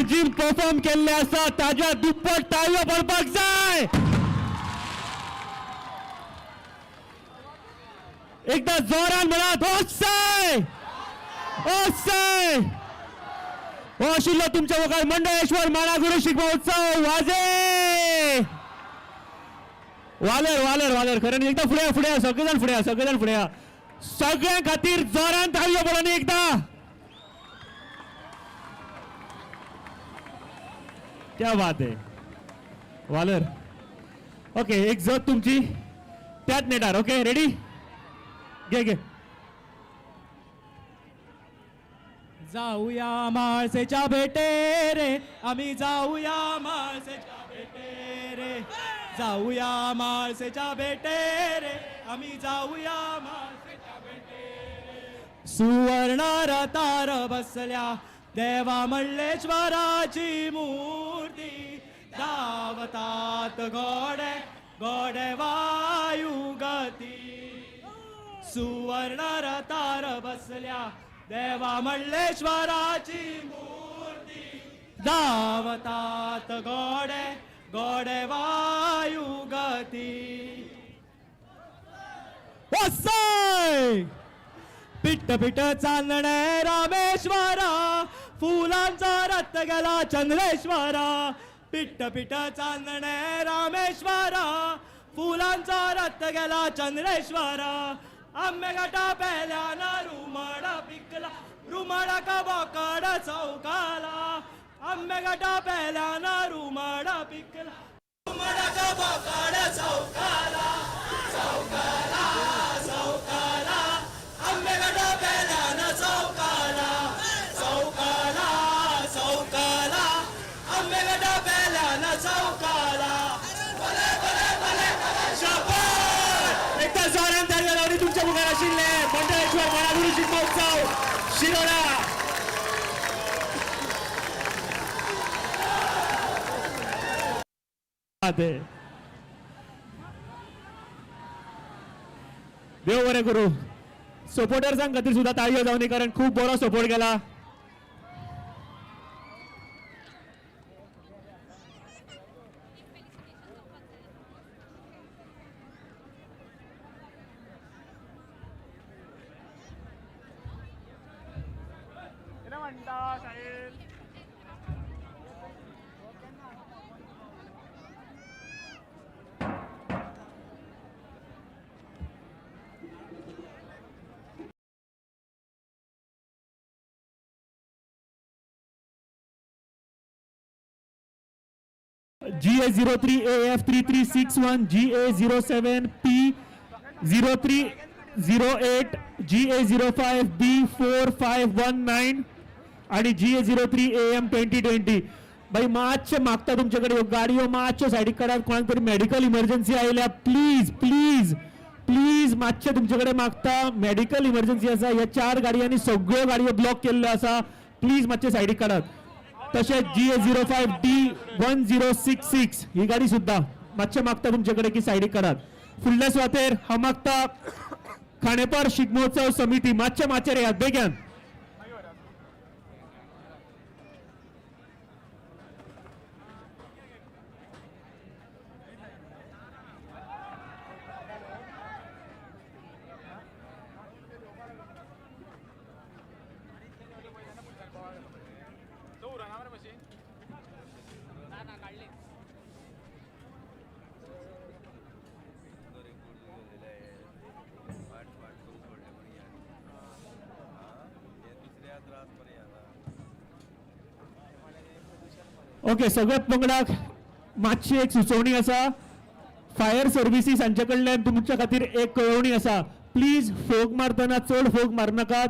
एनर्जीन परफॉर्म केल्ले आसा ताज्या दुप्पट ताळयो पडपाक जाय. एकदा जोरान म्हणात ओसाय ओसाय. हो आशिल्लो तुमच्या मुखार मंडळेश्वर माडागुरू शिगमोत्सव वाजे. वालेर वालेर वालेर खरें एकदा फुडें फुडें सगळे जाण फुडें सगळे जाण फुडें सगळ्यां खातीर जोरान ताळयो पडोन एकदा. क्या बात आहे वालर. ओके एक जत तुमची त्याच नेटार. ओके रेडी घे घे. जाऊया म्हाळसेच्या भेटे रे, आम्ही जाऊया म्हाळसेच्या भेटे रे, जाऊया म्हाळसेच्या भेटे रे, आम्ही जाऊया म्हाळसेच्या भेटे रे. सुवर्ण रतार बसल्या देवा मल्लेश्वराची मूर्ती, धावतात घोडे घोडे वायू गती. सुवर्ण रतार बसल्या देवा मल्लेश्वराची मूर्ती, धावतात घोडे घोडे वायू गती. वसाय पिट्ट पिट्ट चांदणे रामेश्वरा, फुलांचा रथ गेला चंद्रेश्वरा. पिट्ट पिट्ट चांदणे रामेश्वरा, फुलांचा रथ गेला चंद्रेश्वरा. आंबेघाटा पेल्यान रुमाडा पिकला, रुमाडा का बोकाड चौकाला. आंबेघाटा पेल्यान रुमाडा पिकला, रुमाडा का बोकाड चौकाला. चौकाला चौकाला आंबेघाटा पेल्यान चौकाला, चौकाला चौकाला आंबेघाटा पेल्यान चौकाला. भले भले भले शाबास. एकदा जोरान ताळयो लावणी तुमच्या मुखार आशिल्ले मंडळेश्वर माडागुरू शिगमोत्सव शिरोडा. देव बरें करूं. सपोर्टर्सां खातीर सुद्दां ताळयो जावनी कारण खूब बरो सपोर्ट केला. GA03 AF 3361, GA07 P 0308, GA05 B 4519 आणि GA03 AM 2020. बाई मातशें मागता तुमचे कडेन ह्यो गाडयो मातश्यो सायडीक काडात, कोणाक तरी मेडिकल इमर्जन्सी आयल्या. प्लीज प्लीज प्लीज मातशें तुमचे कडेन मागता, मेडिकल इमर्जन्सी आसा. ह्या 4 गाडयांनी सगळ्यो गाडयो ब्लॉक केल्ल्यो आसा, प्लीज मातशें सायडीक काडात. तशेंच GA05 D 1066 ही गाडी सुद्दां मातशें मागता तुमचे कडेन की सायडीक काडात. फुडल्या सुवातेर हांव मागता खांडेपार शिगमोत्सव समिती, मातशें माचयेर येयात बेगीन. ओके सगळ्या पंगडाक मातशी एक सुचोवणी आसा. फायर सर्विसीस हांचे कडल्यान तुमच्या खातीर एक कळोवणी आसा. प्लीज फोग मारतना चड फोग मारनाकात.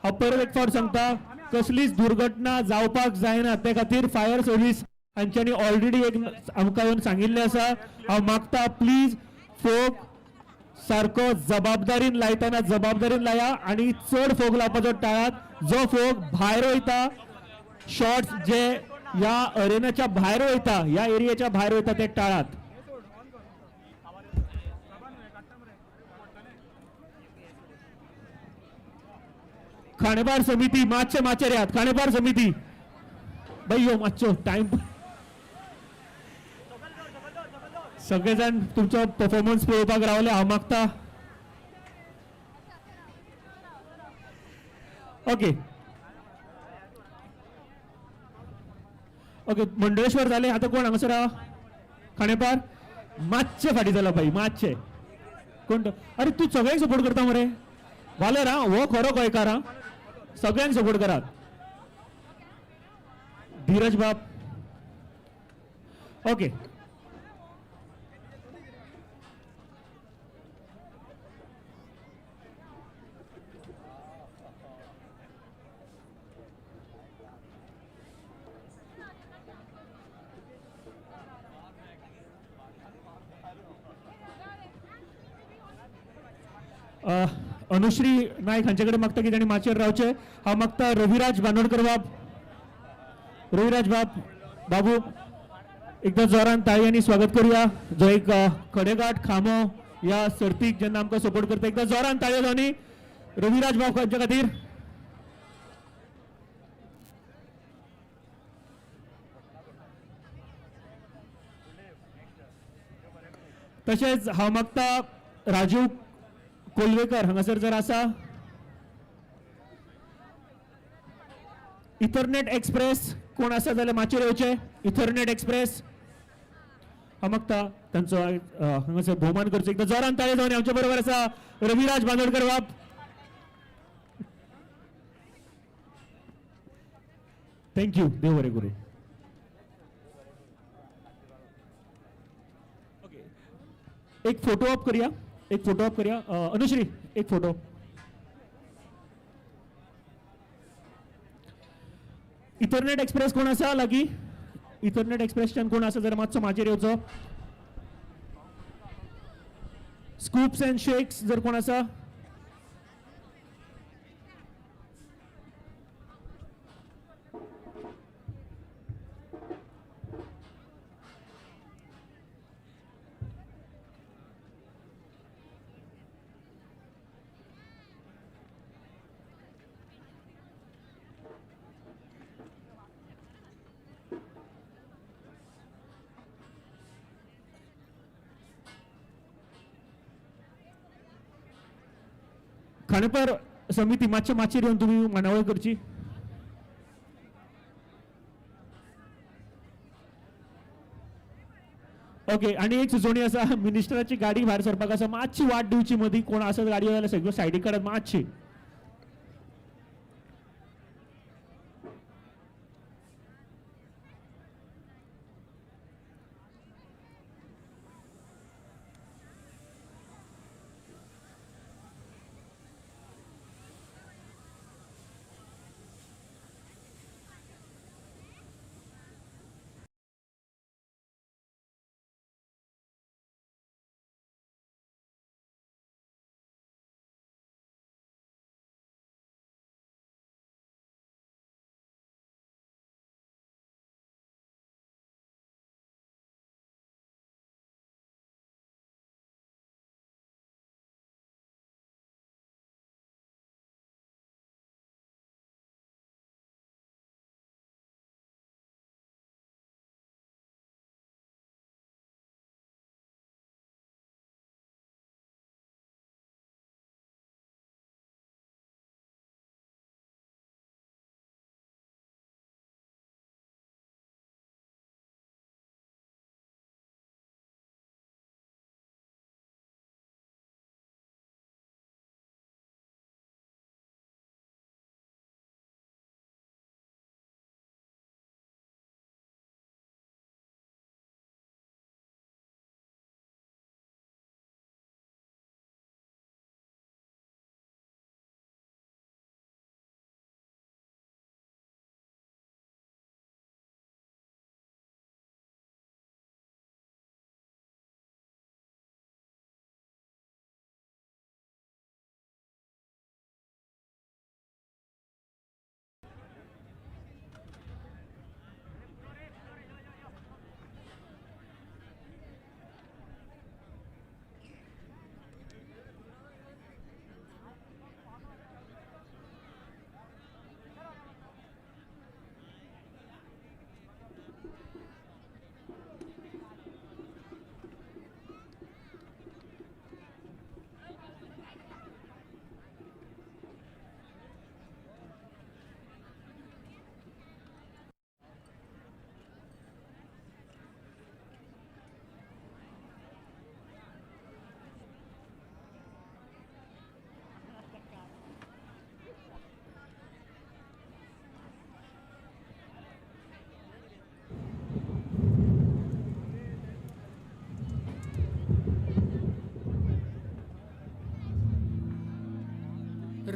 हांव परत एक फावट सांगता, कसलीच दुर्घटना जावपाक जायना ते खातीर फायर सर्वीस हांच्यांनी ऑलरेडी एक आमकां येवन सांगिल्लें आसा. हांव मागता प्लीज फोग सारको जबाबदारीन लायतना जबाबदारीन लाया आनी चड फोग लावपाचो टाळात. जो फोग भायर वयता, शॉट्स जे ह्या अरेनाच्या भायर वयता, ह्या एरियाच्या भायर वयता ते टाळात. खांडेपार समिती मातशे माचयेर येयात. खांडेपार समिती बाई यो मातसो टायम. सगळे जाण तुमचो परफॉर्मन्स पळोवपाक रावले हांव मागता. ओके ओके मंडळेश्वर जाले. आतां कोण हांगासर आहा? खांडेपार मातशें फाटीं जाला बाई, मातशें. कोण तो? अरे तूं सगळ्यांक सपोर्ट करता मरे वालेर. आं, हो खरो गोंयकार. आं, सगळ्यांक सपोर्ट करात. धीरज बाब. ओके अनुश्री नायक हांचे कडेन मागता की तांणी माचयेर रावचे. हांव मागता रविराज बांदोडकर बाब, रविराज बाब, बाबू एकदा जोरान ताळयांनी स्वागत करूया. जो एक खडेगाठ खांबो ह्या सर्तीक जेन्ना आमकां सपोर्ट करता, एकदा जोरान ताळयो जावनी रविराज बाब हांच्या खातीर. तशेंच हांव मागता राजीव कोलवेकर हांगासर जर आसा. इथरनेट एक्सप्रेस कोण आसा जाल्यार माचयेर येवचे. इथरनेट एक्सप्रेस हांव मागता तांचो हांगासर भोवमान करचो. एकदा जोरान ताळयो जावन. आमच्या बरोबर आसा रविराज बांदोडकर बाब. Thank you. देव बरें करूं. एक फोटो ऑप करूया, एक फोटो ऑप करूया. अनुश्री एक फोटो. इथरनेट एक्सप्रेस कोण आसा लागीं? इथरनेट एक्सप्रेसच्यान कोण आसा जाल्यार मातसो माचयेर येवचो. स्कूप्स अँड शेक्स जर कोण आसा. खांडेपार समिती मातशे माचयेर येवन तुमी मांडावळ करची. ओके, आनी एक सुचोवणी आसा, मिनिस्टराची गाडी भायर सरपाक आसा, मातशी वाट दिवची मदीं. कोण आसत गाडी जाल्यार सगळ्यो सायडीक काडात मातशी.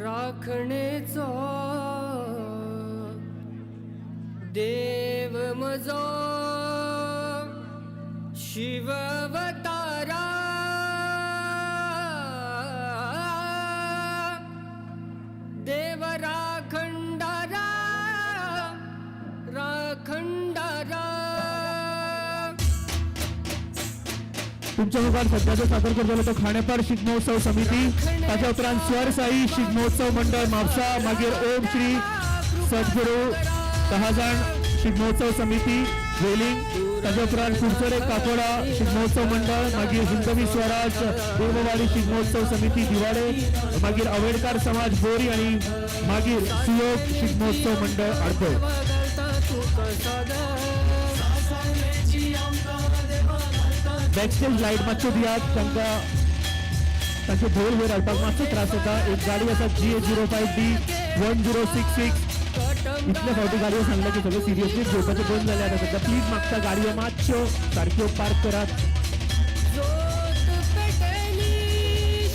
राखणेचो देव म्हजो शिववतारा देव राखंडारा राखंडारा. तुमच्या मुखार सध्याचो सादर करतलो तो खांडेपार शिगमोत्सव समिती, ताच्या उपरांत स्वर साई शिगमोत्सव मंडळ म्हापसा, मागीर ओम श्री सद्गुरू 10 जाण शिगमोत्सव समिती वेलिंग, ताच्या उपरांत कुडचडे काकोडा शिगमोत्सव मंडळ, मागीर हिंदवी स्वराज देववाडी शिगमोत्सव समिती दिवाडे, मागीर आवेडकार समाज बोरी आनी मागीर सुयोग शिगमोत्सव मंडळ आडपय. बॅकस्टेज लायट मातश्यो दियात तांकां, तांचे धोल वयर हाडपाक मातसो त्रास जाता. एक गाडी आसा GA 05 D 1066. इतले फावटी गाडयो सांगल्या की सगळे सिरियसली घेवपाचे बंद जाले आतां सध्या. प्लीज मागता गाडयो मातश्यो सारक्यो पार्क करात. जोत पेटली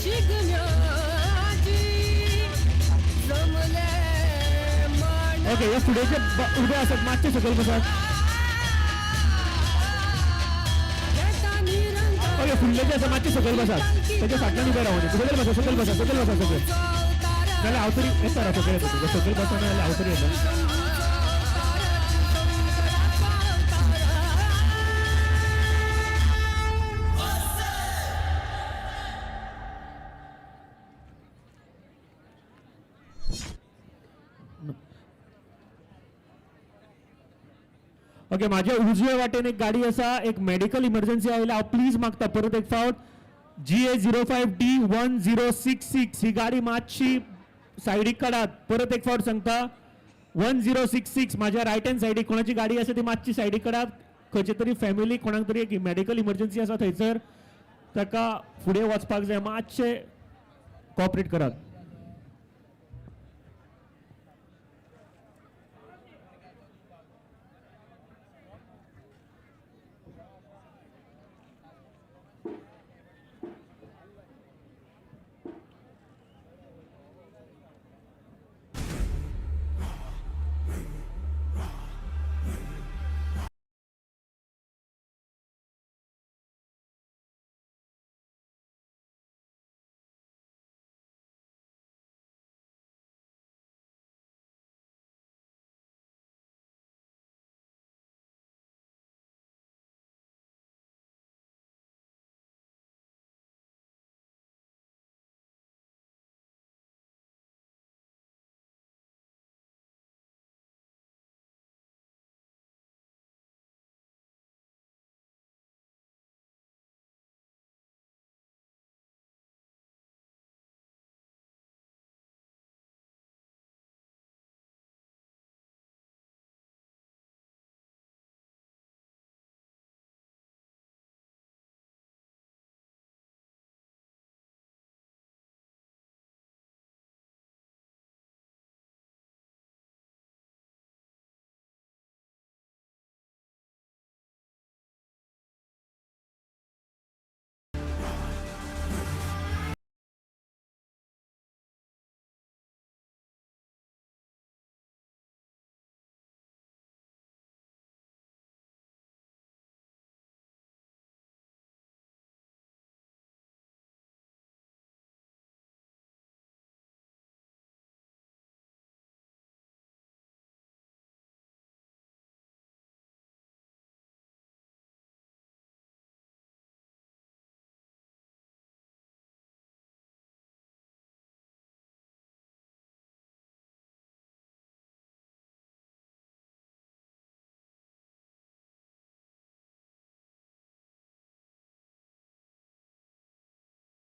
शिगम्याची जमले मान. ओके, ह्या फुडें उबे आसात मातशे सकयल बसात. ओके, फुडले जे आसा मातशे सकयल बसात, तेच्या फाटल्यान उबे रावून. सकयल बसा, सकयल बसा, सकयल बसा सगळे, जाल्यार हांव तरी येता. रा सकयल येता तुका, सकयल बसना जाल्यार हांव तरी येता. ओके, माझ्या उजव्या वाटेन एक गाडी आसा, एक मेडिकल इमर्जन्सी आयल्या. हांव प्लीज मागता परत एक फावट, GA 05 D 1066 ही गाडी मातशी सायडीक काडात. परत एक फावट सांगता, 1066 माझ्या रायट हँड सायडीक कोणाची गाडी आसा ती मातशी सायडीक काडात. खंयचे तरी फॅमिली कोणाक तरी एक मेडिकल इमर्जन्सी आसा थंयसर, ताका फुडें वचपाक जाय, मातशें कॉपरेट करात.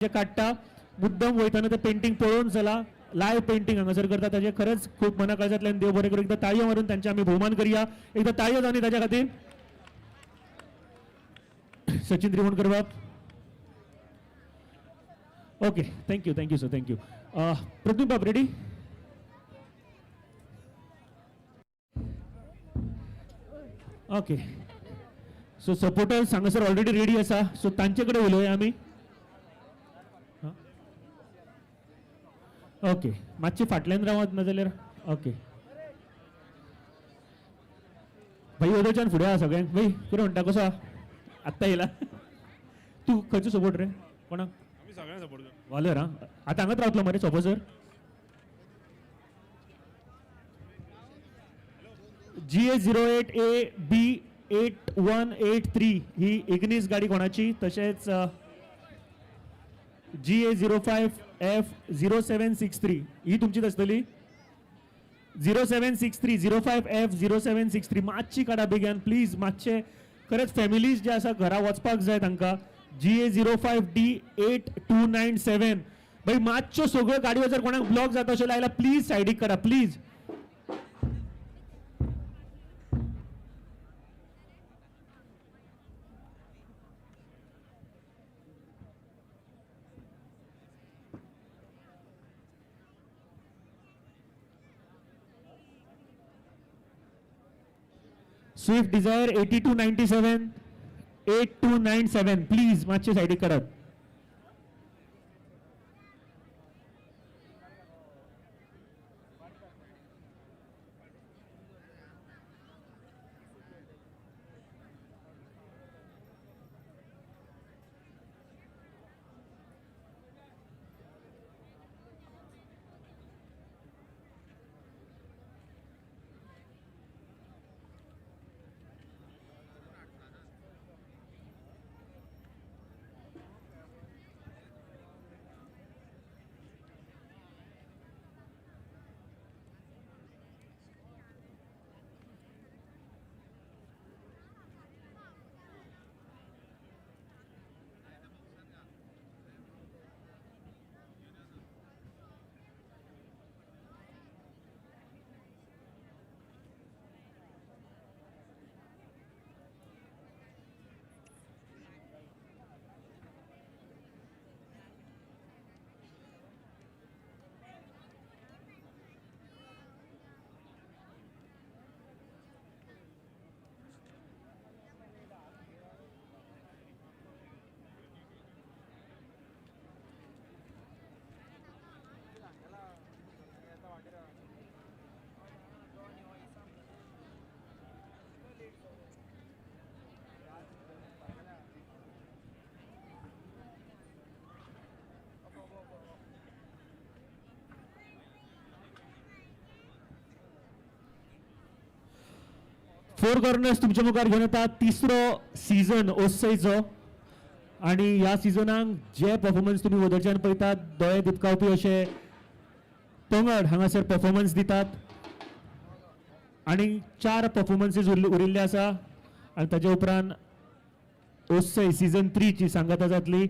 जे काडटा मुद्दम वयताना ते पेंटींग पळोवन चला. लायव्ह पेंटींग हांगासर करता ताजे खरेंच खूब मना काळजांतल्यान देव बरें करूं. एकदां ताळयो मारून तांचे आमी भोवमान करया. एकदां ताळयो जावनी ताच्या खातीर. सचिन त्रिवणकर बाब. Okay, thank you, thank you sir, thank you. Pradyum बाब रेडी? ओके, सो सपोर्टर्स हांगासर ऑलरेडी रेडी आसा, सो तांचे कडेन उलोवया आमी. ओके, मातशी फाटल्यान रावात नाजाल्यार. ओके भाई, ओदोच्यान फुडें आहा सगळ्यांक. भाई, कितें म्हणटा, कसो आहा? आत्तां येयला तूं? खंयचो सपोर्ट रे, कोणाक? आमी सगळ्यांक सपोर्ट करता. वालोर. आं, आतां हांगाच रावतलो मरे सोपो sir? GA 08 AB 8183 ही इग्नीस गाडी कोणाची? तशेंच GA 05 F 0763 ही तुमचीच आसतली. 0763, 05 F 0763, मातशी काडा बेगीन प्लीज. मातशे खरेंच फॅमिलीज जे आसा, घरा वचपाक जाय तांकां. GA 05 D 8297, भाई, मातश्यो सगळ्यो गाडयो जर कोणाक ब्लॉक जाता अशें जाल्यार प्लीज सायडीक काडा please. Swift Dzire 8297, 8297, please मातशे सायडीक काडात. फोर कॉर्नर्स तुमच्या मुखार घेवन येता तिसरो सीझन ओसयचो आणि ह्या सिजनाक जे परफॉर्मन्स तुमी वदळच्यान पळयतात, दोळे दिपकावपी अशे पंगड हांगासर परफॉर्मन्स दितात आणि चार परफॉर्मन्सीज उरिल्ले आसा आनी ताच्या उपरांत ओसय सीझन 3ची सांगाता जातली.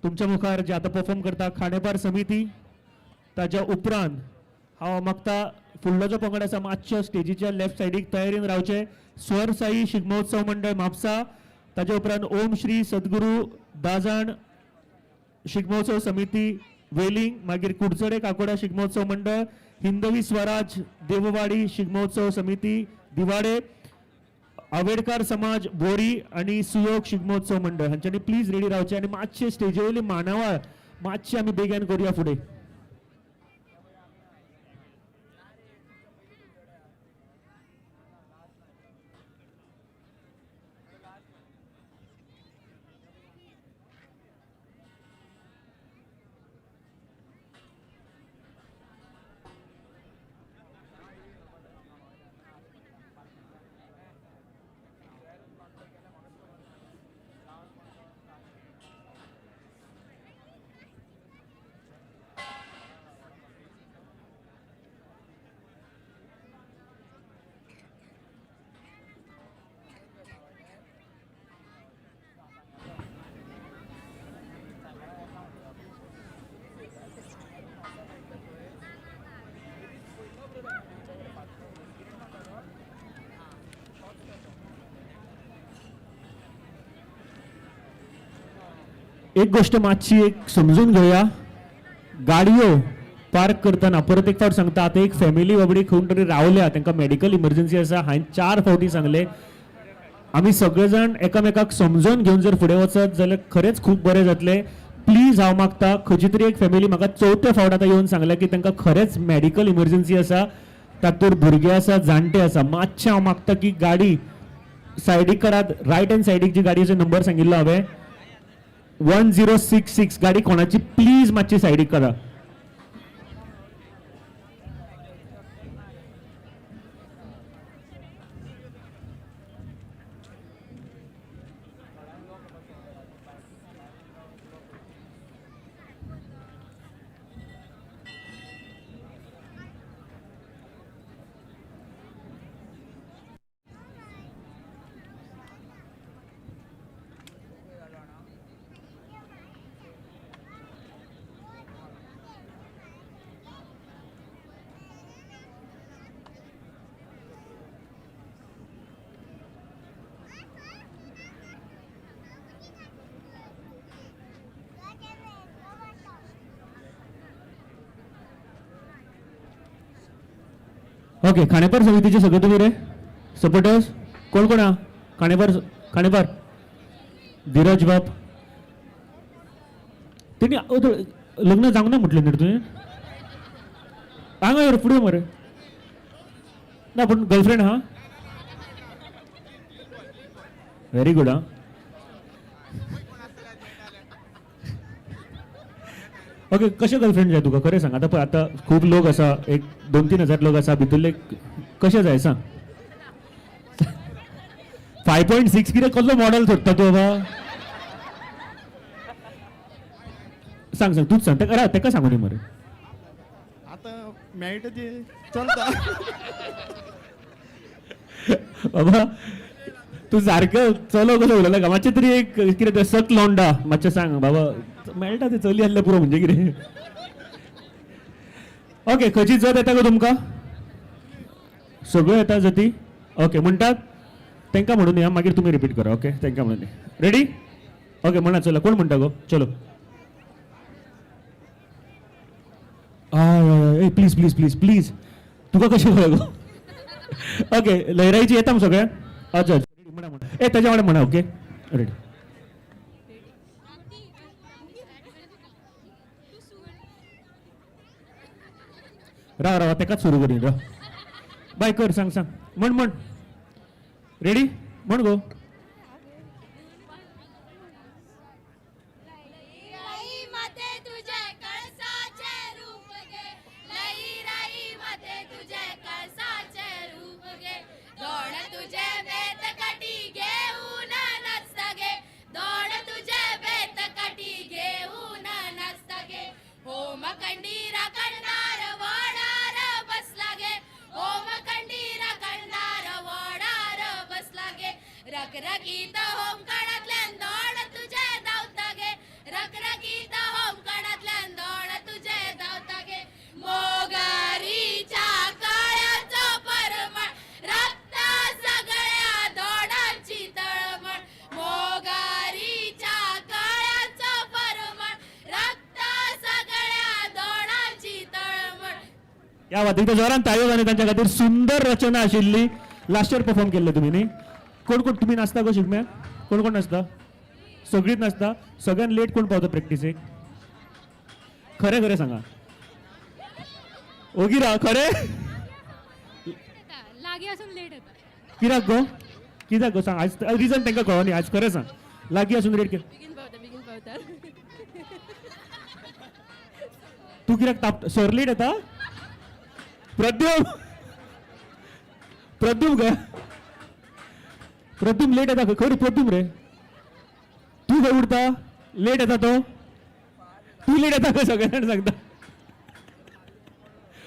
तुमच्या मुखार जे आतां परफॉर्म करता खांडेपार समिती. ताच्या उपरांत हांव मागता, फुडलो जो पंगड आसा, मातशे स्टेजीच्या लेफ्ट सायडीक तयारीन रावचे. स्वर साई शिगमोत्सव मंडळ, म्हापसा. ताच्या उपरांत ओम श्री सद्गुरू दाजाण शिगमोत्सव समिती, वेलिंग. मागीर कुडचडे काकोडा शिगमोत्सव मंडळ, हिंदवी स्वराज देववाडी शिगमोत्सव समिती, दिवाडे, आवेडकार समाज, बोरी आणि सुयोग शिगमोत्सव मंडळ. हांच्यांनी प्लीज रेडी रावचे आनी मातशे स्टेजी वयली मांडावळ मातशी आमी बेगीन करूया फुडें. एक गोष्ट मातशी एक समजून घेवया. गाडयो पार्क करतना परत एक फावट सांगता, आतां एक फॅमिली बाबडी खंय तरी रावल्या, तांकां मेडिकल इमर्जन्सी आसा. हांवें 4 फावटी सांगले, आमी सगळे जाण एकामेकाक समजून घेवन जर फुडें वचत जाल्यार खरेंच खूब बरें जातलें. प्लीज हांव मागता, खंयची तरी एक फॅमिली म्हाका चवथे फावट आतां येवन सांगल्या की तांकां खरेंच मॅडिकल इमर्जन्सी आसा, तातूंत भुरगे आसा, जाणटे आसा. मातशें हांव मागता की गाडी सायडीक करात. रायट हँड सायडीक जी गाडयेचो नंबर सांगिल्लो हांवें, 1066, गाडी कोणाची प्लीज मातशी सायडीक करा. ओके, खांडेपार समितीचे सगळे तुमी रे सपोर्टर्स कोण कोण आहा खांडेपार? खांडेपार धीरज बाब, तेणी लग्न जावंक ना म्हटलें न्ही तुवें? हांगा यो फुडें मरे. ना पूण गर्लफ्रेंड आहा? Very good. आं, ओके, कशें गर्लफ्रेंड जाय तुका खरें सांग आतां. पळय आतां खूब लोक आसा, एक 2-3 हजार लोक आसा भितरले, कशें जाय सांग. 5.6 कितें कसलो मॉडल सोदता तूं बाबा? सांग सांग, तूच सांग. तेका राव, तेका सांगू न्ही मरे. आतां मेळटा ते चलता. बाबा तूं सारको चलो कसो उलयला का? मातशें तरी एक कितें तें सक लोंडा मातशें सांग बाबा. मेळटा ते चली आसल्यार पुरो म्हणजे कितें. ओके, खंयची जत येता गो तुमकां? सगळ्यो येता जती? ओके, म्हणटात तांकां म्हणून या, मागीर तुमी रिपीट करा. ओके, तांकां म्हणून रेडी. ओके, म्हणा चला. कोण म्हणटा गो? चलो. हय हय, प्लीज प्लीज प्लीज प्लीज. तुका कशें कळ्ळें गो? ओके, लयराईची येता मग सगळ्यांक? अच्छा अच्छा, म्हणा म्हणा. ए ताच्या वांगडा म्हणा. Okay, ready. राव राव, तेकाच सुरू करीन. राव बाय कर, सांग सांग, म्हण म्हण. रेडी, म्हण गो. रगरगीत होमकणातल्यान दोड तुझे धांवता गे, रगरगीत होमकणातल्यान दोड तुझे धांवता गे, मोगरीच्या कळ्याचो परमळ रक्ता सगळ्या दोडांची तळमळ, मोगरीच्या कळ्याचो परमळ रक्ता सगळ्या दोडांची तळमळ. या वातीक जोरान ताळयो आनी तांच्या खातीर. सुंदर रचना आशिल्ली. लास्ट इयर परफॉर्म केल्ले तुमी न्ही? कोण कोण तुमी नाचता गो शिगम्याक? कोण कोण नाचता? सगळीच नाचता? सगळ्यान लेट कोण पावता प्रॅक्टिसेक? खरें खरें सांगा. ओगी राव. खरें लागीं आसून लेट येता. कित्याक गो? कित्याक गो सांग. आज रिजन तांकां कळना. आज खरें सांग, लागीं आसून लेट बेगीन पावता, बेगीन पावता. तूं कित्याक ताप? सर लेट येता? प्रद्युम, प्रद्युम गे, प्रद्युम लेट येता खंय? प्रद्युम रे, तूं खंय उरता? लेट येता तो? तूं लेट येता खंय? सगळे जाण सांगता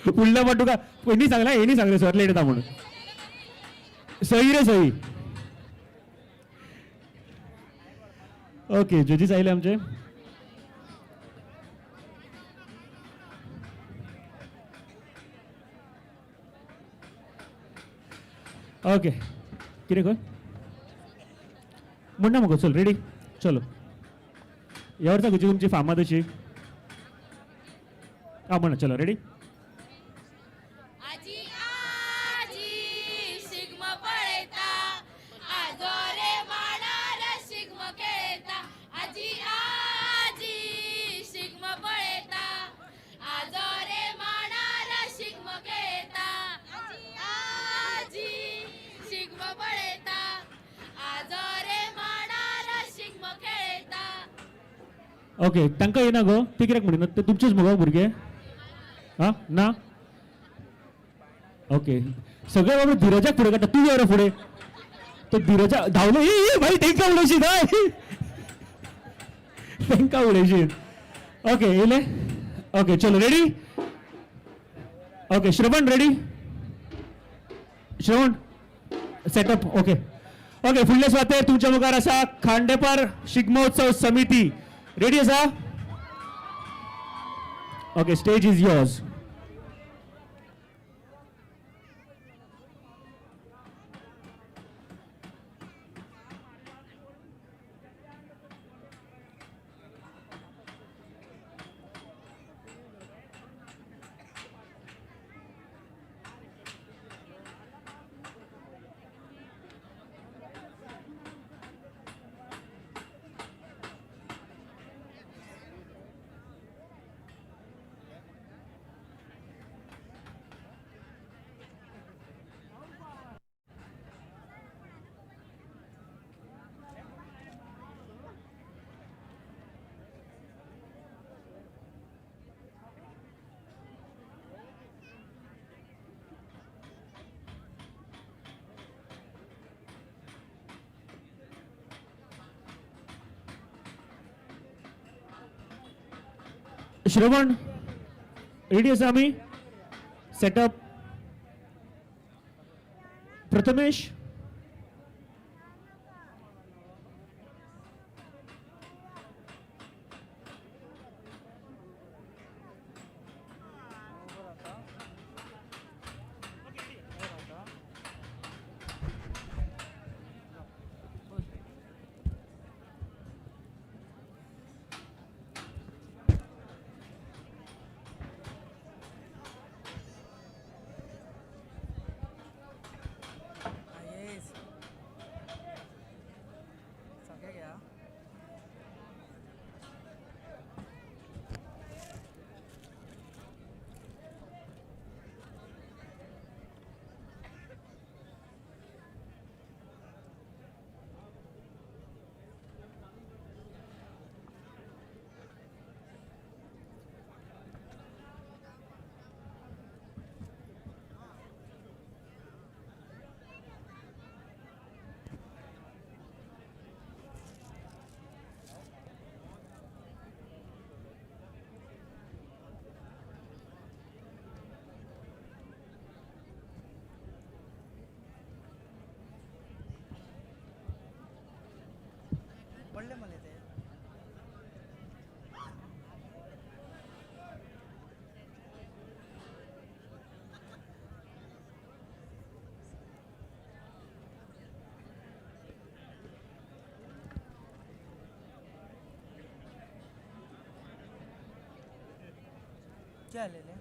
फुडल्या फावट तुका हेणी सांगला, हेणी सांगलें सर लेट येता म्हणून. सही रे सही. ओके, जजीस आयले आमचे. ओके, कितें कर म्हणना मगो. चल रेडी, चलो. ह्या वर्सा खंयची तुमची फामाद अशी? आं म्हणा, चलो रेडी. आजी आजी शिगमो पळयता, आजो रे मांडार शिगमो खेळयता, आजी आजी ओके तांकां येना गो, ती कित्याक म्हणिना? ते तुमचेच मगो भुरगे? आं ना, ओके सगळे बाबू धीरजाक फुडें काडटा, तूं यो रे फुडें. तो धीरजा धांवलो, ए भाई तेंकां उडयशीत, हय तेंकां उडयशीत. ओके येयले, ओके चलो ready. Okay Shravan ready? Shravan setup okay. Okay फुडले सुवातेर तुमच्या मुखार आसा खांडेपार शिगमोत्सव समिती. रेडी आसा? Okay stage is yours. Shravan ready आसा आमी? सेटअप प्रथमेश पडले मला ते. क्या आलेले?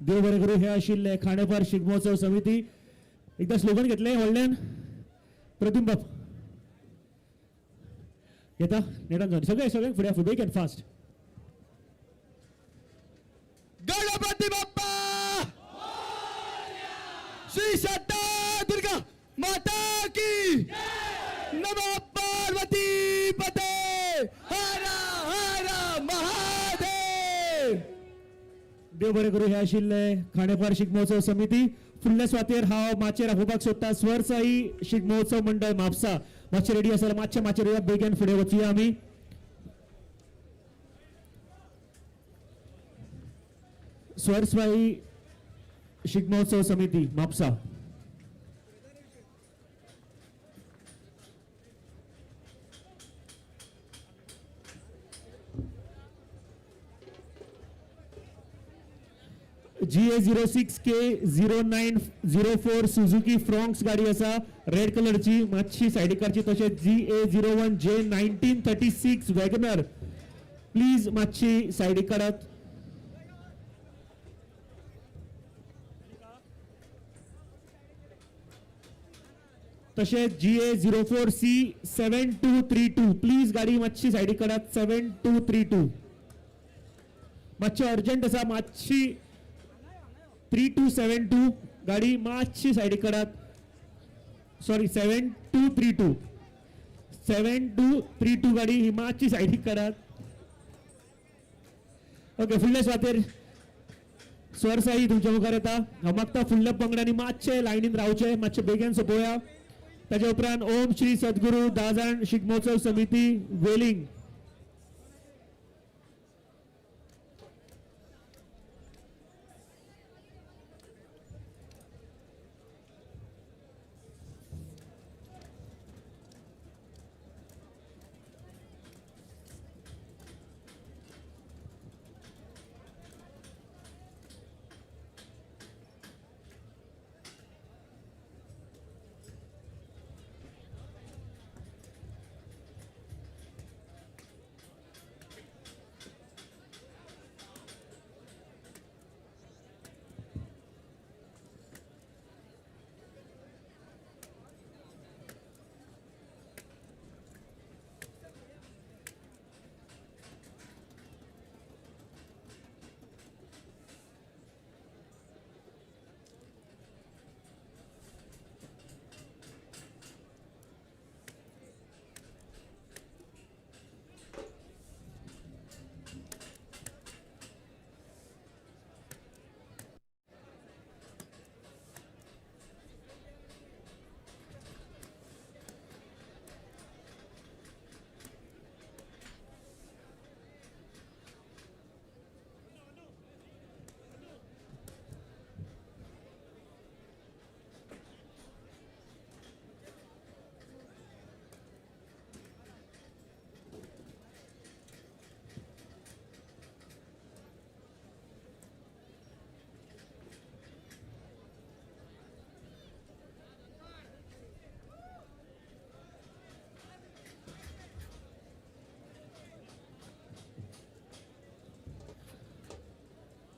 देव बरें करूं. हे आशिल्ले खांडेपार शिगमोत्सव समिती. एकदा स्लोगन घेतलें व्हडल्यान प्रद्युम बाब घेता नेटान जावन सगळे सगळ्यांक फुडें फुडें बेग अँड फास्ट. गणपती बाप्पा, श्री शांता दुर्गा माता की, नमः पार्वती पते, हर हर महादेव. देव बरें करूं. हे आशिल्ले खांडेपार शिगमोत्सव समिती. फुडल्या सुवातेर हांव माचयेर आपोवपाक सोदता स्वरसाई शिगमोत्सव मंडळ म्हापसा. मातशें रेडी आसा जाल्यार मातशें माचयेर येया, बेगीन फुडें वचुया आमी. स्वरसाई शिगमोत्सव समिती Mapusa. GA 06 K 0904 Suzuki Fronx गाडी आसा रेड कलरची, मातशी सायडीक काडची. तशेंच GA 01 J 1936 WagonR, please मातशी सायडीक काडात. तशेंच GA 04 C 7232, please गाडी मातशी सायडीक काडात. 7232 मातशी अर्जंट आसा, मातशी 3272 गाडी मातशी सायडीक काडात. सॉरी, 7232, 7232 गाडी ही मातशी सायडीक काडात. ओके, फुडल्या सुवातेर स्वरसाई तुमच्या मुखार येता. हांव मागता फुडल्या पंगडांनी मातशे लायनीन रावचे, मातशे बेगीन सोंपोवया. ताच्या उपरांत ओम श्री सद्गुरू दाजाण शिगमोत्सव समिती वेलिंग.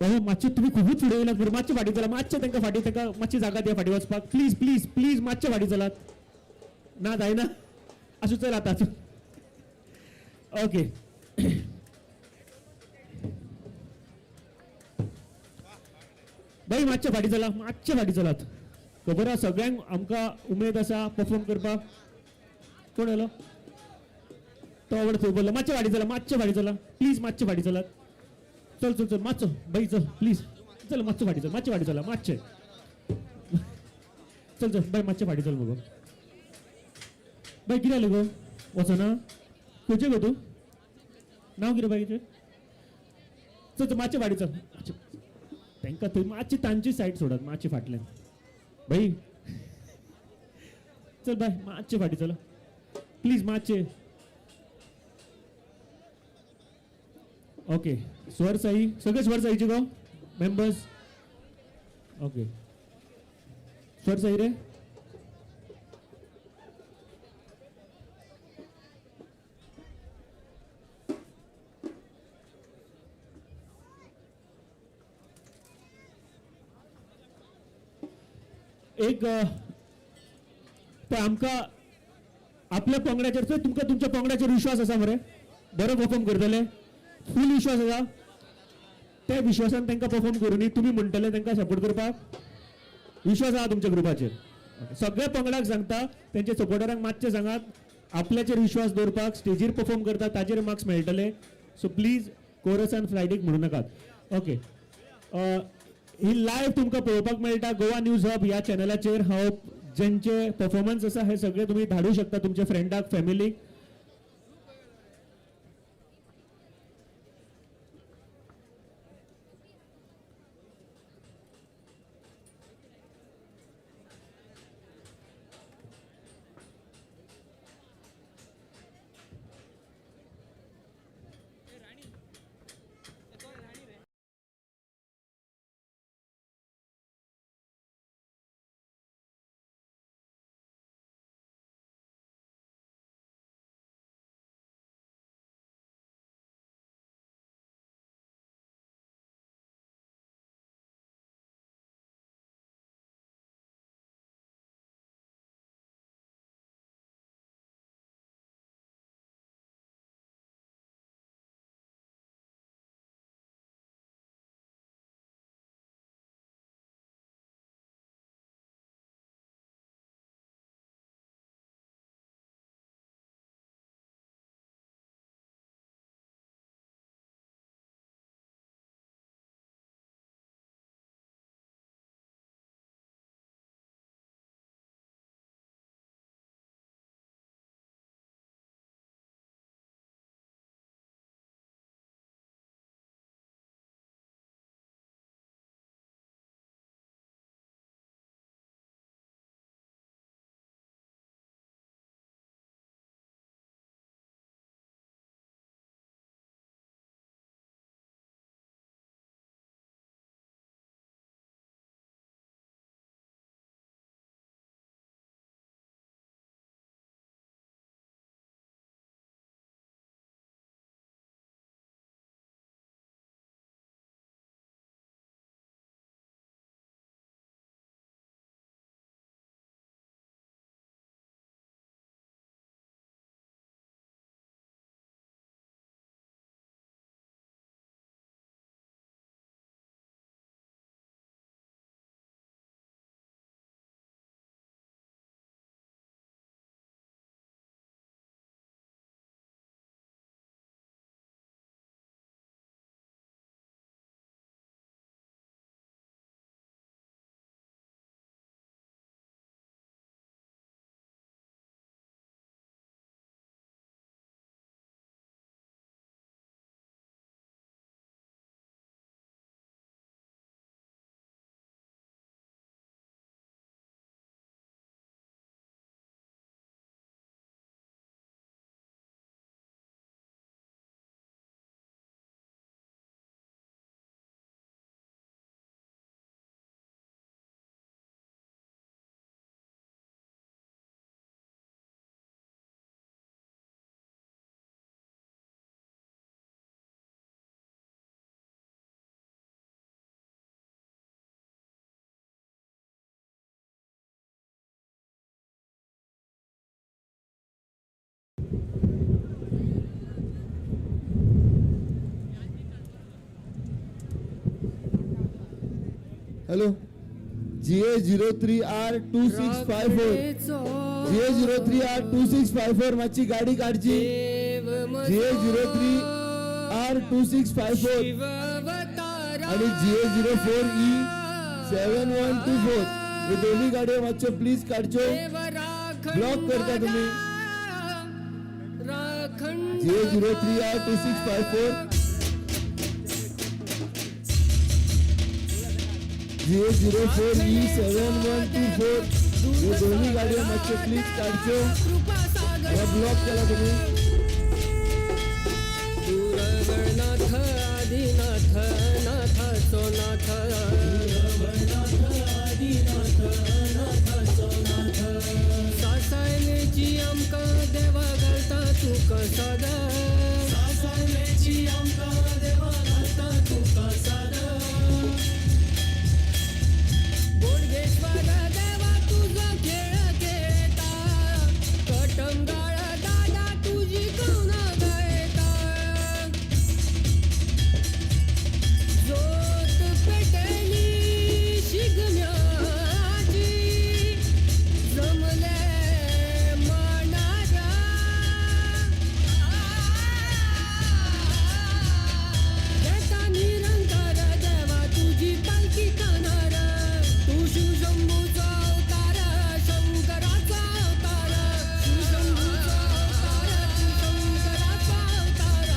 बाबू मातशें तुमी खुबूच फुडें येयलात बरें, मातशें फाटीं चला, मातशें तांकां फाटीं, तांकां मातशी जागा दिया फाटीं वचपाक. प्लीज प्लीज प्लीज मातशें फाटीं चलात. ना जायना, आसूं चल आतां. ओके बाई, मातशें फाटीं चला, मातशें फाटीं चलात. खबर आसा सगळ्यांक आमकां उमेद आसा परफॉर्म करपाक. कोण येयलो तो आवड थंय बोल्लो. मातशें फाटीं चला, मातशें फाटीं चला, प्लीज मातशें फाटीं चलात. चल चल चल मातसो बाई चल प्लीज चल, मातसो फाटीं चल, मातशें फाटीं चला, मातशें चल चल बाय, मातशें फाटीं चल मगो. बाय कितें जालें गो, वचना खंयचें गो तूं, नांव कितें बाय तुजें? चल चल मातशें फाटीं चल, मातशें तांकां थंय मातशी तांची सायड सोडात, मातशें फाटल्यान बाई. चल बाय, मातशें फाटीं चल प्लीज, मातशें. ओके, स्वर साई, सगळे स्वर साईचे गो मेंबर्स. ओके, स्वर साई रे. एक पळय आमकां आपल्या पंगडाचेर, चोय तुमकां तुमच्या पंगडाचेर विश्वास आसा मरे, बरो परफॉर्म करतले, फूल विश्वास आसा. त्या विश्वासान तांकां परफॉर्म करूं. तुमी म्हणटले तांकां सपोर्ट करपाक, विश्वास आहा तुमच्या ग्रुपाचेर. सगळ्या पंगडाक सांगता, तेंच्या सपोर्टरांक मातशें सांगात आपल्याचेर विश्वास दवरपाक. स्टेजीर परफॉर्म करता ताजेर मार्क्स मेळटले. सो प्लीज कोरस आनी फ्लायटीक म्हणू नाकात. ओके, ही लायव्ह तुमकां पळोवपाक मेळटा गोवा न्यूज हब ह्या चॅनलाचेर. हांव जेंचे परफॉर्मन्स आसा हे सगळे तुमी धाडूं शकता तुमच्या फ्रेंडाक, फॅमिलीक. Hello, GA 03 R 2654, GA 03 R 2654, मातशी गाडी काडची. GA 03 R 2654 आणि GA 04 E 7124 हे दोन्ही गाडयो मातश्यो प्लीज काडच्यो. ब्लॉक करता तुमी. GA 03 R 2654, GA 04 E 7124 हे दोन्ही गाडयो मातश्यो प्लीज काडच्यो. हे ब्लॉक केला तुम्ही. नाथ आदिनाथ नाथाचो नाथ, आदिनाथ नाथाचो नाथ, सासायनेची आमकां देवा घालता तुका सादा, सासायनेची आमकां देवा घालता तुका सादा, बोडगेश्वर देवा शिवशंभूचो अवतार, शंकराचो अवतार, शिवशंभूचो अवतार, शंकराचो अवतार.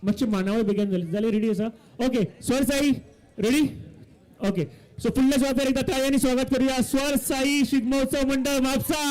मातशी मांडावळ बेगीन जाली जाली. रेडी आसा? ओके, स्वर साई रेडी? ओके, सो फुडल्या सुवातेर एकदा टाळयांनी स्वागत करूया स्वर साई शिगमोत्सव मंडळ, म्हापसा.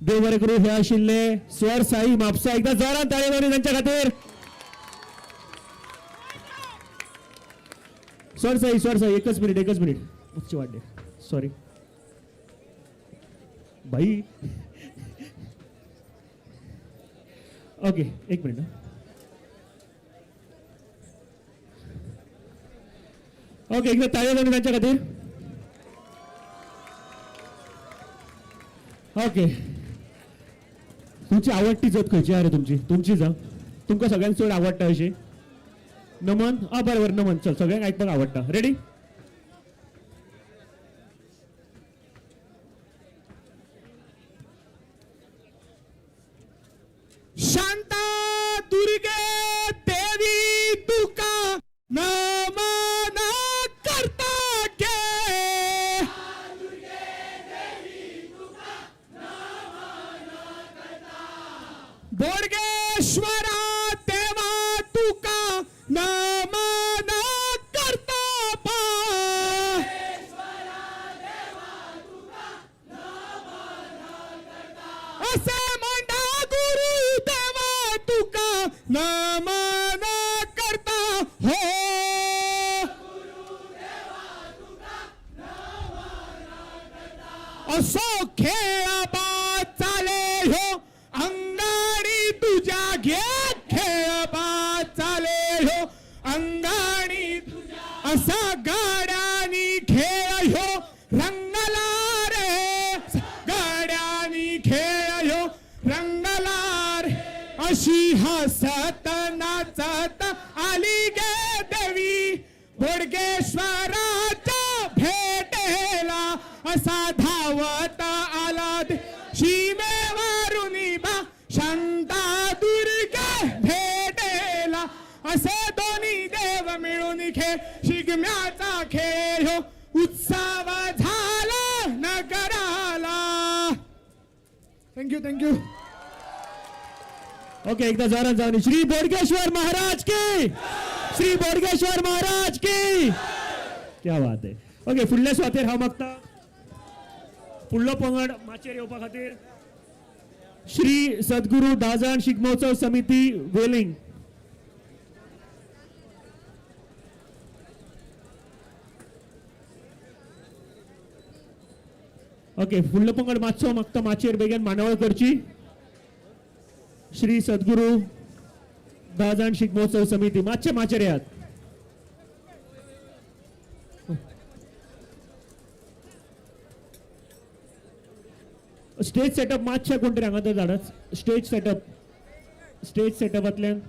देव बरें करूं. हे आशिल्ले स्वर साई म्हापसा. एकदा जोरान ताळयो मारून तांच्या खातीर. स्वर साई, स्वर साई, एकच मिनिट, एकच मिनिट, मातशें वाडले, सॉरी भाई. ओके एक मिनिट. ओके एकदा ताळयो मारून तांच्या खातीर. ओके तुमची आवडटी जत खंयची आरे तुमची? तुमची जा, तुमकां सगळ्यांक चड आवडटा अशी? नमन. आ बरें बरें, नमन, चल सगळ्यांक आयकपाक आवडटा. रेडी? शांता दुर्गे देवी तुका नमन करता गे. बोडगेश्वरा देवा तुका नमन करता बा. असे म्हणा गुरु देवा तुका नमन करता हो. असो खेळबा चाले हो अंगाणी तुझ्या घे, खेळबा चाले हो अंगाणी असा गाड्यानी खेळ हो रंगला रे, गाड्यानी खेळ हो रंगला रे. अशी हसत नाचत आली गे देवी बोडगेश्वराच्या भेटेला, असा धावत आला सीमेवरून बा शांता दुर्गे भेटेला. असे दोन्ही देव मिळून खेळ शिगम्याचा खेळ हो उत्सव झाला नगराला. Thank you, thank you. Okay एकदा जोरात जाऊन श्री बोडगेश्वर महाराज की, श्री बोडगेश्वर महाराज की. क्या बात आहे. ओके फुडल्या सुवातेर हांव मागता फुडलो पंगड माचयेर येवपा खातीर श्री सद्गुरू दाजान शिगमोत्सव समिती वेलिंग. ओके फुडलो पंगड मातसो मागता माचयेर बेगीन मांडावळ करची. श्री सद्गुरू दाजान शिगमोत्सव समिती मातशे माचयेर येयात. स्टेज सेटअप मातशें कोण तरी हांगा तर धाडात. स्टेज सेटअप, स्टेज सेटअपांतल्यान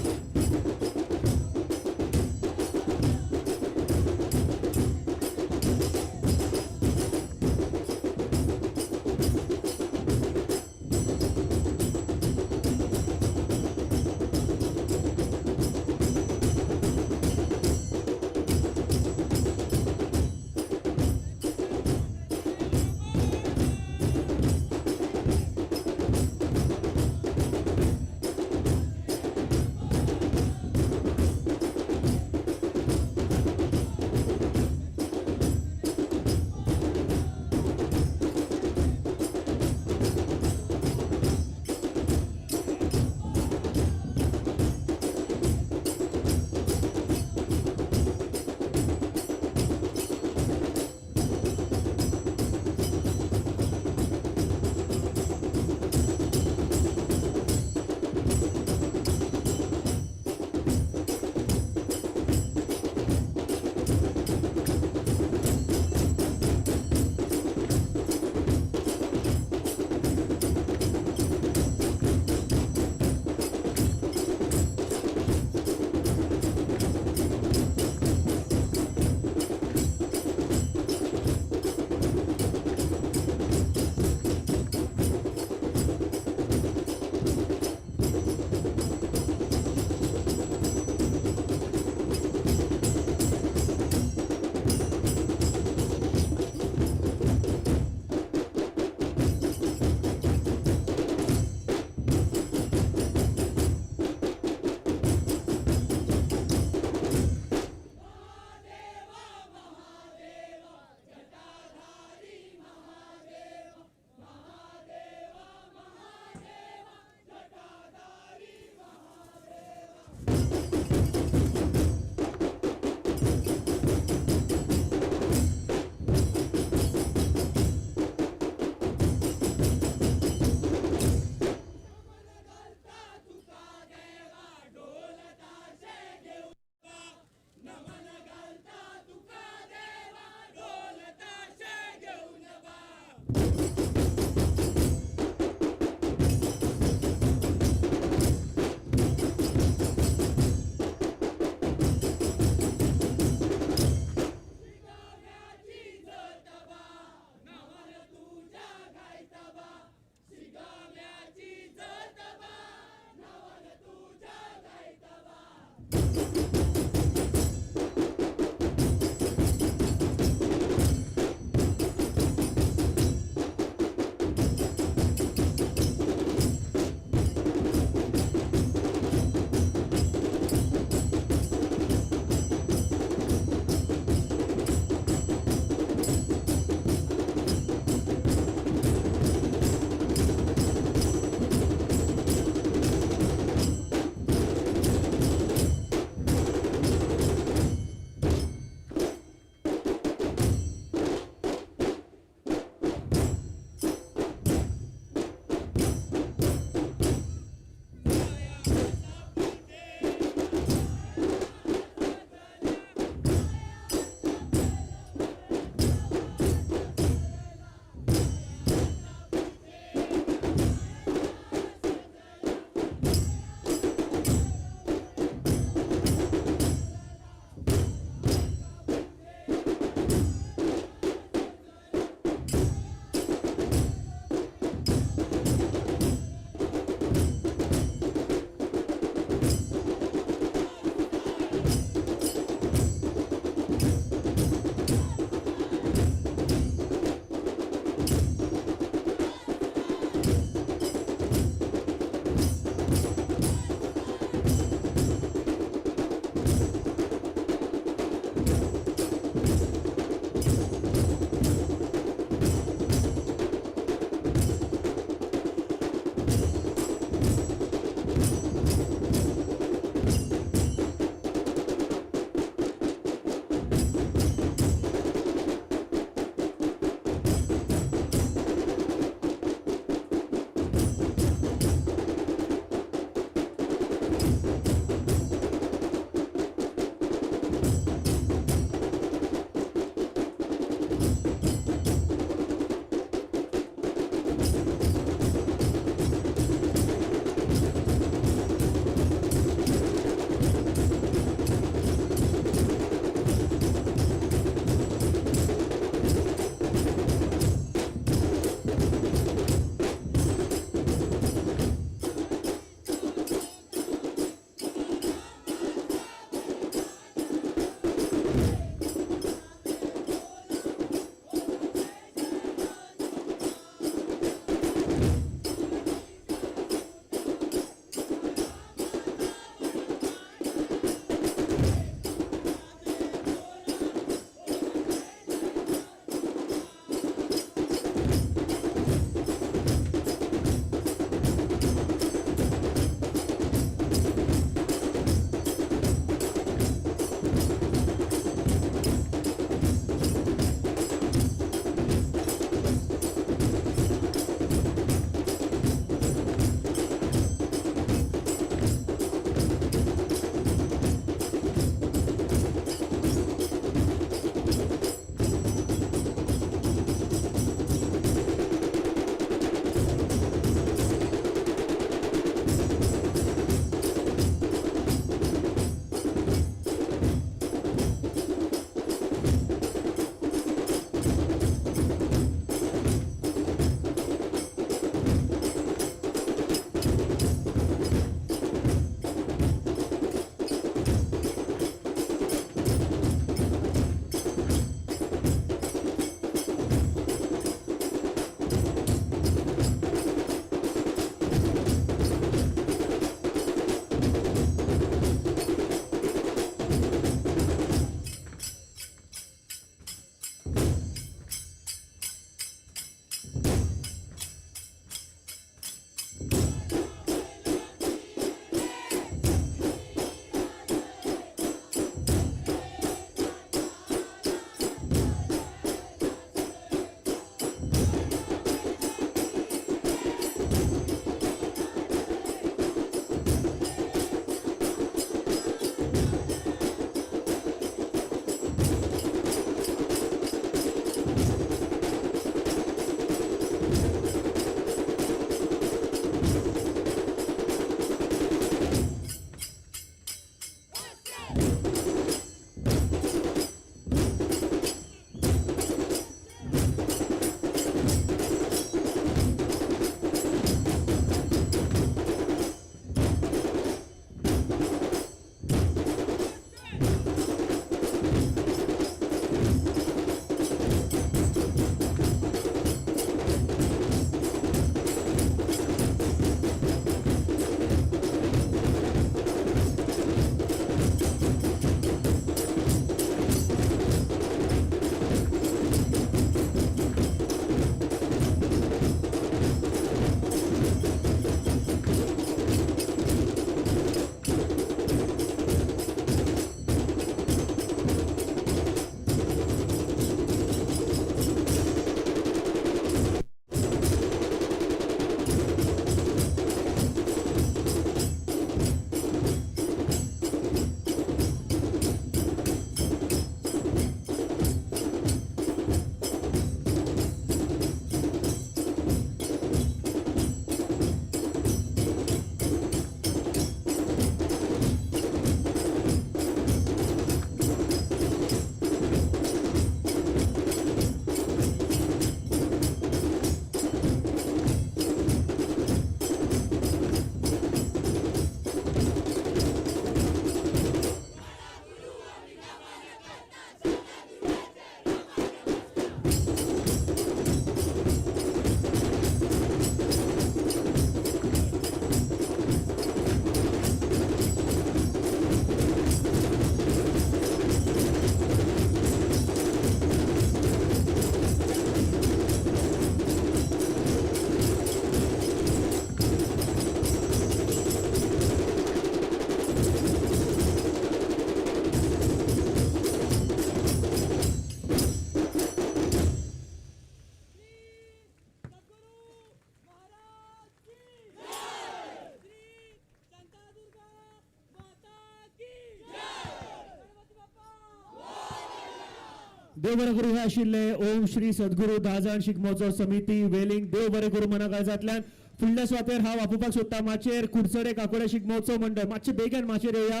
देव बरें करूं. हे आशिल्ले ओम श्री सद्गुरू दाजाण शिगमोत्सव समिती वेलिंग. देव बरें करूं मना काळजांतल्यान. फुडल्या सुवातेर हांव आपोवपाक सोदता माचयेर कुडचडे काकोडे शिगमोत्सव मंडळ. मातशे बेगीन माचयेर येवया,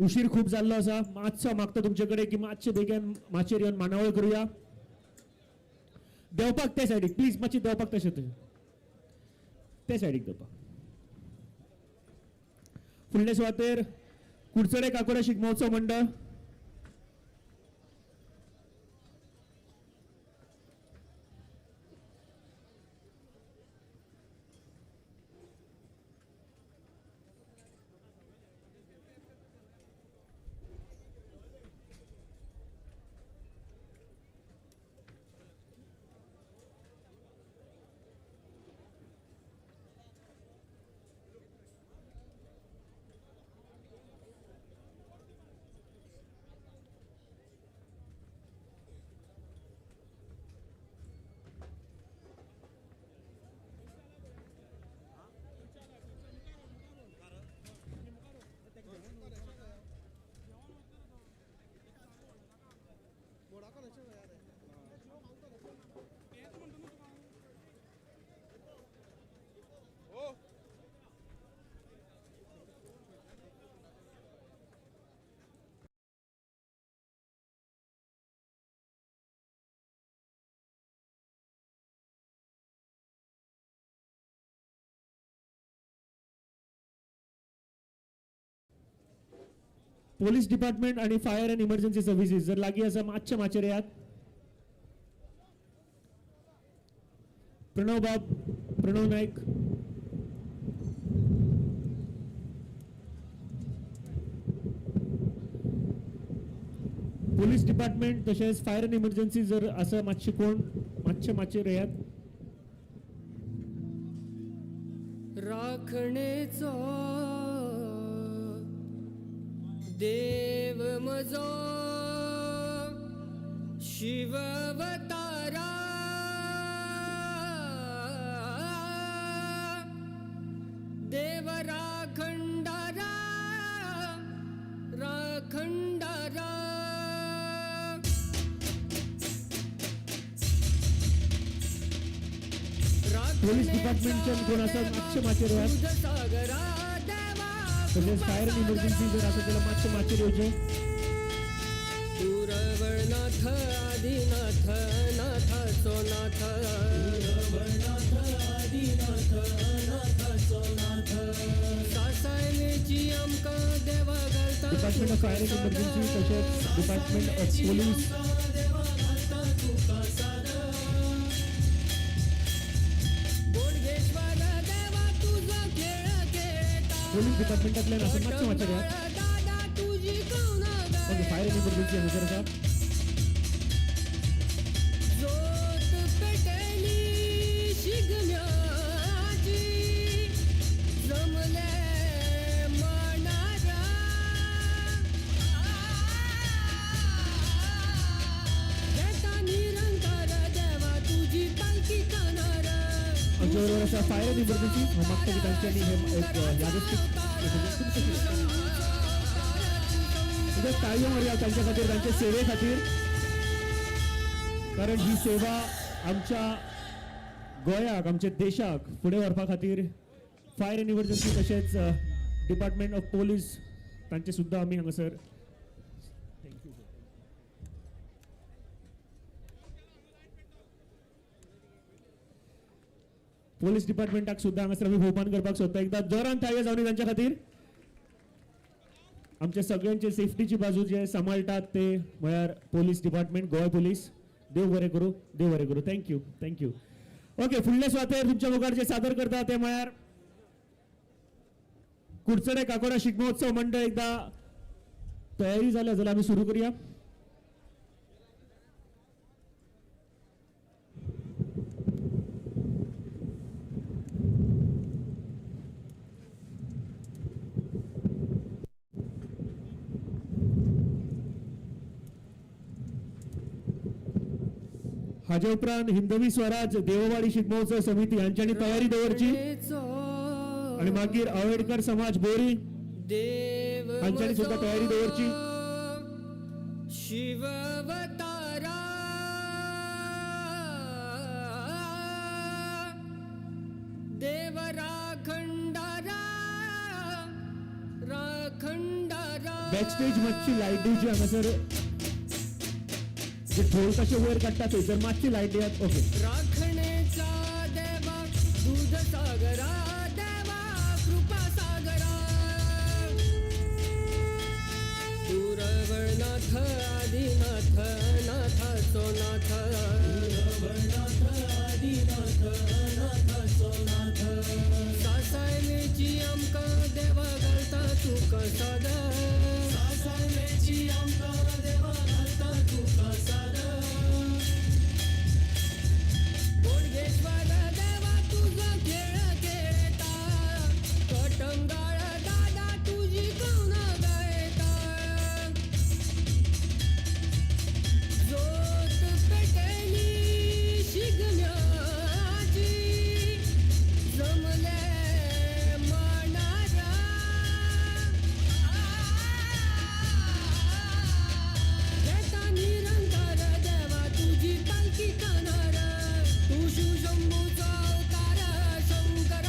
उशीर खूब जाल्लो आसा. मातसो मागता तुमचे कडेन की मातशे बेगीन माचयेर येवन मांडावळ करुया. देंवपाक त्या सायडीक प्लीज, मातशें देंवपाक तशें ते सायडीक देंवपाक. फुडले सुवातेर कुडचडे काकोडे शिगमोत्सव मंडळ. पोलीस डिपार्टमेंट आणि फायर अँड इमर्जन्सी सर्व्हिसेस जर लागीं आसा मातशे माचयेर येयात. प्रणव बाब, प्रणव नायक, पोलीस डिपार्टमेंट तशेंच फायर अँड इमर्जन्सी जर आसा मातशे कोण मातशे माचयेर येयात. राखणेचो देव म्हजो शिववतारा, देव राखंडारा राखंडारा. पोलीस डिपार्टमेंटच्यान कोण आसा मातशे माचयेर येयात. सागरा तशेंच फायर अँड इमर्जन्सी जर आसा जाल्यार मातशे माचयेर येवचें. पुरवणाथ आदिनाथ नाथाचो नाथ, पुरवणाथ आदिनाथ नाथाचो नाथ, सासायनेची आमकां देवा घालता department of fire and emergency तशेंच डिपार्टमेंट ऑफ पोलीस. तुका साद. बोडगेश्वर देवा तुजो खेळ खेळटा, पोलीस डिपार्टमेंटांतल्यान आसा मातशें माचयेर येयात. दादा तुजी कवनां ओके, फायर अँड इमर्जन्सी हांगासर आसा. जोत पेटली शिगम्याची जमले मांडारा, येता निरंकार देवा तुजी पालखी कानार. आमच्या बरोबर आसा फायर अँड इमर्जन्सी. हांव मागता की तांच्यांनी हे एक यादस्तीक ताळयो मारया तांच्या खातीर, तांचे सेवे खातीर, कारण ही सेवा आमच्या गोंयाक, आमच्या देशाक फुडें व्हरपा खातीर फायर अँड इमर्जन्सी तशेंच डिपार्टमेंट ऑफ पोलीस तांचे सुद्दां आमी हांगासर thank you. Police डिपार्टमेंटाक सुद्दां हांगासर आमी भोवमान करपाक सोदता. एकदां जोरान ताळयो जावनी तांच्या खातीर. आमच्या सगळ्यांचे सेफ्टीची बाजू जे सांबाळटात ते म्हळ्यार पोलीस डिपार्टमेंट, गोंय पोलीस. देव बरें करूं, देव बरें करूं. Thank you, thank you. Okay, फुडल्या सुवातेर तुमच्या मुखार जे सादर करता ते म्हळ्यार कुडचडे काकोडा शिगमोत्सव मंडळ. एकदां तयारी जाल्या जाल्यार आमी सुरू करूया. हाजे उपरांत हिंदवी स्वराज देववाडी शिगमोत्सव समिती हांच्यांनी तयारी दवरची आणि मागीर आवेडकर समाज बोरी हांच्यांनी सुद्धा तयारी दवरची. शिववतारा बॅक स्टेज मातशी लायट दिवची हांगासर, जे ढोल कशे वयर काडटा थंयसर मातशी लायट दियात. ओके. राखणेचा देवा दूध सागरा देवा कृपा सागरा, तुरवनाथ आदिनाथ नाथाचो नाथ, तुरवनाथ आदिनाथ नाथाचो नाथ, सासायमेची आमकां देवा घालता तुका साद, सासायमेची आमकां देवा घालता तुका साद, बोडगेश्वर देवा तुजो खेळ खेळता, कटंगाळ दादा तुजी कवनां गायता, जोत पेटयली शिगम्याची जमले मांडार, येता निरंतर देवा तुजी पालखी कानार, तूं शिवशंभूचो अवतार, शंकर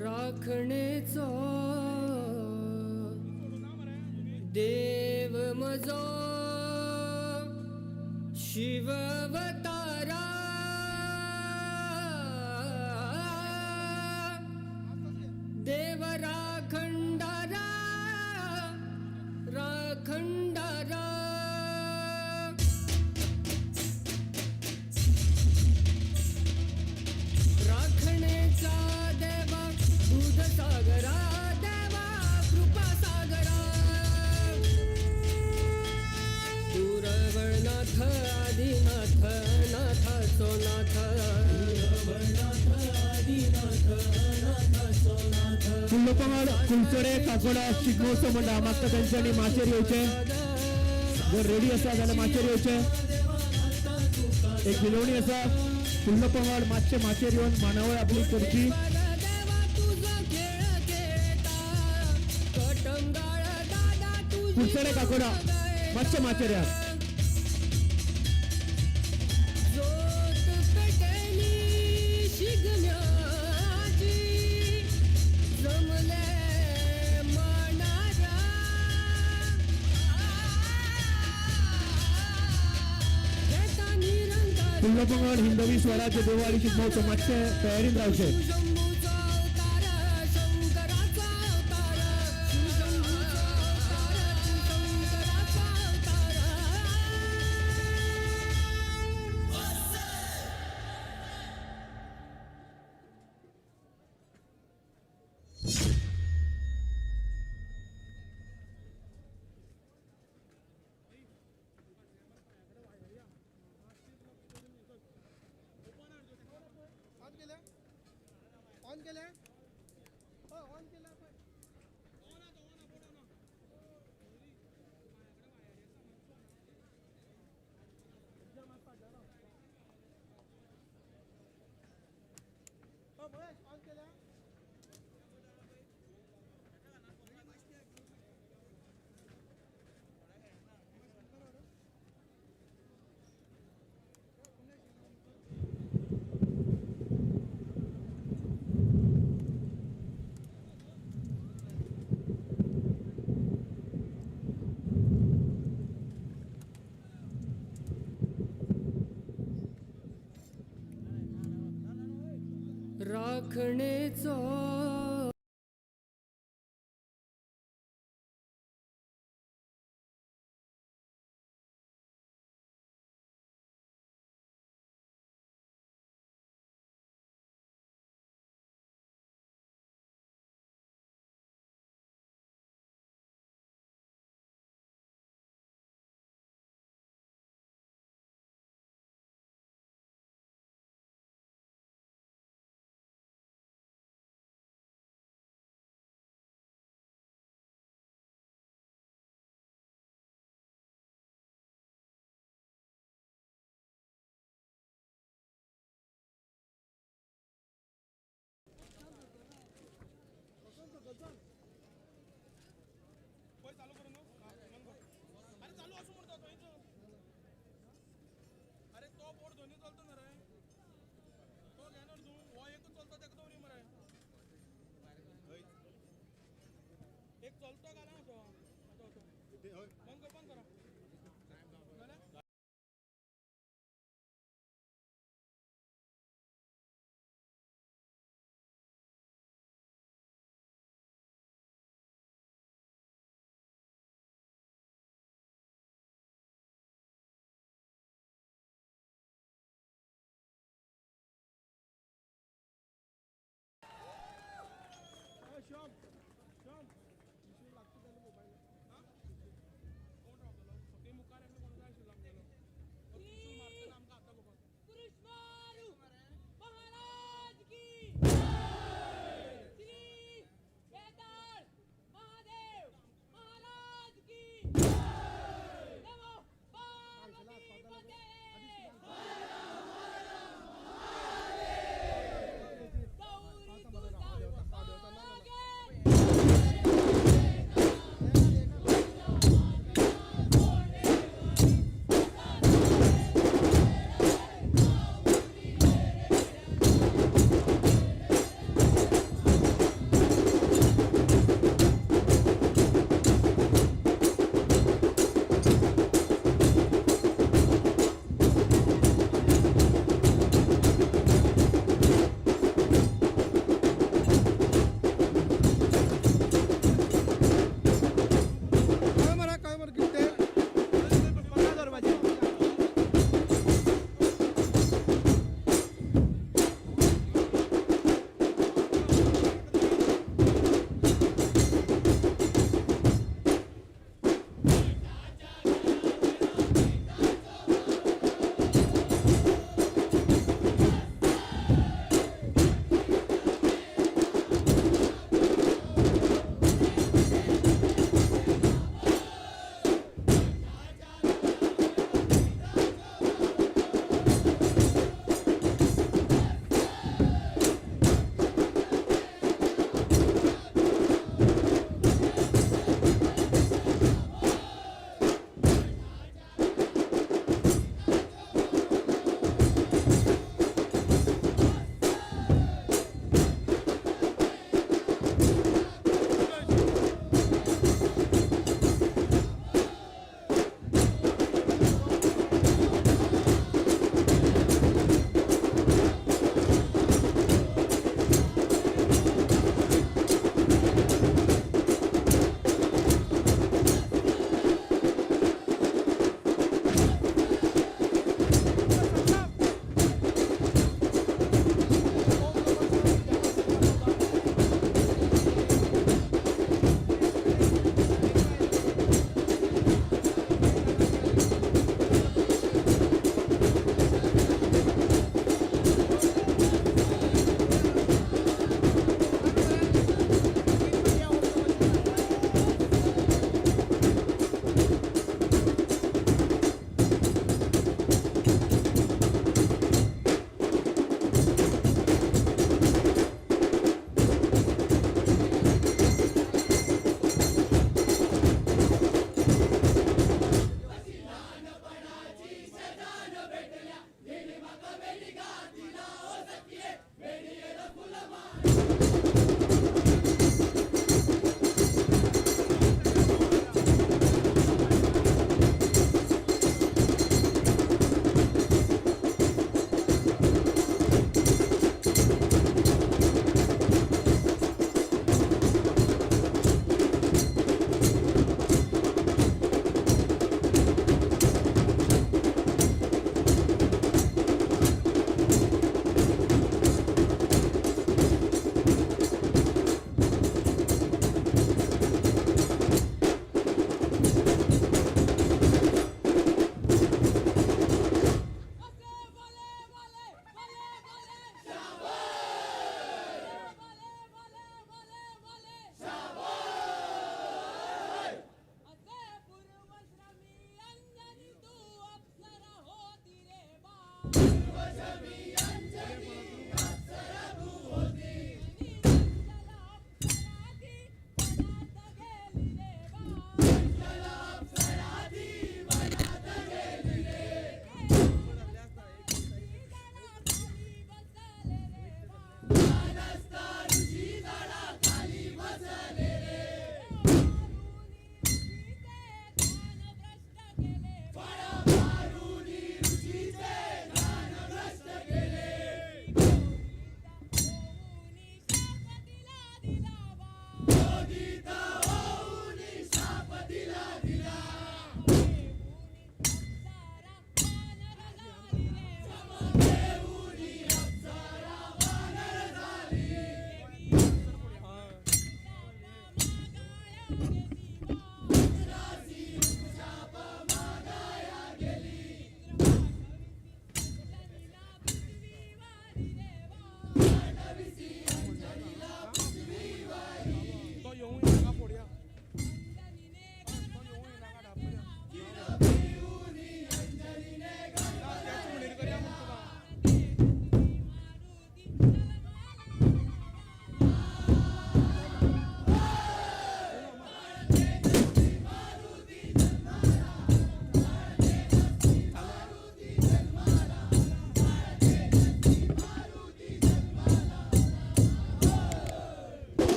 राखणेचो देव म्हजो शिववतारा देव राखंडारा राखंडारा राखणेचा देवा दूध सागरा देवा कृपा सागरा दूरवरनाथ आदिनाथ नाथाचो नाथ दूरवरनाथ आदिनाथ नाथाचो नाथ फुडलो पंगड कुलचडे काकोडा शिगमोत्सव मंडळ मागता तेंच्यांनी माचयेर येवचें. जर रेडी आसा जाल्यार माचयेर येवचें. एक विनवणी आसा, फुडलो पंगड मातशे माचयेर येवन मांडावळ आपली करची. कटंगाळ दादा तुझी कुलचडे काकोडा मातशे माचयेर येयात. जोत पेटली शिगम्याची जमले मांडारा घेता निरंकार फुडलो पंगड हिंदवी स्वराज्य देववाडी शिगमोत्सव मातशे तयारीन रावचे. शंभूचा अवतार शंकराचा अवतार शिवशंभूचा अवतार शंकराचा अवतार. ऑन केल्या ऑन केल्या. महेश ऑन केल्या. राखणेचो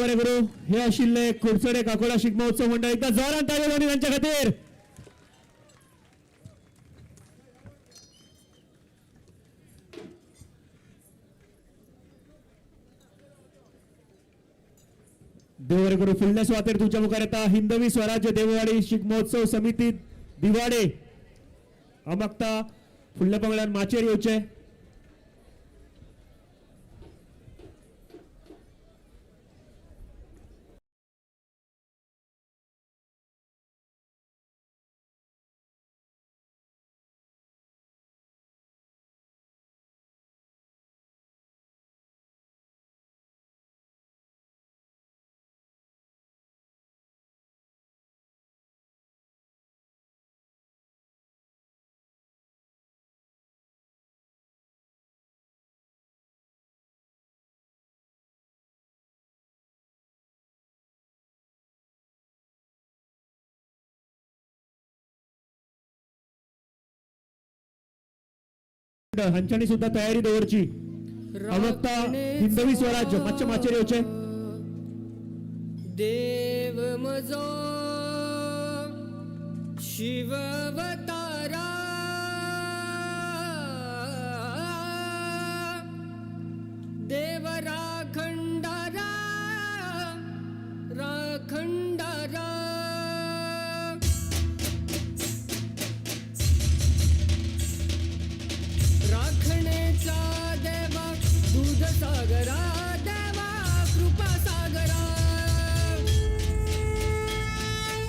बरें करूं. हे आशिल्ले कुडचडे काकोडा शिगमोत्सव मंडळ. एकदा जोरान ताळयो जावनी तांच्या खातीर. देव बरें करूं. फुडल्या सुवातेर तुमच्या मुखार येता हिंदवी स्वराज्य देववाडी शिगमोत्सव समिती दिवाडे. हांव मागता फुडल्या पंगडान माचयेर येवचे. हांच्यानी सुद्धा तयारी दवरची. अवक्ता हिंदवी स्वराज्य मातशें माचयेर येवचे. देव म्हजो शिववतारा देव राखंडारा राखंडारा राखणेचा देवा दूध सागरा देवा कृपा सागरा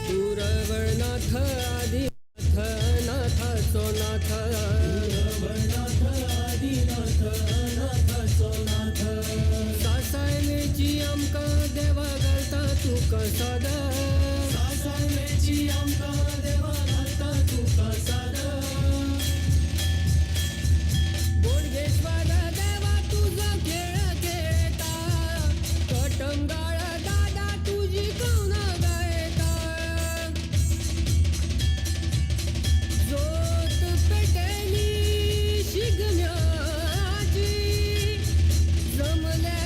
तुरवनाथ आदिनाथ नाथाचो नाथ तुरवनाथ आदिनाथ नाथाचो नाथ सासायमेची आमकां देवा घालता तुका सादा सासायमेची आमकां देवा घालता तुका सादा बोडगेश्वर देवा तुझो खेळ खेळता कटंगाळ दादा तुझी कवनां गायता जोत पेटली शिगम्याची जमले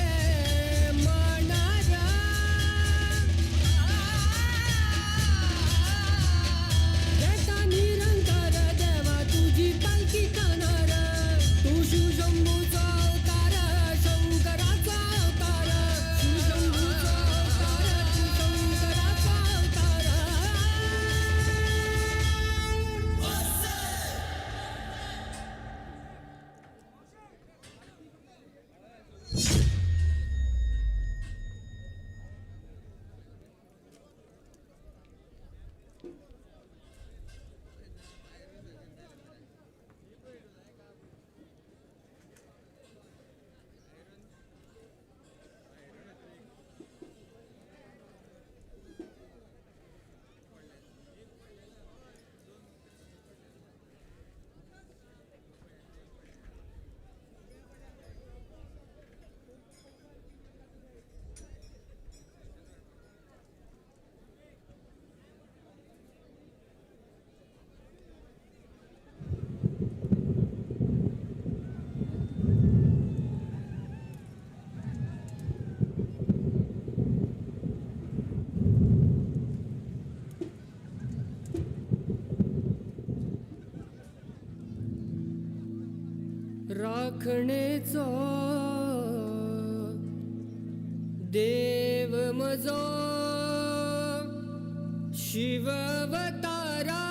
मांडारा देता निरंतर देवा तुझी पालखी कानार तू शिवशंभूचा अवतार शंकराचा अवतार शिवशंभूचा अवतार तू शंकराचा अवतार. राखणेचो देव म्हजो शिववतारा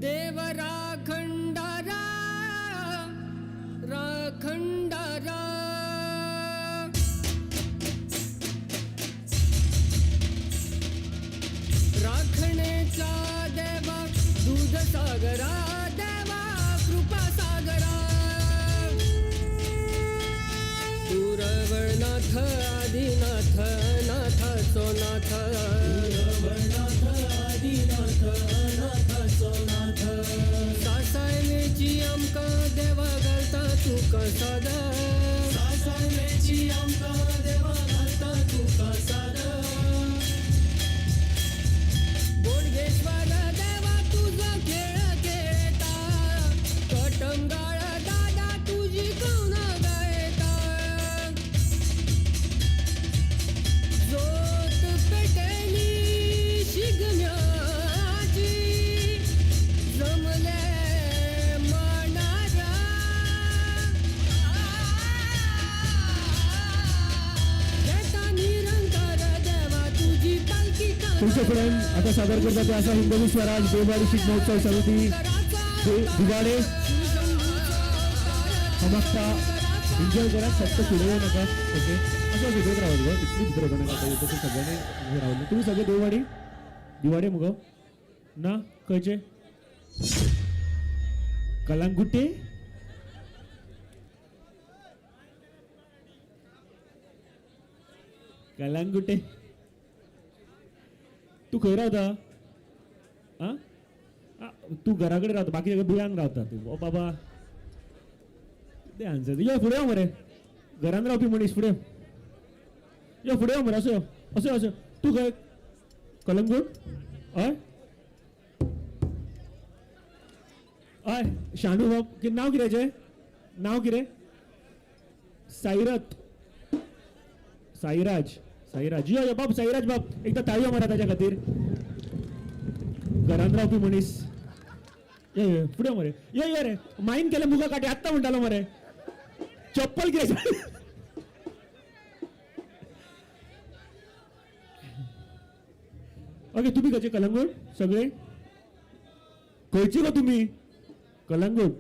देव राखंडारा राखंडारा राखणेचा देवा दूध सागरा देवा कृपा सागरा तुरवनाथ आदिनाथ नाथाचो नाथ तुरवनाथ आदिनाथ नाथाचो नाथ सासायमेची आमकां देवा घालता तुका सादा सासायमेची आमकां देवा घालता तुका सादा बोडगेश्वर देवा तुझो खेळ खेळता कटंगाळ दादा तुझी कवनां तुमच्या फुड्यान आतां सादर करता ते आसा हिंदवी स्वराज देववाडी शिगमोत्सव समिती दिवाडे. हांव एन्जॉय करात, फक्त फुडें येवं नाका. ओके, असं असं भितर रावत गो, इतली भितर वचूं नाका. तशें सगळ्यांनी हें रावलें. तुमी सगळे देववाडी दिवाडे मुगो ना? खंयचे? कलांगुटे? कलांगुटे तूं खंय रावता? आं, तूं घरा कडेन रावता, बाकी सगळे बिळान रावता तूं. ओ बाबा, ते आन्सर. यो फुडें यो मरे, घरान रावपी मनीस फुडें यो, फुडें यो मरे. असो यो, असो असो. तूं खंय? कलंगूट? हय हय. शाणू बाब, नांव कितें? नांव कितें? साईरत, साईराज, साईराज. यो यो बाब, साईराज बाब, एकदा ताळयो मारा ताच्या खातीर. घरान रावपी मनीस. यो यो फुडें मरे, यो यो रे. मायन केलें मुगा काटी आत्तां म्हणटालो मरे. चप्पल कितें? ओके, तुमी खंयचे? कलंगूट सगळे? खंयची गो तुमी? कलंगूट.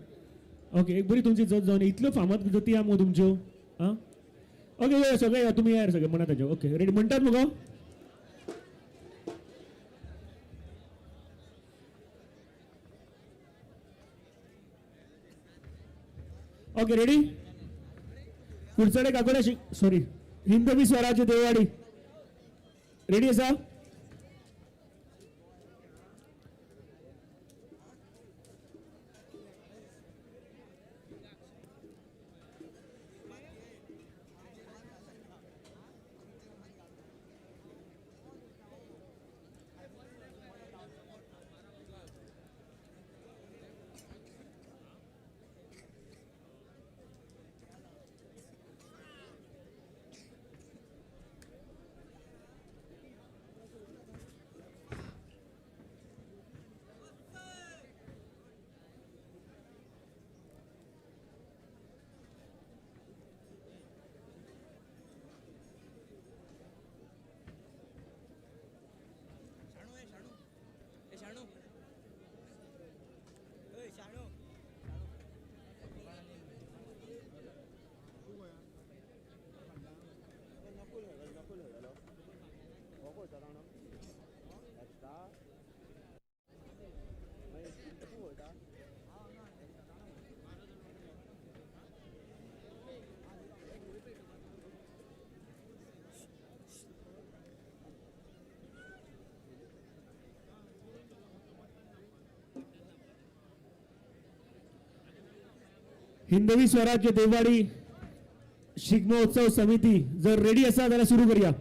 ओके, एक बरी तुमची जत जावन इतल्यो फामाद जती आहा मुगो तुमच्यो. आं, ओके, यो सगळे यो, तुमी यार सगळे म्हणा ताचे. ओके, रेडी म्हणटात मुगो? Okay, ready. Kudchade Kakode sorry Hindavi Swarajya Devwadi ready आसा? हिंदवी स्वराज्य देववाडी शिगमोत्सव समिती जर रेडी असा जाल्यार सुरू करूया.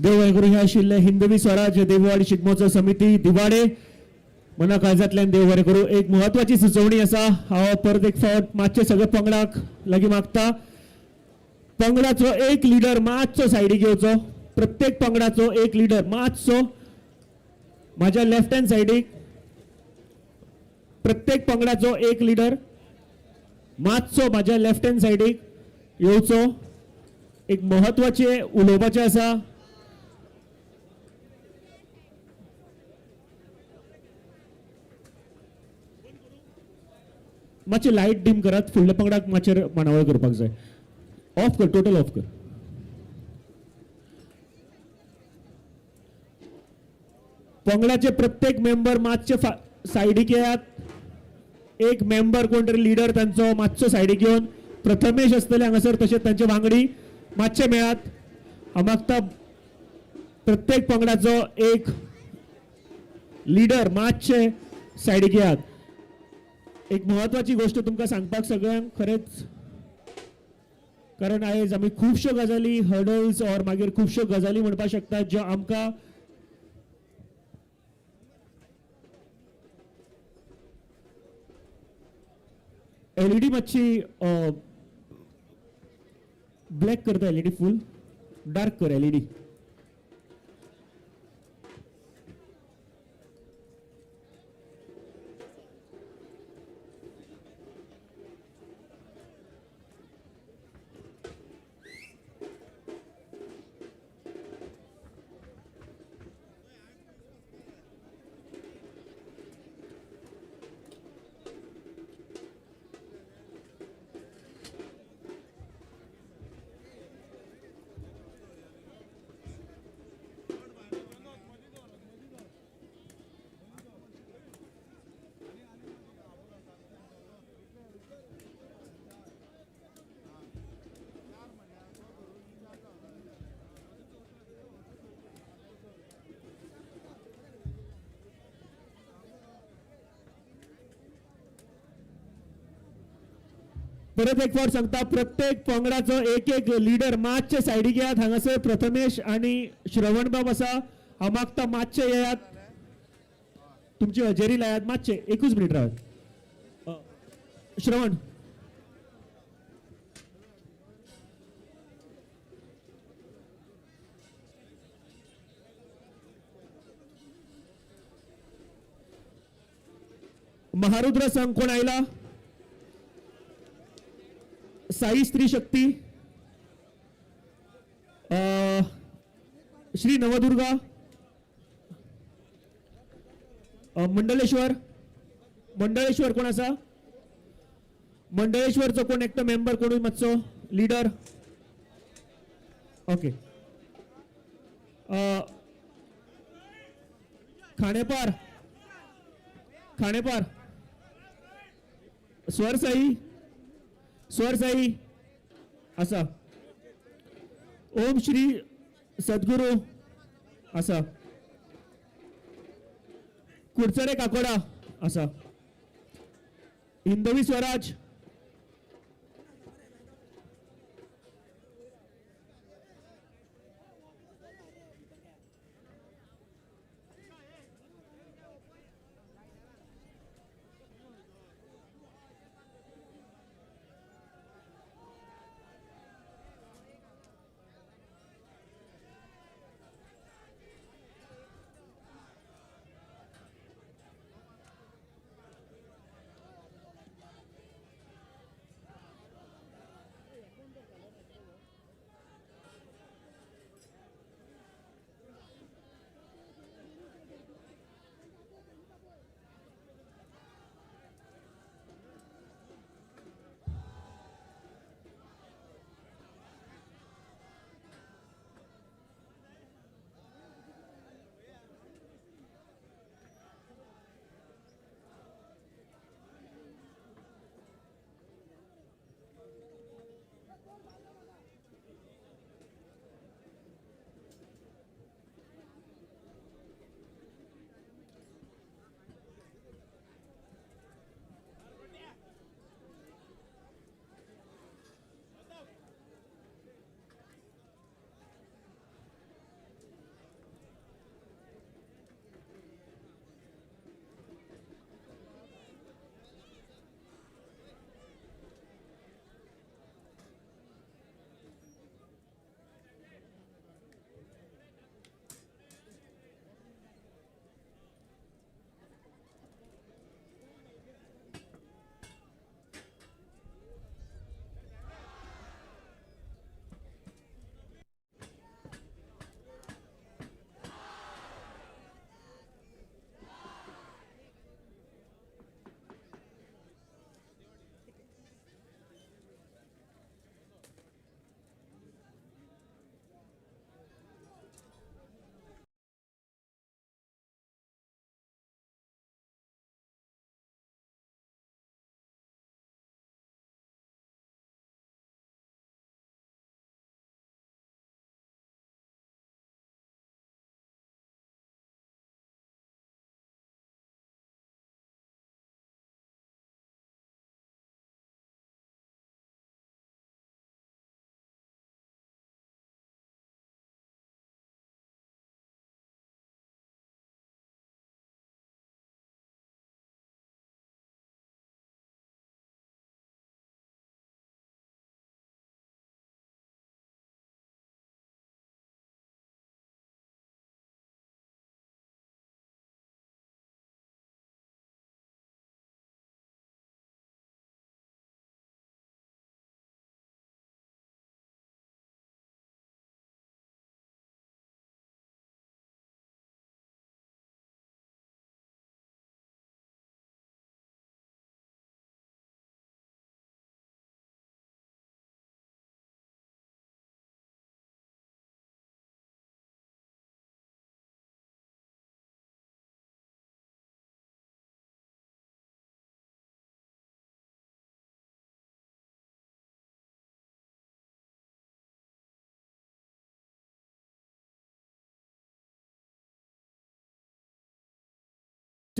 देव बरें करूं. हे आशिल्ले हिंदवी स्वराज देववाडी शिगमोत्सव समिती दिवाडे. मना काळजांतल्यान देव बरें करूं. एक म्हत्वाची सुचोवणी आसा, हांव परत एक फावट मातशें सगळे पंगडाक लागीं मागता, पंगडाचो एक लिडर मातसो सायडीक येवचो. प्रत्येक पंगडाचो एक लिडर मातसो माझ्या लेफ्ट हँड सायडीक, प्रत्येक पंगडाचो एक लिडर मातसो माझ्या लेफ्ट हँड सायडीक येवचो. एक म्हत्वाचें उलोवपाचें आसा. मातशें लायट डीम करात, फुडल्या पंगडाक मातशें मांडावळ करपाक जाय. ऑफ कर, टोटल ऑफ कर. पंगडाचे प्रत्येक मेंबर मातशे सायडीक येयात. एक मेंबर कोण तरी लिडर तांचो मातसो सायडीक येवन, प्रथमेश आसतले हांगासर, तशेंच तांचे वांगडी मातशे मेळात. हांव मागता प्रत्येक पंगडाचो एक लिडर मातशे सायडीक येयात. एक म्हत्वाची गोश्ट तुमकां सांगपाक सगळ्यांक खरेंच, कारण आयज आमी खुबश्यो गजाली हर्डल्स ऑर मागीर खुबश्यो गजाली म्हणपाक शकतात ज्यो आमकां एलईडी मातशी ब्लॅक करता, एलईडी फूल डार्क कर एलईडी. परत एक फावट सांगता, प्रत्येक पंगडाचो एक एक लिडर मातशे सायडीक येयात. हांगासर प्रथमेश आनी श्रवणबाब आसा, हांव मागता मातशे येयात, तुमची हजेरी लायात मातशे, एकूच मिनीट रावात. श्रवण, महारुद्र संघ कोण आयला? साई स्त्री शक्ती, श्री नवदुर्गा, मंडलेश्वर. मंडळेश्वर कोण आसा? मंडळेश्वरचो कोण एकटो मेंबर कोणूय मातसो लिडर? ओके. खाणेपार, खाणेपार, स्वरसाई, स्वरसाई आसा. ओम श्री सद्गुरू आसा. कुडचडे काकोडा आसा. हिंदवी स्वराज,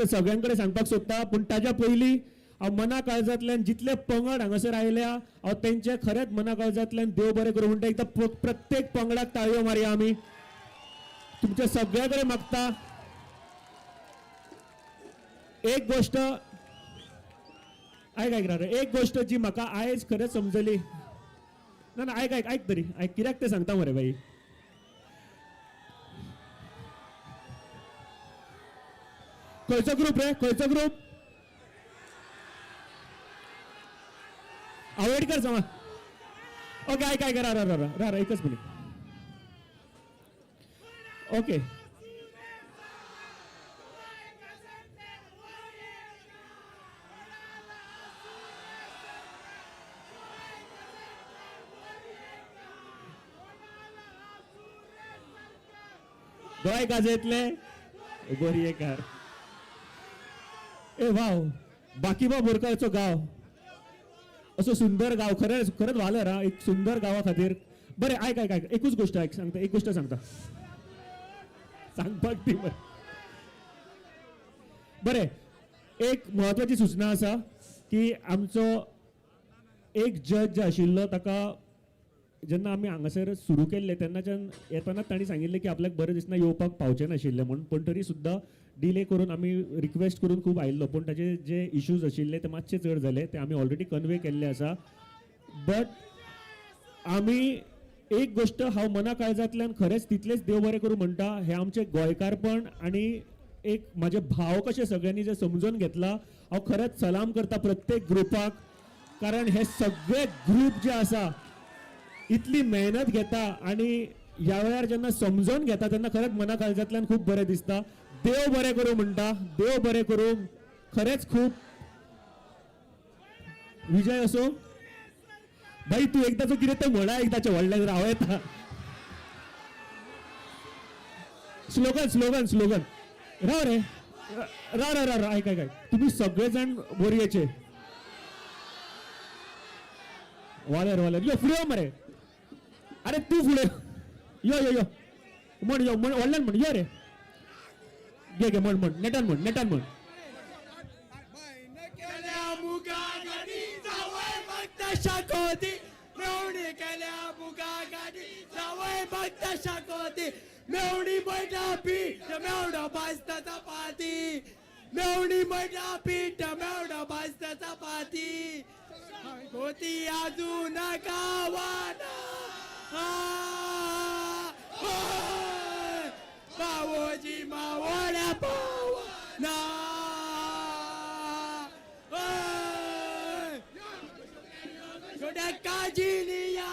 सगळ्यां कडेन सांगपाक सोदता. पूण ताज्या पयलीं हांव मना काळजांतल्यान जितले पंगड हांगासर आयल्या हांव तेंचे खरेंच मना काळजांतल्यान देव बरें करूं म्हणटा. एकदां प्रत्येक पंगडाक ताळयो मारया आमी. तुमच्या सगळ्या कडेन मागता एक गोश्ट आयक आयक रे, एक गोश्ट जी म्हाका आयज खरेंच समजली ना ना आयक आयक आयक तरी आयक कित्याक तें सांगता मरे बाई. खंयचो ग्रूप रे, खंयचो ग्रूप? आवेडकर समाज. ओके आयक आयक रा रा रा रा रा एकच मिनिट. ओके गोंय गाजयतले बोरयेकार. ए वाव, बाकीबा बोरकारचो गांव असो सुंदर गांव, खरेंच खरेंच वालर हा एक सुंदर गांवा खातीर. बरें आयक आयक आयक एकूच गोश्ट आयक सांगता, एक गोश्ट सांगता सांगपाक ती. बरें एक म्हत्वाची सुचना आसा की आमचो एक जज जे आशिल्लो ताका जेन्ना आमी हांगासर सुरू केल्ले तेन्नाच्यान येतानाच तांणी सांगिल्लें की आपल्याक बरें दिसना येवपाक पावचें नाशिल्लें म्हूण, पूण तरी सुद्दां डिले करून आमी रिक्वेस्ट करून खूब आयिल्लो, पूण ताजे जे इश्यूज आशिल्ले ते मातशे चड जाले, ते आमी ऑलरेडी कन्वे केल्ले आसा. बट आमी एक गोश्ट हांव मना काळजांतल्यान खरेंच तितलेंच देव बरें करूं म्हणटा, हें आमचें गोंयकारपण आनी एक म्हाजे भाव कशे सगळ्यांनी जे समजून घेतला, हांव खरेंच सलाम करता प्रत्येक ग्रुपाक, कारण हे सगळे ग्रूप जे आसा इतली मेहनत घेता आनी ह्या वेळार जेन्ना समजून घेता तेन्ना खरेंच मना काळजांतल्यान खूब बरें दिसता. देव बरें करूं म्हणटा, देव बरें करूं, खरेंच खूब विजय असो. बाई तूं एकदाचो कितें तें म्हणा, एकदाचें व्हडलें राव येता. स्लोगन स्लोगन स्लोगन राव रे, राव राव राव आयक आयक आयक, तुमी सगळे जाण बोरयेचे. वाल्यार वाल्यार यो फुडें यो मरे, अरे तूं फुडें यो यो यो म्हण यो म्हण व्हडल्यान म्हण यो रे, घे घे म्हण म्हण नेटान म्हण नेटान म्हण. मेवणी मैदा पीठ मेवडो भाजता चपाती, मेवणी मैदा पीठ मेवडो भाजता चपाती, गोती अजून गावाना पावोजी मावळ्या पावना. छोट्या काजिनिया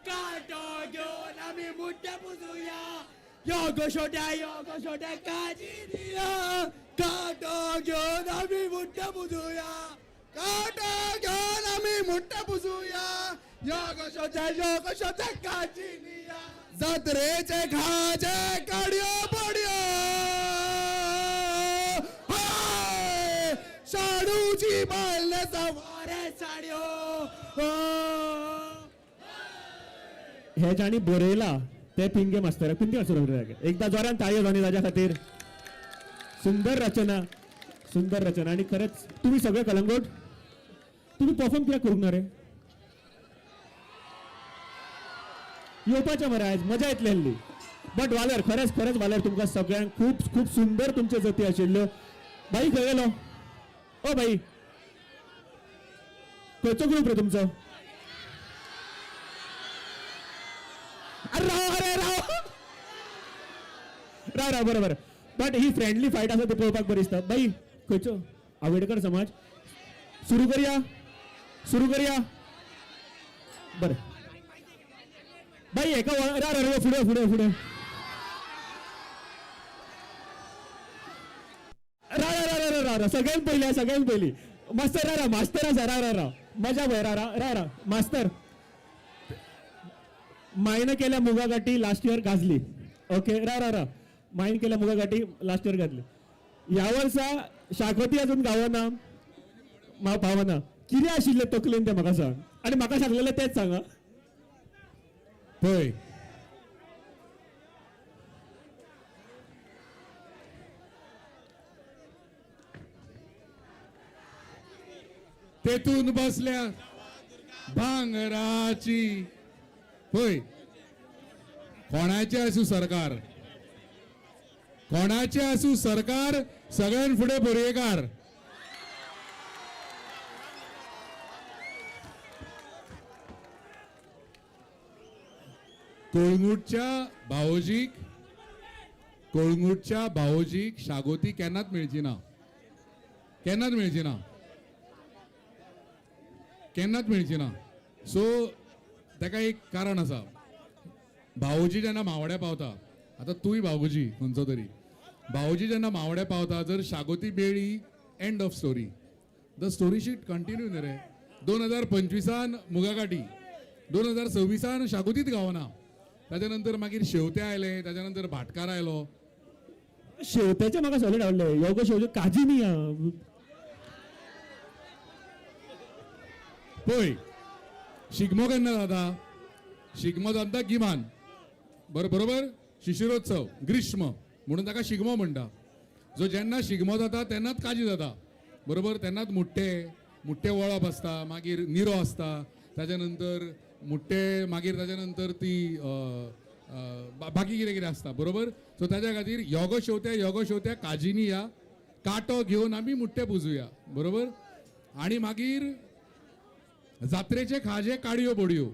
काटो घेवन आमी मुड्डे पुजुया, यो गो छोट्या यो गो छोट्या काजिनिया काटो घेवन आमी मुड्डे पुजुया, काटो घेवन आमी मुड्डे पुजुया, यो गो छोट्या यो गो छोट्या काजिनिया, जात्रेचे खाजे काडयो पडयो, शाडूची बायल सवारे साडयो. हे जाणी बरयला ते पिंगे मास्तर, पिंगे मास्तर एकदा जोरान ताळयो जाणी ताज्या खातीर. सुंदर रचना, सुंदर रचना. आनी खरेंच तुमी सगळे कलंगूट तुमी परफॉर्म कित्याक करूंक ना रे? येवपाचें मरे आयज मजा येतली आहली. बट वाल्यार खरेंच खरेंच वाल्यार तुमकां सगळ्यांक खूब खूब सुंदर तुमच्यो जती आशिल्ल्यो. बाई खंय गेलो? ओ बाई खंयचो ग्रूप रे तुमचो? अरे राव अरे राव राव राव बरोबर. बट he friendly fight आसा ती पळोवपाक बरी दिसता. बाई खंयचो? आवेडकर समाज. सुरू करया, सुरू करया. बरें बाई एका रा रा फुडें फुडें फुडें रा रा रा रा रा सगळ्यांत पयली, सगळ्यांत पयली मास्तर रा रा मास्तर आसा रा रा रा मजा पळय रा रा रा रा मास्तर. मायन केल्या मुगा गाठी लास्ट इयर गाजली. ओके रा रा रा मायन केल्या मुगा गाठी लास्ट इयर गाजली. ह्या वर्सा शाकोती अजून गावना, पावना. कितें आशिल्लें तकलेन तें म्हाका सांग, आनी म्हाका सांगलेलें तेंच सांगा. पळय तेतून बसल्या भांगराची. पळय कोणाचें आसूं सरकार, कोणाचें आसूं सरकार, सगळ्यां फुडें बोरयेकार. कळंगूटच्या भावोजीक, कळंगूटच्या भावोजीक शागोती केन्नाच मेळची ना, केन्नाच मेळची ना, केन्नाच मेळची ना. सो ताका एक कारण आसा. भावोजी जेन्ना मावड्या पावता, आतां तूंय भावोजी खंयचो तरी, भावोजी जेन्ना मावड्या पावता जर शागोती मेळ्ळी, end of story. The story should continue न्ही रे. 2025 मुगाकाठी, 2026 शागोतीच गावना, ताच्या नंतर मागीर शेवतें आयलें, ताच्या नंतर भाटकार आयलो. शेवत्याचें म्हाका सॉलीड आवडलें. योगो शेवते काजी न्ही. पळय शिगमो केन्ना जाता? शिगमो जाता गिमान, बरोबर, शिशिरोत्सव, ग्रीष्म, म्हणून ताका शिगमो म्हणटा. जो जेन्ना शिगमो जाता तेन्नाच काजी जाता, बरोबर, तेन्नाच मुट्टे मुट्टे वळप आसता, मागीर निरो आसता, ताच्या नंतर मुट्टे, मागीर ताच्या नंतर ती बाकी कितें कितें आसता, बरोबर. सो ताच्या खातीर योगो शेवत्या, योगो शेवत्या काजीनी या, कांटो घेवन आमी मुट्टे पुजुया, बरोबर. आनी मागीर जात्रेचे खाजे काडयो बोडयो.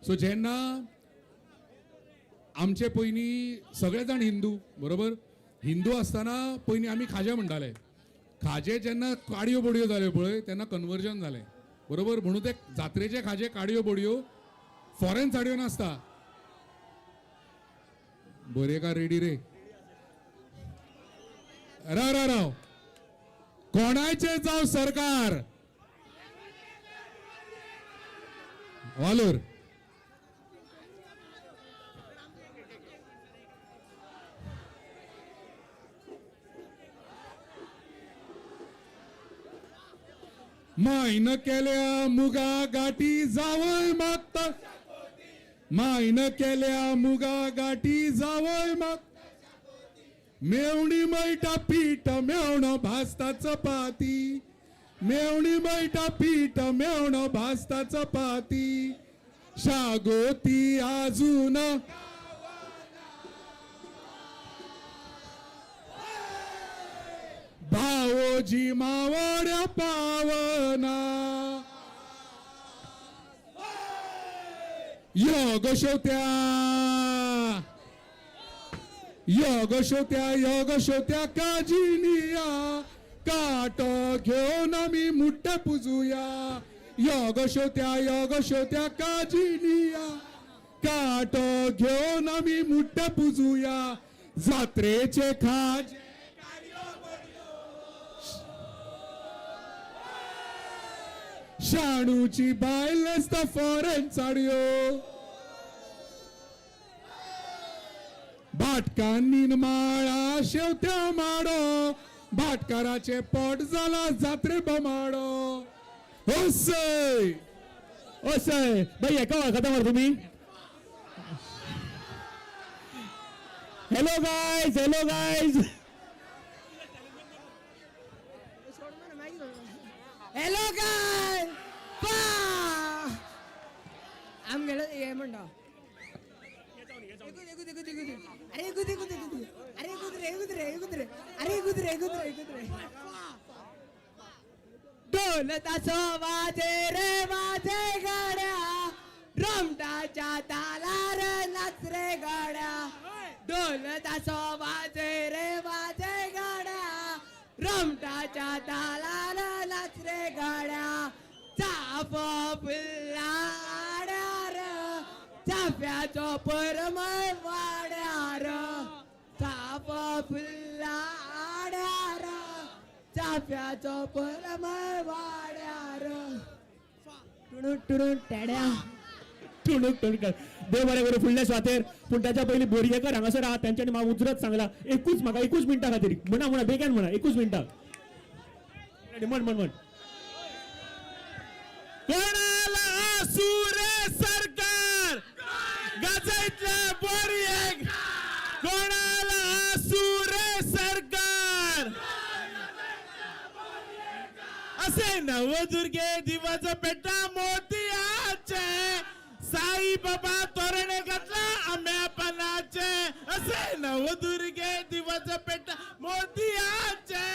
सो जेन्ना आमचे पयलीं सगळे जाण हिंदू, बरोबर, हिंदू आसतना पयलीं आमी खाजें म्हणटाले. खाजें जेन्ना काडयो बोडयो जाल्यो पळय तेन्ना कन्वर्जन जालें, बरोबर. म्हणून ते जात्रेचे खाजें काडयो बोडयो फॉरेन साडयो नासता. बोरयेकार रेडी रे, राव राव राव, कोणाचे जावं सरकार, वालोर. मायन केल्या मुगा गाठी जावय मागता, मायन केल्या मुगा गाठी जावय मागता, मेवणी मैटा पीठ मेवणो भाजता चपाती, मेवणी मैटा पीठ मेवणो भाजता चपाती, शागोती आजून भावोजी मावड्या पावना. योग शेवत्या, योग शेवत्या, योग शेवत्या काजिनिया, काटो घेवन आमी मुट्टे पुजुया. योग शेवत्या, योग शेवत्या काजिनिया, काटो घेवन आमी मुट्टे पुजुया. जात्रेचे खाज शाणूची बायल न्हेसता फॉरेन साडयो, भाटकान्नीन माळा शेवत्या माडो, भाटकाराचे पोट जाला जात्रे बोमाडो. ओसय ओसय बाई, हेका वळखता मरे तुमी? Hello guys, hello guys, hello guys. आमगेलो हे म्हणटा, एकूच एकूच एकूच एकूच, अरे एकूच एकूच एकूच, अरे एकूच रे, एकूच रे, एकूच रे, अरे एकूच रे, एकूच रे, एकूच रे. ढोल तासो वाजे रे वाजे गड्या, रोमटाच्या तालार नाच रे गड्या. ढोल तासो वाजे रे वाजे गड्या, रोमटाच्या तालार नाच रे गड्या. चाफो फुल्लाड्यार, चाफ्याचो परमळ वाड्यार, चाफो फुल्लाड्यार, चाफ्याचो परमळ वाड्यार. टुणूक टुणूक टेड्या टुणूक टुणूक. देव बरें करूं फुडल्या सुवातेर. पूण ताच्या पयलीं बोरयेकर हांगासर आहा, तेंच्यांनी म्हाका उजरत सांगला एकूच, म्हाका एकूच मिनटां खातीर म्हणा, म्हणा बेगीन म्हणा, एकूच मिनटां म्हण म्हण म्हण. कोणाला आसू रे सरकार गाजयतले बोरयेक, कोणाला आसू रे सरकार असे असे नवदुर्गे दिवस पेटा मोतियाचे, साई बाबा तोरण घातला आंब्या पानाचे. असे नवदुर्गे दिवस पेटा मोतियाचे,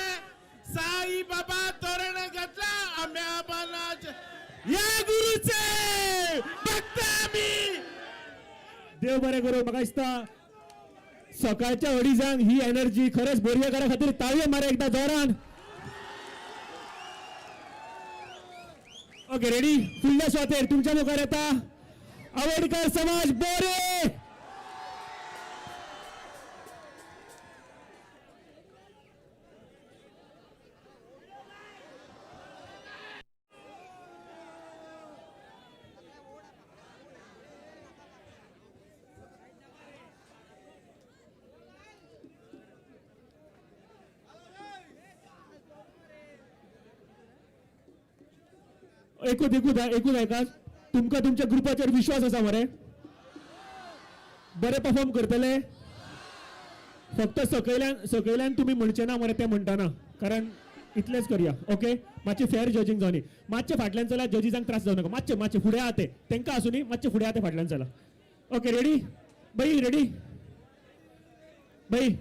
साई बाबा तोरण घातला आंब्या पानाचे. या गुरुचे भक्त आम्ही. देव बरें करूं. म्हाका दिसता सकाळच्या अडीजांक ही एनर्जी खरेंच बोरयेकारा खातीर ताळयो मारा एकदा जोरान. ओके रेडी, फुडल्या सुवातेर तुमच्या मुखार येता आवेडकर समाज बोरे. एकूच एकूच एकूच आयकात, तुमकां तुमच्या ग्रुपाचेर विश्वास आसा मरे? बरें परफॉर्म करतले? फक्त सकयल्यान सकयल्यान तुमी म्हणचे ना मरे तें म्हणटाना, कारण इतलेंच करया. ओके, मातशें फेर जजींग जावनी. मातशें फाटल्यान चला, जजीसांक त्रास जावं नाका. मातशें मातशें फुडें आहा ते, तांकां आसूं न्ही, मातशें फुडें आहा ते फाटल्यान चला. ओके रेडी बाई? रेडी बाई?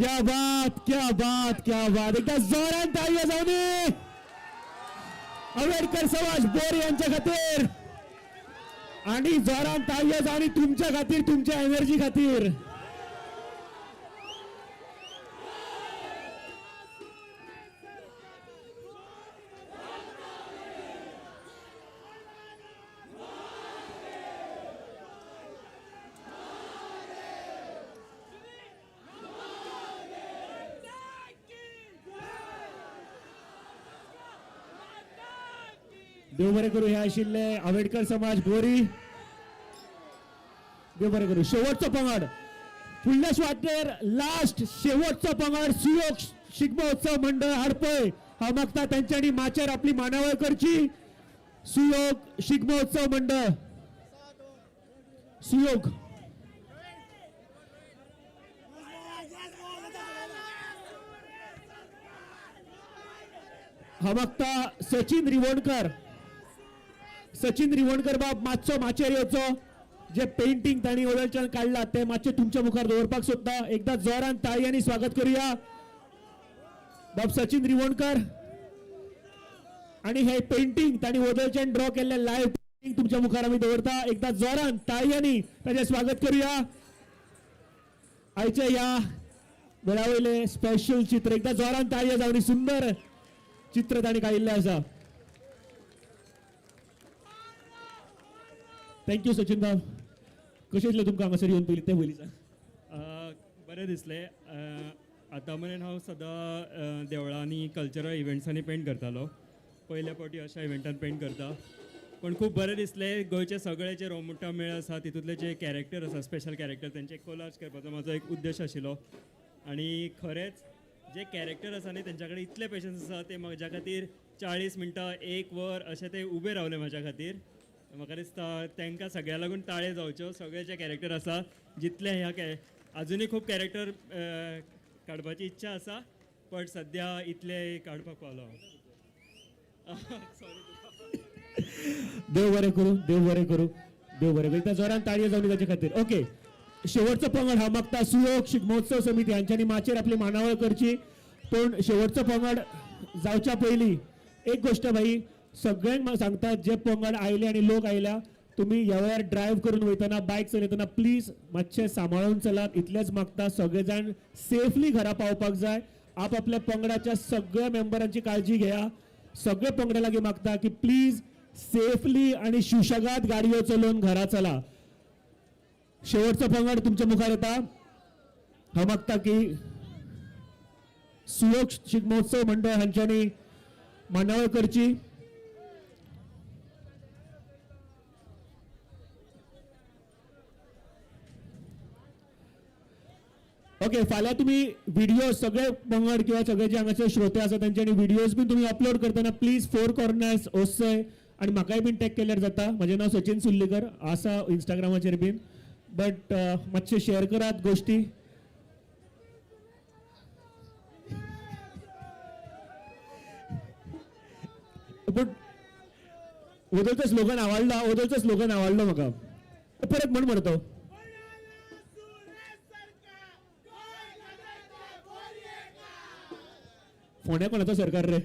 क्या बात, क्या बात, क्या बात. एकदा जोरान टाळयो जावनी आंबेडकर समाज बोर यांच्या खातीर आणि जोरान टाळयो जावनी तुमच्या खातीर, तुमच्या एनर्जी खातीर. देव बरें करूं. हे आशिल्ले आंबेडकर समाज बोरी. देव बरें करूं. शेवटचो पंगड फुडल्या सुवातेर लास्ट शेवटचो पंगड सुयोग शिगमोत्सव मंडळ हडपय. हांव मागता तेंच्यांनी माचयेर आपली मांडावळ करची. सुयोग शिगमोत्सव मंडळ सुयोग. हांव मागता सचिन रिवणकर. सचिन रिवणकर बाब मातसो माचयेर येवचो. जे पेंटिंग तांणी ओदळच्यान काडला ते मातशें तुमच्या मुखार दवरपाक सोदता. एकदा जोरान ताळयांनी स्वागत करूया बाब सचिन रिवणकर. आणि हे पेंटिंग तांणी ओदळच्यान ड्रॉ केल्ले लायव्ह पेंटिंग तुमच्या मुखार आमी दवरता. एकदा जोरान ताळयांनी ताचें स्वागत करूया. आयच्या ह्या वेळा वयलें स्पेशल चित्र एकदा जोरान ताळयो जावन सुंदर चित्र तांणी काडिल्लें आसा. Thank you Sachin बाब. कशें दिसलें तुमकां हांगासर येवन पयलीं तें पयलीं सांग. बरें दिसलें. आतां मेरेन हांव सदां देवळांनी कल्चरल इव्हेंट्सांनी पेंट करतालो. पयल्या फावटी अशा इव्हेंटान पेंट करता, पण खूब बरें दिसलें. गोंयचे सगळे जे रोमटा मेळ आसा तितूंतले जे कॅरेक्टर आसा स्पेशल कॅरेक्टर तेंचे कोलाज करपाचो म्हाजो एक उद्देश आशिल्लो. आनी खरेंच जे कॅरेक्टर आसा न्ही तेंच्या कडेन इतले पेशन्स आसा ते म्हज्या खातीर 40 मिनटां 1 वर अशें ते उबे रावले म्हाज्या खातीर. म्हाका दिसता तांकां सगळ्या लागून ताळे जावच्यो. सगळे जे कॅरेक्टर आसा जितले ह्या आजुनूय खूब कॅरेक्टर काडपाची इच्छा आसा, पण सद्या इतले काडपाक पावलो हांव. देव बरें करूं, देव बरें करूं, देव बरें करूं. एकदा जोरान ताळयो जावनी ताचे खातीर. ओके, शेवटचो पंगड हांव मागता सुयोग शिगमोत्सव समिती हांच्यांनी माचयेर आपली मांडावळ करची. पूण शेवटचो पंगड जावच्या पयलीं एक गोश्ट भाई सगळ्यांक सांगता, जे पंगड आयले आनी लोक आयल्या तुमी ह्या वेळार ड्रायव्ह करून वयतना बायक चलयतना प्लीज मातशें सांबाळून चलात. इतलेंच मागता, सगळे जाण सेफली घरा पावपाक जाय. आपआपल्या पंगडाच्या सगळ्या मेंबरांची काळजी घेया. सगळे पंगडा लागीं मागता की प्लीज सेफली आनी सुशेगाद गाडयो चलोवन घरा चला. शेवटचो पंगड तुमच्या मुखार येता. हांव मागता की सुयोग शिगमोत्सव मंडळ हांच्यांनी मांडावळ करची. ओके, फाल्यां तुमी व्हिडिओ सगळे पंगड किंवा सगळे जे हांगासर श्रोते आसा तेंच्यांनी व्हिडिओज बीन तुमी अपलोड करतना प्लीज 4 कॉर्नर्स ओसय आनी म्हाकाय बीन टॅग केल्यार जाता. म्हजें नांव सचिन सुर्लीकर आसा इंस्टाग्रामाचेर बीन, बट मातशें शेअर करात गोश्टी. बट ओदोळचो स्लोगन आवडलो, ओदोळचो स्लोगन आवडलो म्हाका. परत म्हण मरतो. फोंड्या कोणाचो सरकार रे?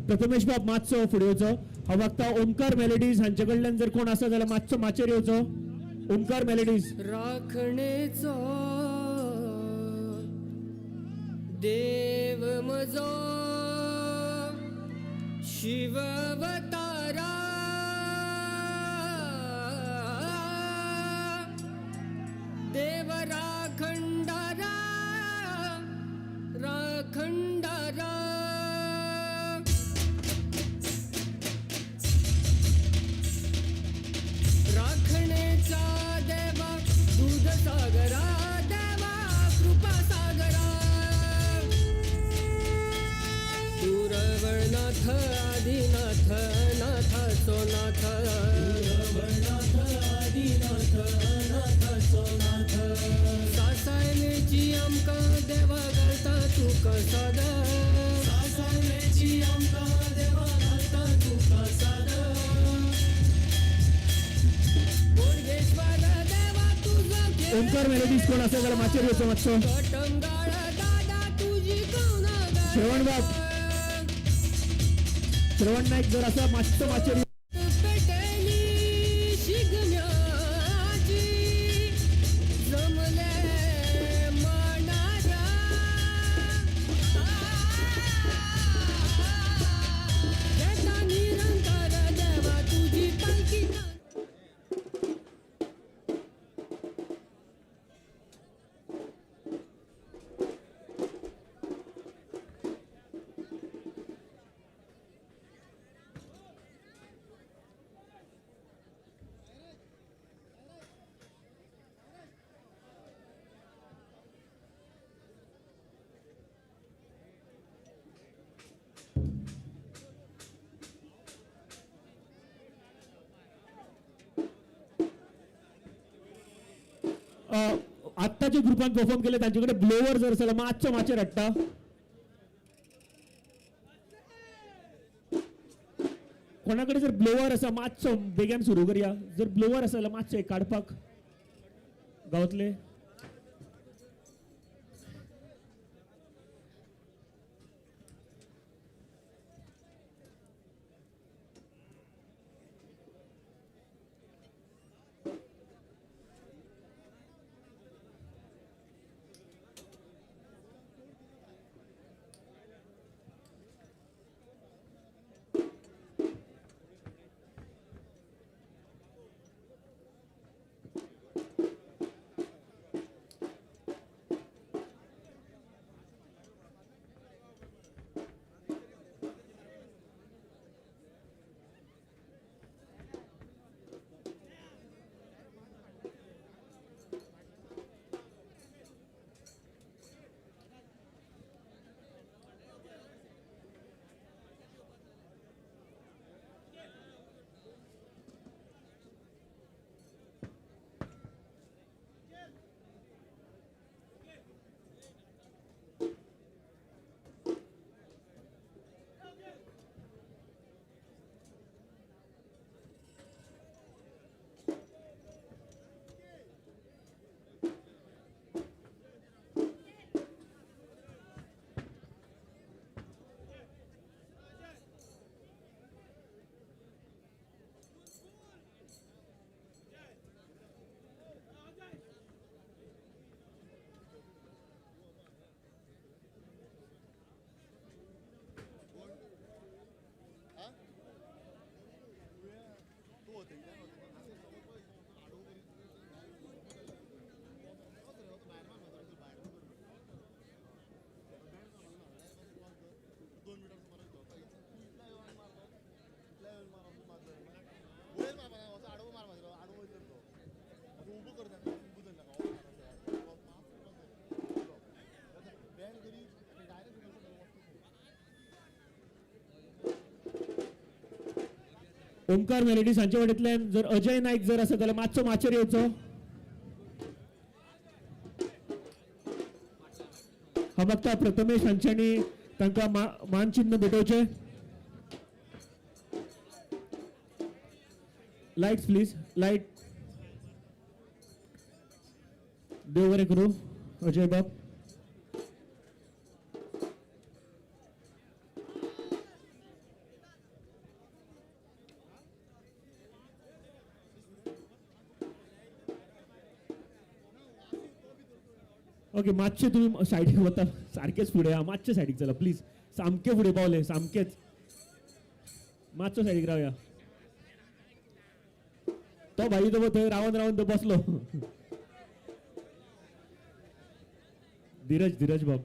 प्रथमेश बाब मातसो फुडें येवचो. हांव मागता ओमकार मेलोडीज हांचे कडल्यान जर कोण आसा जाल्यार मातसो माचयेर येवचो. ओमकार मेलोडीज. राखणेचो देव म्हजो शिववतारा देव राखंडारा राखंडारा राखणेचा देवा दूध सागरा देवा कृपा सागरा तुरवणाथ आदिनाथ नाथाचो नाथ तुरवणाथ आदिनाथ नाथाचो नाथ सासायमेची आमकां देवा घालता तुका साद सासायमेची आमकां देवा घालता तुका साद बोडगेश्वर देवा तुजो ओमकार मेलोडीज कोण आसा जाल्यार माचयेर येवचो मातसो. कटंगाळ दादा तुजी कवना श्रवण बाब, श्रवण नाईक जर आसा मातसो माचयेर. पेटली शिगम्याची जमले मांडारा घेता निरंतर देवा तुजी पालखी. आत्ताच्या ग्रुपान परफॉर्म केले तांचे कडेन ब्लोवर जर आसा जाल्यार मातसो माचयेर हाडटा. कोणा कडेन जर ब्लोवर आसा मातसो बेगीन सुरू करया. जर ब्लोवर आसा जाल्यार मातसो एक काडपाक गावतले. ओमकार मेलोडीज हांचे वाटेंतल्यान जर अजय नाईक जर आसा जाल्यार मातसो माचयेर येवचो. हांव मागता प्रथमेश हांच्यांनी तांकां मानचिन्न भेटोवचें. Lights please, light. देव बरें करूं अजय बाब. ओके मातशें तुमी सायडीक वता सारकेच फुडें आहा मातशें सायडीक चला प्लीज सामके फुडें पावले सामकेच मातसो सायडीक रावया. तो भाई तो थंय रावन रावन तो बसलो. धीरज धीरज बाब.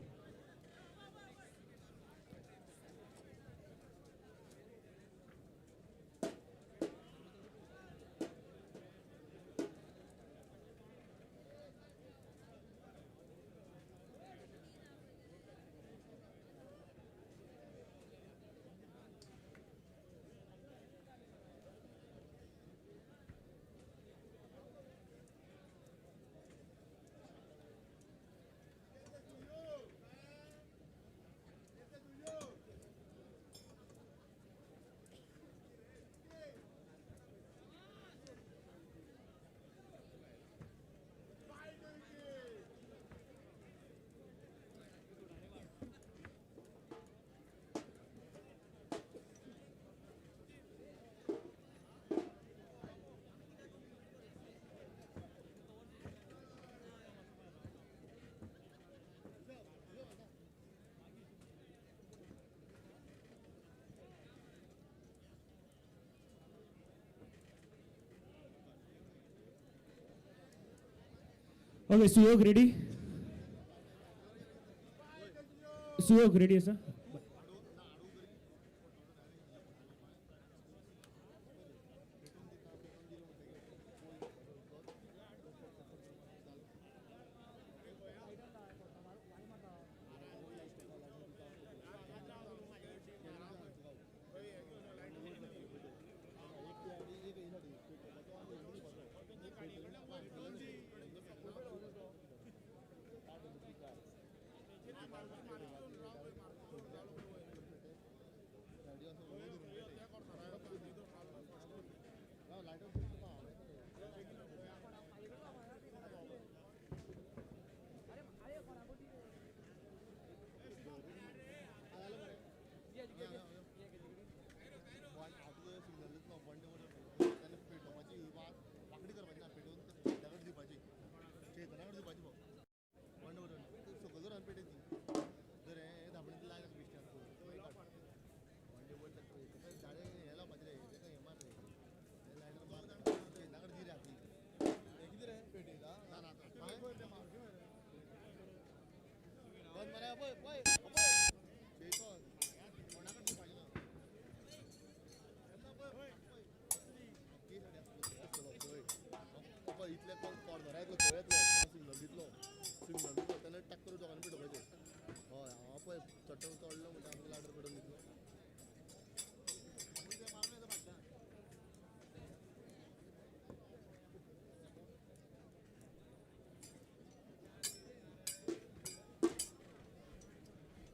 ओके सुयोग रेडी? सुयोग रेडी आसा?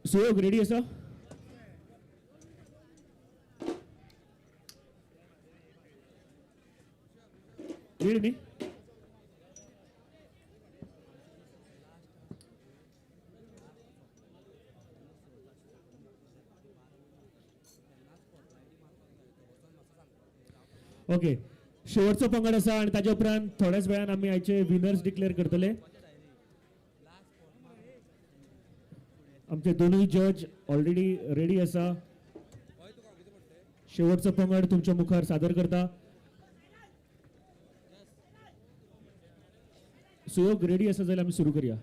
सुयोग रेडी आसा? रेडी न्ही? ओके शेवटचो पंगड आसा आनी ताच्या उपरांत थोड्याच वेळान आमी आयचे विनर्स डिक्लेअर करतले. आमचे दोनूय जज ऑलरेडी रेडी आसा. शेवटचो पंगड तुमच्या मुखार सादर करता. सुयोग रेडी आसा जाल्यार आमी सुरू करूया.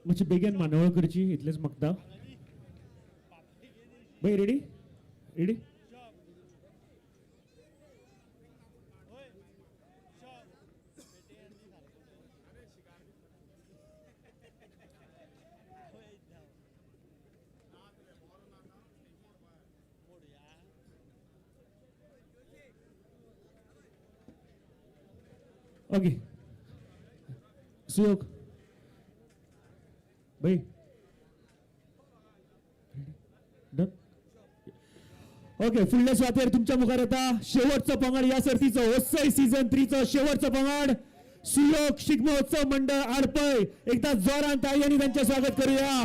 मातशी बेगीन मांडावळ करची इतलेंच मागता. बाय रेडी रेडी? ओके सुयोग भाई डन. ओके, फुडल्या सुवातेर तुमच्या मुखार येता शेवटचं पंगड या सर्तीचं, वसई सीझन 3चं शेवटचं पंगड, सुयोग शिगमोत्सव मंडळ आडपय. एकदा जोरान ताळयांनी त्यांचे स्वागत करूया.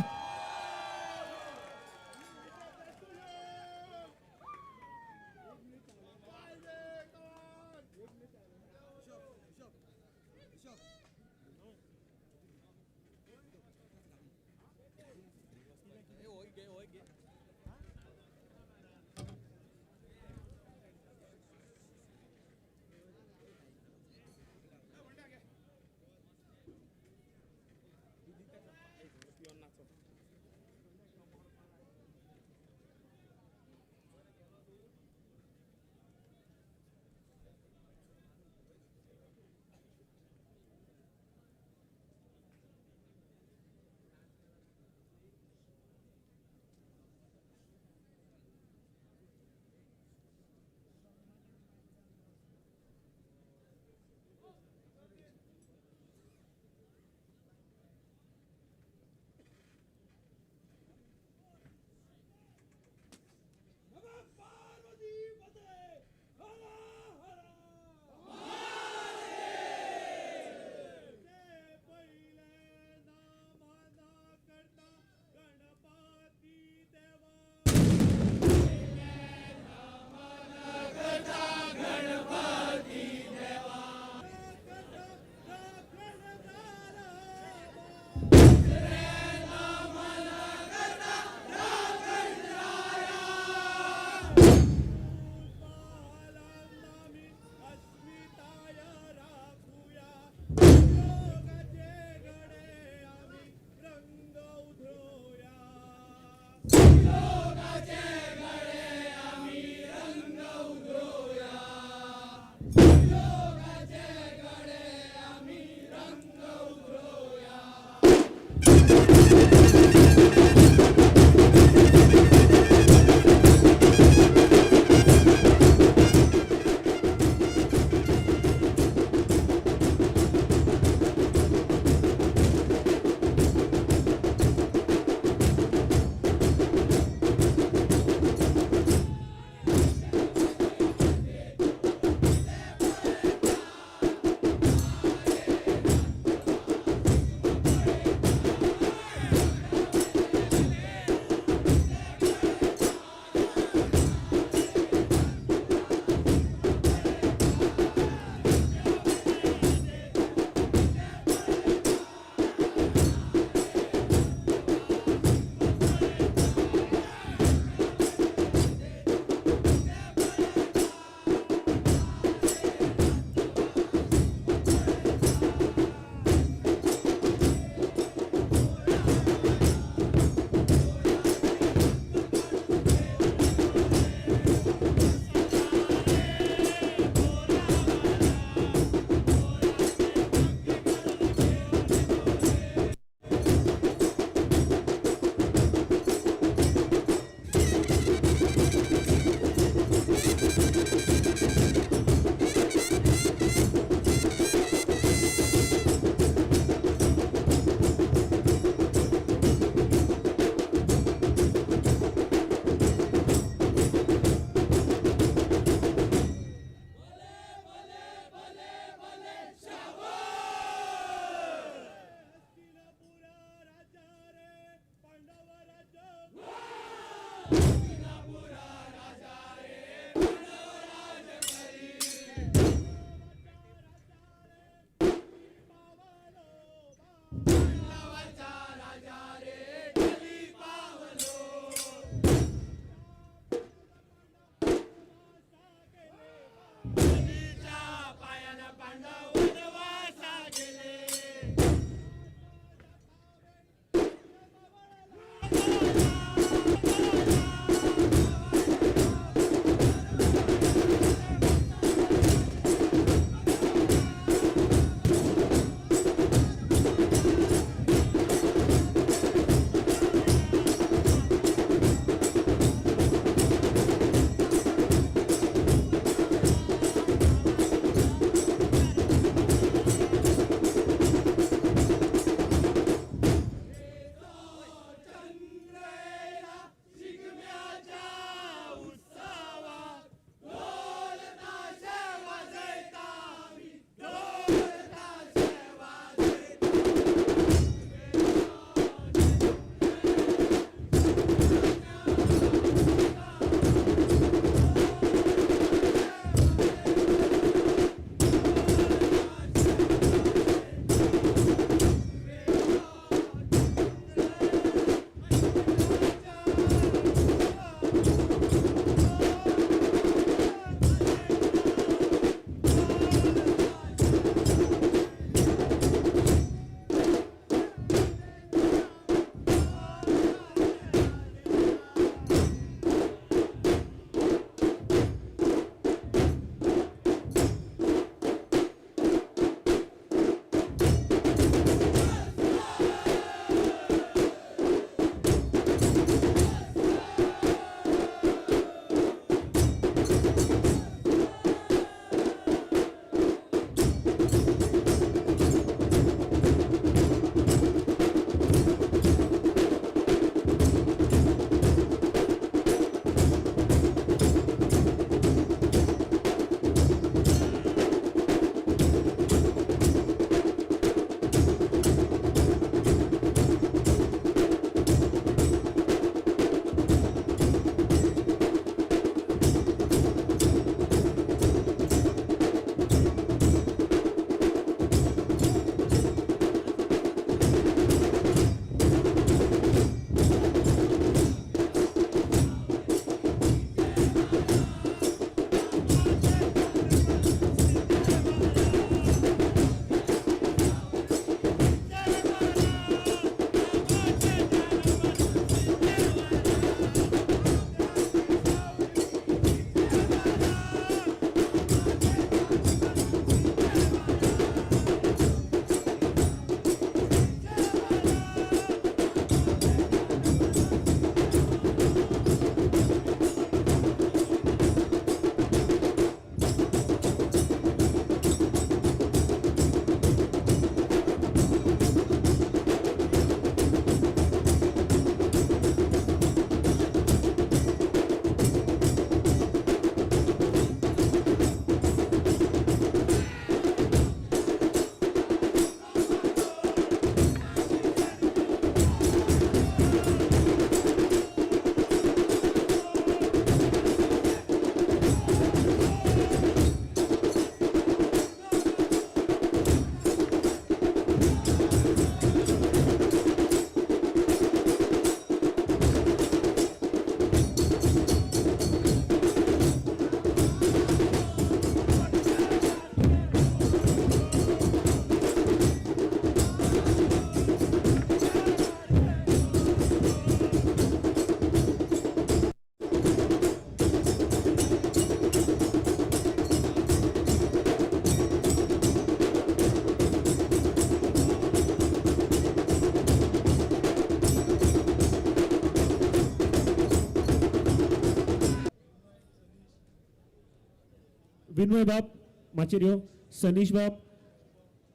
विनय बाब माचयेर यो, सनीश बाब,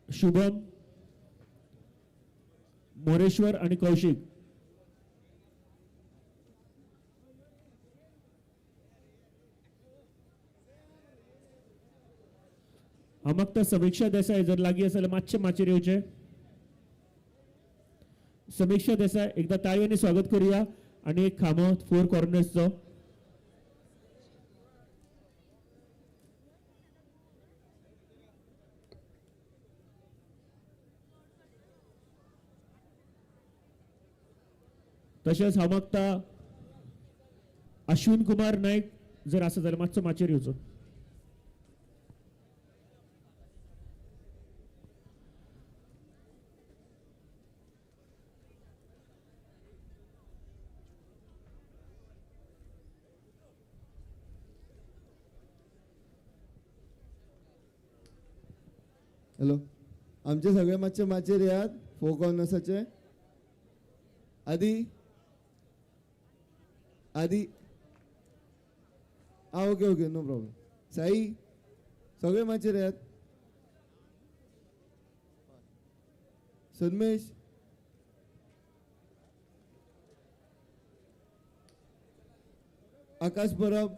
शुभम, मोरेश्वर आनी कौशीक. हांव मागता समिक्षा देसाय जर लागीं आसा जाल्यार मातशें माचयेर येवचें. समिक्षा देसाय एकदा ताळयांनी स्वागत करूया आनी एक खांबो फोर कॉर्नर्सचो. तशेंच हांव मागता अश्विन कुमार नायक जर आसा जाल्यार मातसो माचयेर येवचो. हॅलो, आमचे सगळे मातशे माचयेर येयात फोर कॉर्नर्साचे. आदी आदी आं okay okay no problem. Sai सगळे माचयेर येयात. सन्मेश, आकाश परब,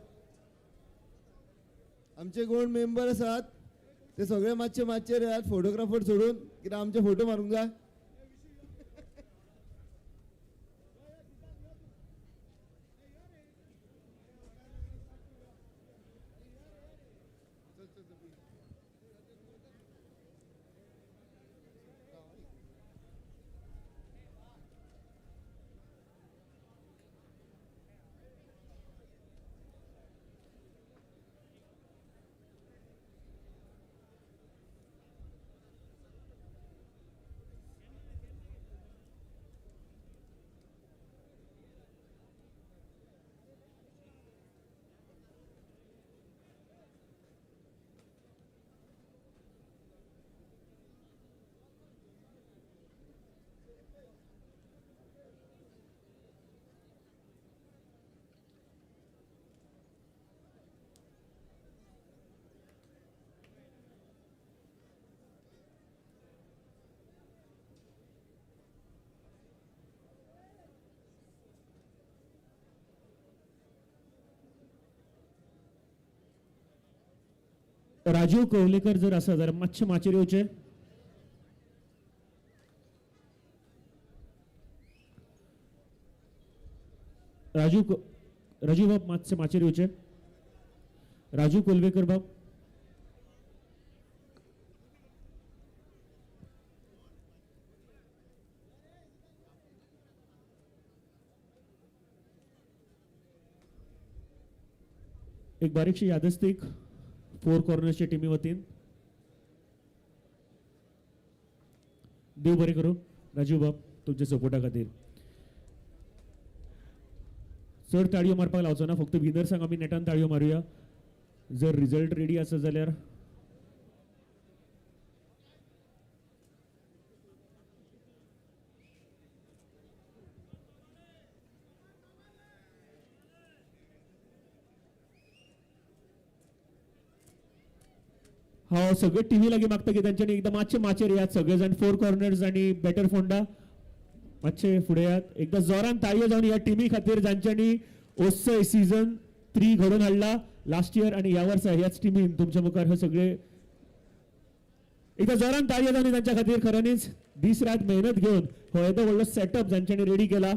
आमचे कोण मेंबर आसात ते सगळे मातशे माचयेर येयात फोटोग्राफर सोडून, कित्याक आमचे फोटो मारूंक जाय. राजीव कोवलेकर जर आसा जाल्यार मातशें माचयेर येवचें. राजीव बाब मातशें माचयेर येवचें. राजू कोलवेकर बाब, एक बारीकशी यादस्तीक फोर कॉर्नर्सच्या टिमी वतीन. देव बरें करूं राजीव बाब तुमच्या सपोर्टा खातीर. चड ताळयो मारपाक लावचो ना, फक्त विनर्सांक आमी नेटान ताळयो मारुया. जर रिजल्ट रेडी आसा जाल्यार हांव सगळे टिमी लागीं मागता की तांच्यांनी एकदां मातशे माचयेर येयात सगळे जाण. फोर कॉर्नर्स आनी बेटर फोंडा मातशे फुडें येयात. एकदां जोरान ताळयो जावन ह्या टिमी खातीर जांच्यांनी ओस्सय सीझन 3 घडोवन हाडला लास्ट इयर आनी ह्या वर्सा ह्याच टिमीन तुमच्या मुखार हे सगळे एकदां जोरान ताळयो जावन तांच्या खातीर खऱ्यांनीच दीस रात मेहनत घेवन हो येदो व्हडलो सेटअप जांच्यांनी रेडी केला.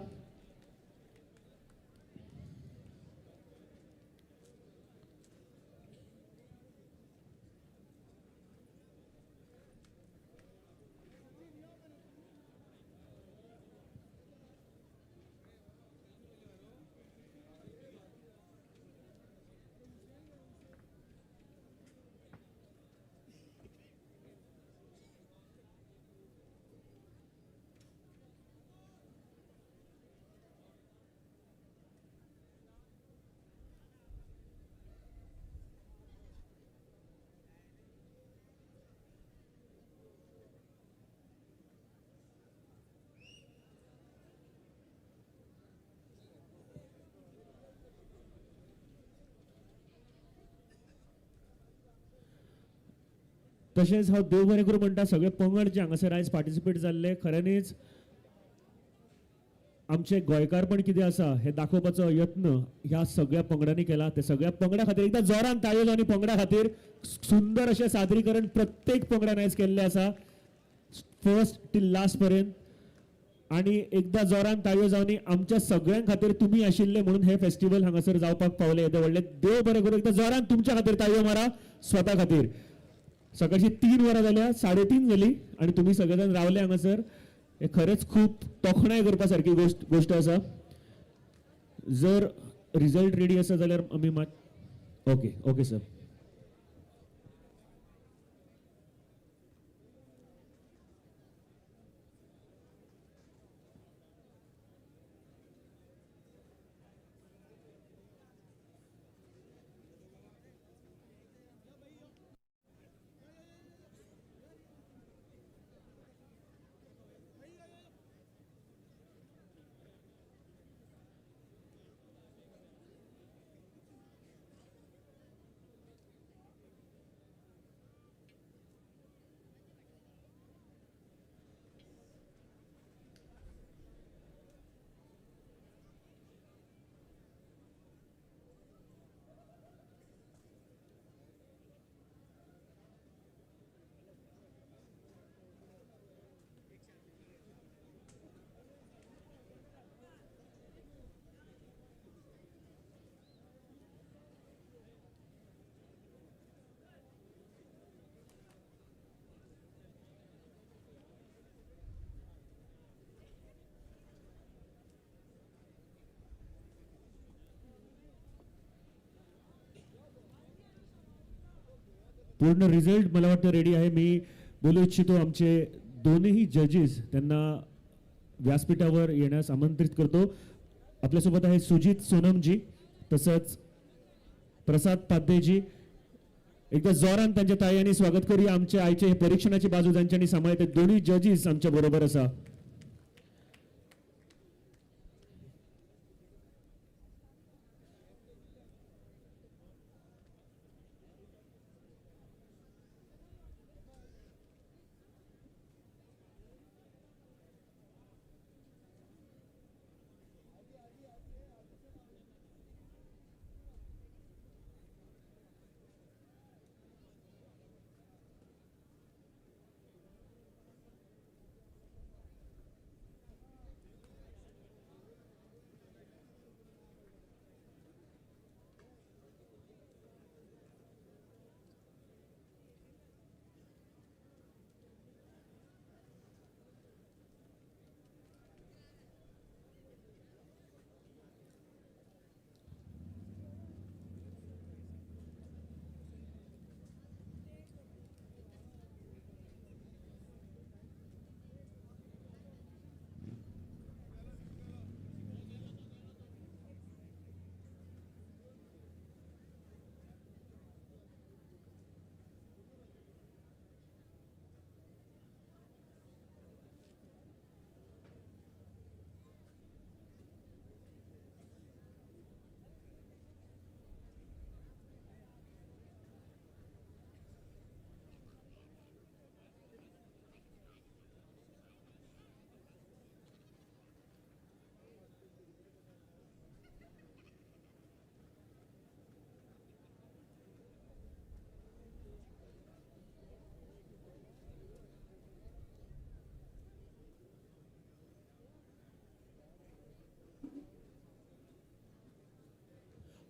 तशेंच हांव देव बरें करूं म्हणटा सगळे पंगड जे हांगासर आयज पार्टिसिपेट जाल्ले, खऱ्यांनीच आमचें गोंयकारपण कितें आसा हें दाखोवपाचो यत्न ह्या सगळ्या पंगडांनी केला. ते सगळ्या पंगडा खातीर एकदां जोरान ताळयो जावन पंगडा खातीर सुंदर अशें सादरीकरण प्रत्येक पंगडान आयज केल्लें आसा, फर्स्ट टील लास्ट पर्यंत. आणि एकदां जोरान ताळयो जावन आमच्या सगळ्यां खातीर तुमी आशिल्ले म्हणून हे फेस्टिवल हांगासर जावपाक पावलें. येदें व्हडलें देव बरें करूं. एकदां जोरान तुमच्या खातीर ताळयो मारा स्वता खातीर. सकाळची 3 वरां जाल्या, 3:30 जाली आनी तुमी सगळे जाण रावले हांगासर. हे खरेंच खूब तोखणाय करपा सारकी गोश्ट आसा. जर रिजल्ट रेडी आसा जाल्यार आमी मात ओके ओके सर. पूर्ण रिझल्ट मला वाटतं रेडी आहे. मी बोलू इच्छितो आमचे दोन्ही जजेस त्यांना व्यासपीठावर येण्यास आमंत्रित करतो. आपल्यासोबत आहे सुजित सोनमजी तसंच प्रसाद पाद्येजी. एकदा जोरान त्यांच्या ताळयांनी स्वागत करूया. आमच्या आयचे हे परीक्षणाची बाजू ज्यांच्यानी सांबाळते दोन्ही जजेस आमच्या बरोबर असा.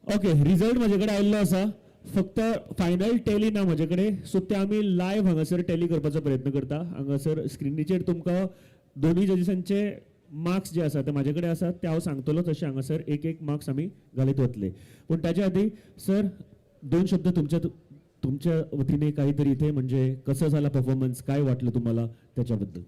ओके, रिझल्ट म्हजे कडेन आयिल्लो आसा, फक्त फायनल टॅली ना म्हजे कडेन, सो ते आमी लायव्ह हांगासर टॅली करपाचो प्रयत्न करता. हांगासर स्क्रिनीचेर तुमकां दोनूय जजीसांचे मार्क्स जे आसा ते म्हाजे कडेन आसात, ते हांव सांगतलो तशें हांगासर एक एक मार्क्स आमी घालीत वतले. पूण ताच्या आदी सर दोन शब्द तुमच्या तुमच्या वतीने काहीतरी इथे, म्हणजे कसं झाला परफॉर्मन्स, काय वाटलं तुम्हाला त्याच्याबद्दल?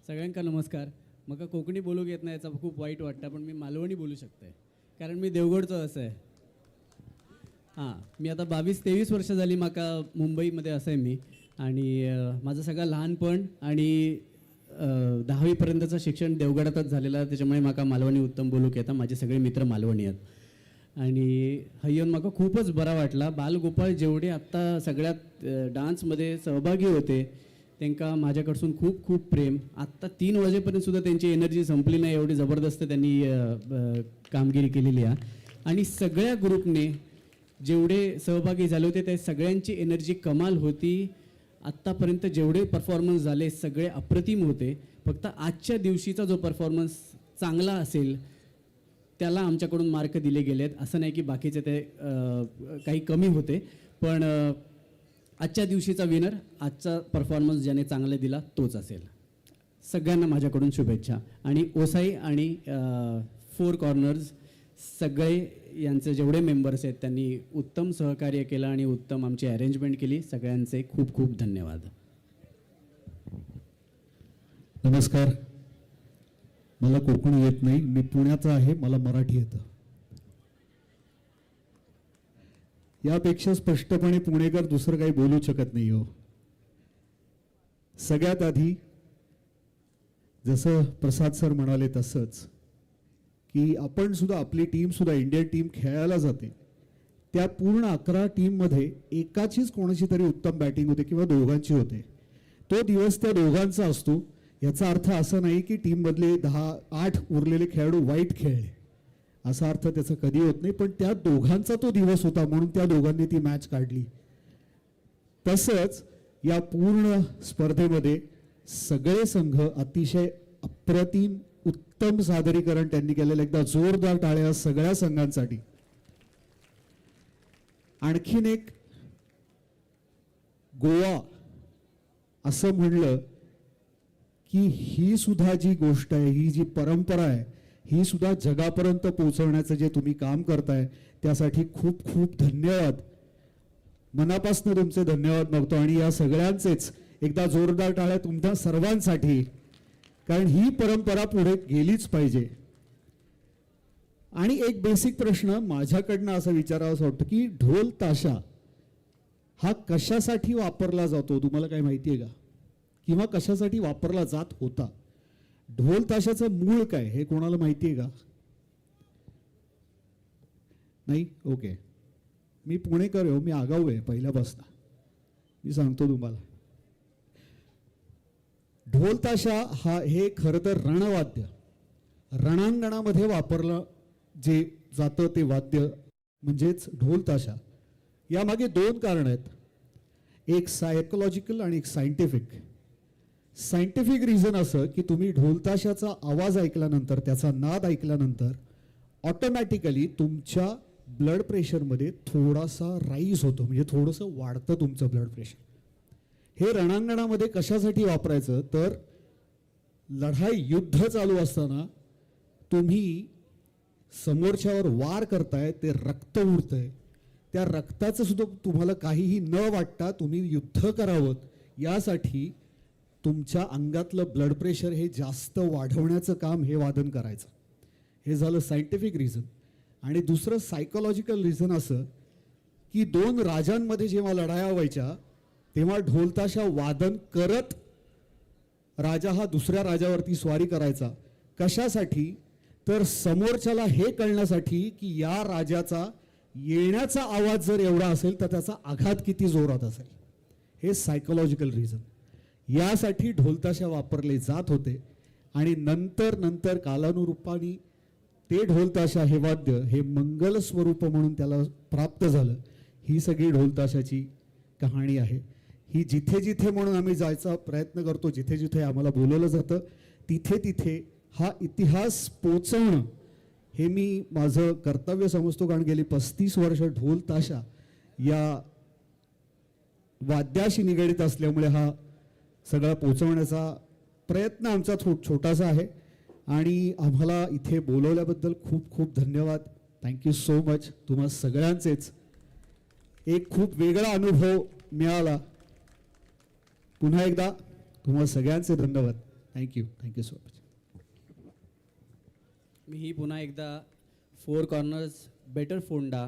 सगळ्यांका नमस्कार. म्हाका कोंकणी बोलूंक येत ना याचा खूप वाईट वाटतं, पण मी मालवणी बोलू शकते कारण मी देवगडचो असं आहे. हां, मी आता 22-23 वर्ष झाली म्हाका मुंबईमध्ये असं आहे मी, आणि माझं सगळं लहानपण आणि 10वीपर्यंतचं शिक्षण देवगडातच झालेलं आहे, त्याच्यामुळे म्हाका मालवणी उत्तम बोलूंक येता. माझे सगळे मित्र मालवणी आहेत. आणि हय येऊन म्हाका खूपच बरा वाटला. बालगोपाळ जेवढे आत्ता सगळ्यात डान्समध्ये सहभागी होते तांकां माझ्या कडसून खूप खूप प्रेम. आत्ता 3 वाजेपर्यंत सुद्धा त्यांची एनर्जी संपली नाही, एवढी जबरदस्त त्यांनी कामगिरी केलेली आहे. आणि सगळ्या ग्रुपने जेवढे सहभागी झाले होते त्या सगळ्यांची एनर्जी कमाल होती. आत्तापर्यंत जेवढे परफॉर्मन्स झाले सगळे अप्रतिम होते. फक्त आजच्या दिवशीचा जो परफॉर्मन्स चांगला असेल त्याला आमच्याकडून मार्क दिले गेले आहेत. असं नाही की बाकीचे ते काही कमी होते, पण आजच्या दिवशीचा विनर, आजचा परफॉर्मन्स ज्याने चांगला दिला तोच असेल. सगळ्यांना माझ्याकडून शुभेच्छा. आणि ओसाई आणि फोर कॉर्नर्स सगळे यांचे जेवढे मेंबर्स आहेत त्यांनी उत्तम सहकार्य केलं आणि उत्तम आमची अरेंजमेंट केली. सगळ्यांचे खूप खूप धन्यवाद. नमस्कार. मला कोकणी येत नाही, मी पुण्याचा आहे, मला मराठी येतं. यापेक्षा स्पष्टपणे पुणेकर दुसरं काही बोलू शकत नाही हो. सगळ्यात आधी जसं प्रसाद सर म्हणाले तसंच की आपण सुद्धा, आपली टीम सुद्धा, इंडियन टीम खेळायला जाते, त्या पूर्ण 11 टीममध्ये एकाचीच कोणाची तरी उत्तम बॅटिंग होते किंवा दोघांची होते. तो दिवस त्या दोघांचा असतो. याचा अर्थ असा नाही की टीममधले 10-8 उरलेले खेळाडू वाईट खेळले, असा अर्थ त्याचा कधी होत नाही. पण त्या दोघांचा तो दिवस होता म्हणून त्या दोघांनी ती मॅच काढली. तसंच या पूर्ण स्पर्धेमध्ये सगळे संघ अतिशय अप्रतिम उत्तम सादरीकरण त्यांनी केलेलं. एकदा जोरदार टाळ्या सगळ्या संघांसाठी. आणखीन एक, गोवा असं म्हणलं की ही सुद्धा जी गोष्ट आहे, ही जी परंपरा आहे, ही सुद्धा जगापर्यंत पोहोचवण्याचं जे तुम्ही काम करताय त्यासाठी खूप खूप धन्यवाद. मनापासनं तुमचे धन्यवाद मागतो. आणि या सगळ्यांचेच एकदा जोरदार टाळ्या तुमच्या सर्वांसाठी, कारण ही परंपरा पुढे गेलीच पाहिजे. आणि एक बेसिक प्रश्न माझ्याकडनं असा विचारावासा वाटतो की ढोल ताशा हा कशासाठी वापरला जातो, तुम्हाला काही माहिती आहे का? किंवा कशासाठी वापरला जात होता? ढोल ताशाचं मूळ काय हे कोणाला माहिती आहे का? नाही? ओके. मी पुणेकर आहे हो, मी आगाऊ आहे पहिल्यापासून, मी सांगतो तुम्हाला. ढोल ताशा हा हे खरं तर रणवाद्य, रणांगणामध्ये वापरलं जे जातं ते वाद्य म्हणजेच ढोल ताशा. यामागे 2 कारणं आहेत, एक सायकोलॉजिकल आणि एक सायंटिफिक. सायंटिफिक रिझन असं की तुम्ही ढोलताशाचा आवाज ऐकल्यानंतर, त्याचा नाद ऐकल्यानंतर ऑटोमॅटिकली तुमच्या ब्लड प्रेशरमध्ये थोडासा राईज होतो, म्हणजे थोडंसं वाढतं तुमचं ब्लड प्रेशर. हे रणांगणामध्ये कशासाठी वापरायचं, तर लढाई युद्ध चालू असताना तुम्ही समोरच्यावर वार करताय, ते रक्त उडतंय, त्या रक्ताचं सुद्धा तुम्हाला काहीही न वाटता तुम्ही युद्ध करावं यासाठी तुमच्या अंगातलं ब्लड प्रेशर हे जास्त वाढवण्याचं काम हे वादन करायचं. हे झालं सायंटिफिक रिझन. आणि दुसरं सायकोलॉजिकल रिझन असं की 2 राजांमध्ये जेव्हा लढाया व्हायच्या तेव्हा ढोलताशा वादन करत राजा हा दुसऱ्या राजावरती स्वारी करायचा. कशासाठी, तर समोरच्याला हे कळण्यासाठी की या राजाचा येण्याचा आवाज जर एवढा असेल तर त्याचा आघात किती जोरात असेल. हे सायकोलॉजिकल रिझन. यासाठी ढोलताशा वापरले जात होते. आणि नंतर नंतर कालानुरूपाने ते ढोलताशा हे वाद्य हे मंगल स्वरूप म्हणून त्याला प्राप्त झालं. ही सगळी ढोलताशाची कहाणी आहे. ही जिथे जिथे म्हणून आम्ही जायचा प्रयत्न करतो, जिथे जिथे आम्हाला बोलवलं जातं तिथे तिथे हा इतिहास पोचवणं हे मी माझं कर्तव्य समजतो. कारण गेली 35 वर्ष ढोलताशा या वाद्याशी निगडित असल्यामुळे हा सगळा पोचवण्याचा प्रयत्न आमचा छोटासा आहे. आणि आम्हाला इथे बोलवल्याबद्दल खूप खूप धन्यवाद. Thank you so much तुम्हा सगळ्यांचेच. एक खूप वेगळा अनुभव मिळाला. पुन्हा एकदा तुम्हा सगळ्यांचे धन्यवाद. Thank you, thank you so much. मीही पुन्हा एकदा फोर कॉर्नर्स, बेटर फोंडा,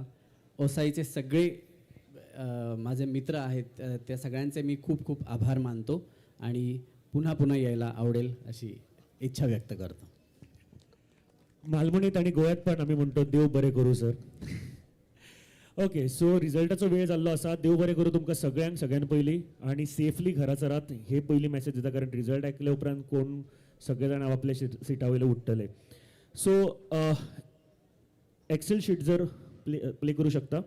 ओसाईचे सगळे माझे मित्र आहेत त्या सगळ्यांचे मी खूप खूप आभार मानतो आणि पुन्हा पुन्हा यायला आवडेल अशी इच्छा व्यक्त करतो. मालवणीत आनी गोव्यात पण आमी म्हणतो देव बरें करूं सर. ओके, सो रिजल्टाचो वेळ जाल्लो आसा. देव बरें करूं तुमकां सगळ्यांक सगळ्यान पयलीं आनी सेफली घरा चरात हे पयली मॅसेज दिता, कारण रिजल्ट आयकले उपरांत कोण सगळे जाण आपल्या सिटा वयले उठ्ठले. सो एक्सेल शीट जर प्ले करूं शकता.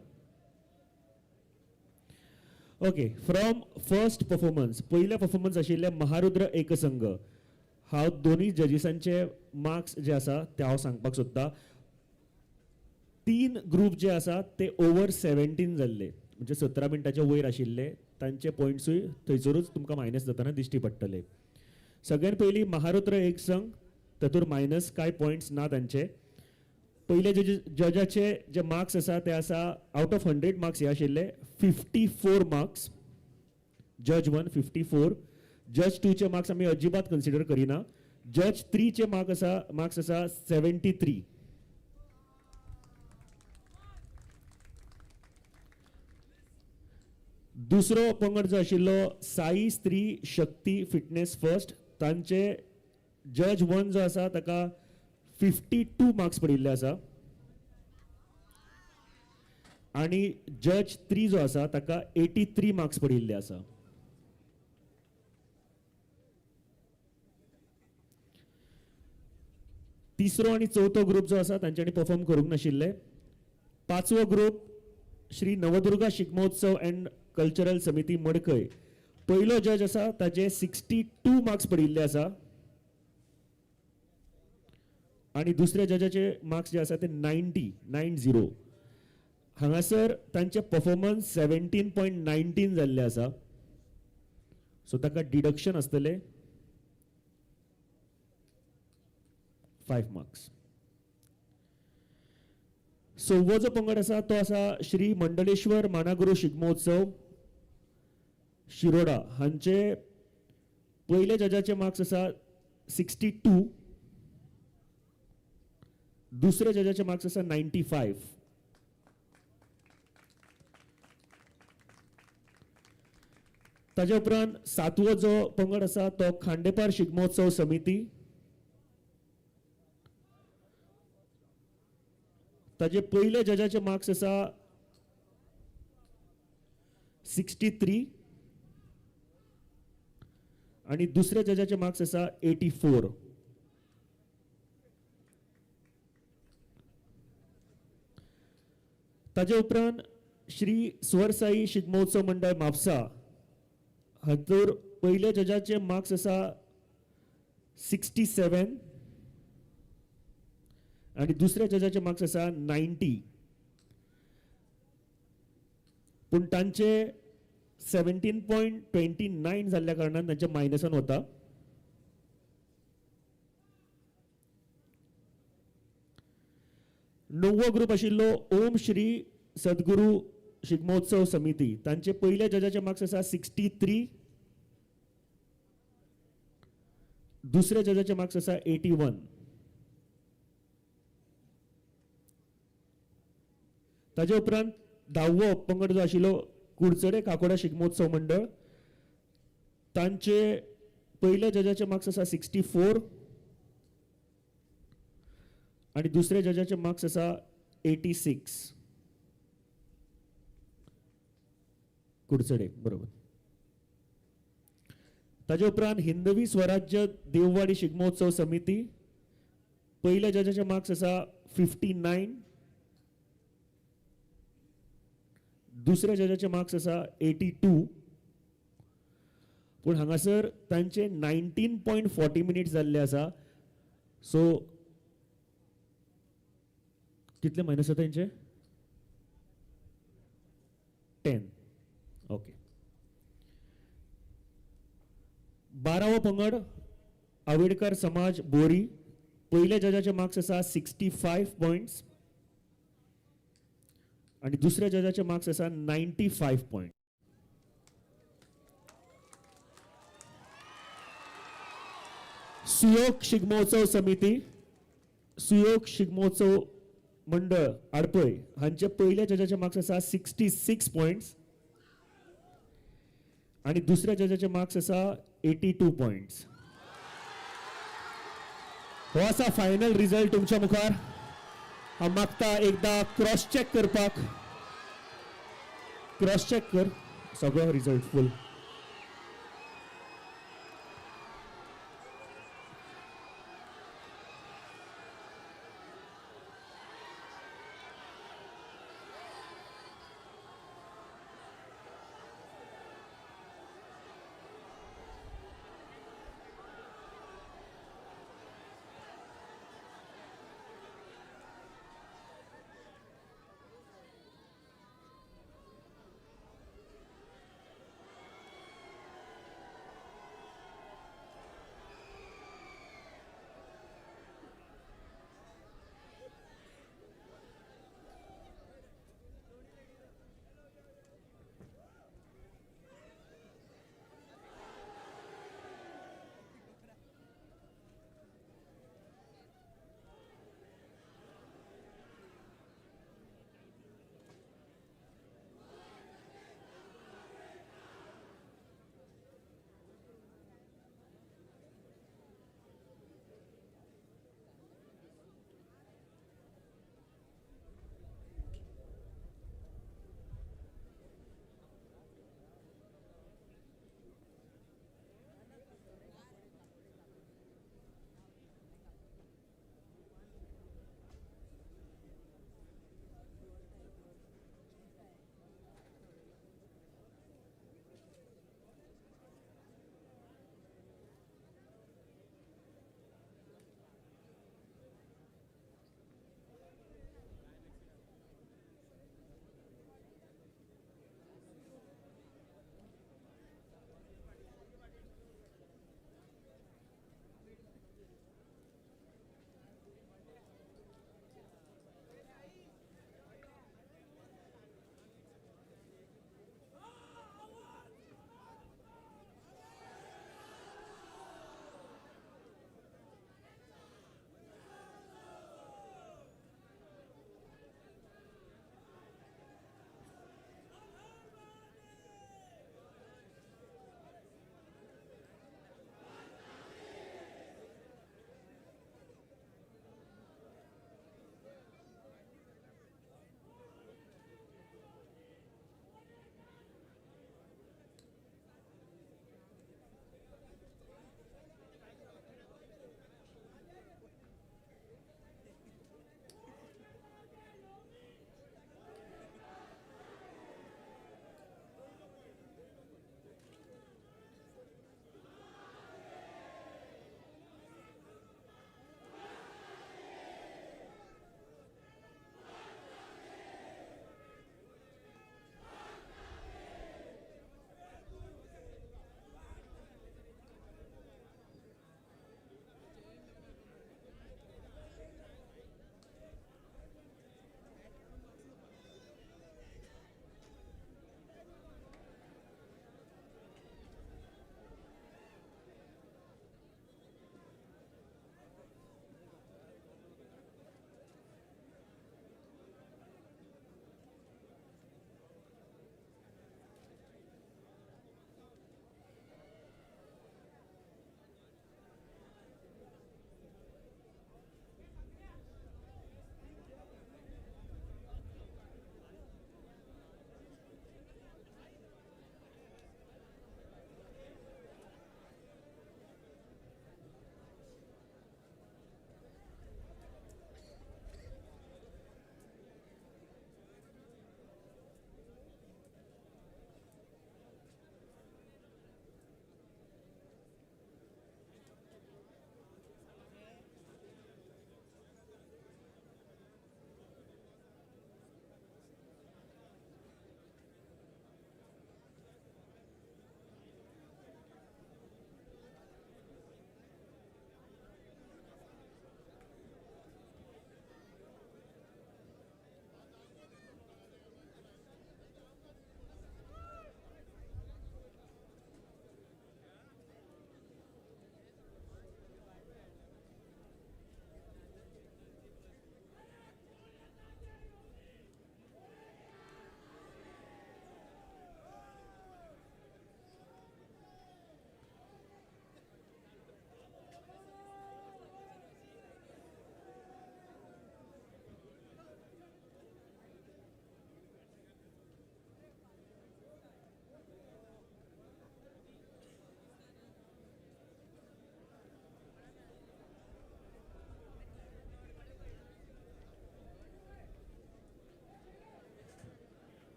ओके, फ्रॉम फर्स्ट परफॉर्मन्स, पयले परफॉर्मन्स आशिल्ले महारुद्र एकसंघ. हांव दोनूय जजीसांचे मार्क्स जे आसा ते हांव सांगपाक सोदता. 3 ग्रूप जे आसा ते ओवर 17 जाल्ले, म्हणजे 17 मिनटाच्या वयर आशिल्ले, तांचे पॉयंट्सूय थंयसरूच तुमकां मायनस जातना दिश्टी पडटले. सगळ्यात पयलीं महारुद्र एक संघ, तातूंत मायनस कांय पॉयंट्स ना तांचे. पयले जजाचे जे मार्क्स आसा ते आसा आउट ऑफ 100 मार्क्स हे आशिल्ले 54 मार्क्स, जज 1 54, जज 2चे मार्क्स आमी अजिबात कन्सिडर करिना. जज 3चे मार्क्स आसा 73. दुसरो पंगड जो आशिल्लो साई स्त्री शक्ती फिटनेस फर्स्ट, तांचे जज 1 जो आसा ताका 52 मार्क्स पडिल्ले आसा आनी जज 3 जो आसा ताका 83 मार्क्स पडिल्ले आसा. तिसरो आनी चवथो ग्रूप जो आसा तांच्यांनी परफॉर्म करूंक नाशिल्ले. पांचवो group Shri Navdurga Shigmotsav and cultural Samiti Madkai, पयलो जज आसा ताजे 62 मार्क्स पडिल्ले आसा आनी दुसऱ्या जजाचे मार्क्स जे आसा ते 90. हांगासर तांचे परफॉर्मन्स 17.19 जाल्ले आसा, सो ताका डिडक्शन आसतले 5 मार्क्स. सव्वो जो पंगड आसा तो आसा श्री मंडलेश्वर मानागुरू शिगमोत्सव शिरोडा, हांचे पयले जजाचे मार्क्स आसा 62, दुसऱ्या जजाचे मार्क्स आसा 95. ताज्या उपरांत सातवो जो पंगड आसा तो खांडेपार शिगमोत्सव समिती, ताजे पयले जजाचे मार्क्स आसा 63 आनी दुसऱ्या जजाचे मार्क्स आसा 84. ताजे उपरांत श्री स्वरसाई शिगमोत्सव मंडळ म्हापसा, हातूर पयल्या जजाचे मार्क्स आसा 67 आनी दुसऱ्या जजाचे मार्क्स आसा 90, पूण तांचे 17.29 जाल्ल्या कारणान तांचे मायनसान वता. णववो ग्रूप आशिल्लो ओम श्री सद्गुरू शिगमोत्सव समिती, तांचे पयल्या जजाचे मार्क्स आसा 63, दुसऱ्या जजाचे मार्क्स आसा 81. ताजे उपरांत धावो पंगड जो आशिल्लो कुडचडे काकोडा शिगमोत्सव मंडळ, तांचे पयल्या जजाचे मार्क्स आसा 64 आनी दुसऱ्या जजाचे मार्क्स आसा 86. कुडचडे बरोबर. ताजे उपरांत हिंदवी स्वराज्य देववाडी शिगमोत्सव समिती, पयल्या जजाचे मार्क्स आसा 59, दुसऱ्या जजाचे मार्क्स आसा 82, पूण हांगासर तांचे 19.40 मिनिट्स जाल्ले आसा, सो कितले मायनस जाता तांचे 10. ओके, 12वो पंगड आवेडकर समाज बोरी, पयल्या जजाचे मार्क्स आसा 65 पॉयंट्स आनी दुसऱ्या जजाचे मार्क्स आसा 95 पॉयंट. सुयोग शिगमोत्सव समिती, सुयोग शिगमोत्सव मंडळ आडपय हांचे पयल्या जजाचे मार्क्स आसा 66 पॉयंट्स आनी दुसऱ्या जजाचे मार्क्स आसा 82 पॉयंट्स. हो आसा फायनल रिजल्ट तुमच्या मुखार. हांव मागता एकदा क्रॉस चॅक करपाक. क्रॉस चॅक कर सगळो रिजल्ट फूल.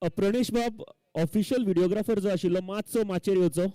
प्रणेश बाब, ऑफिशियल व्हिडिओग्राफर जो आशिल्लो, मातसो माचयेर येवचो.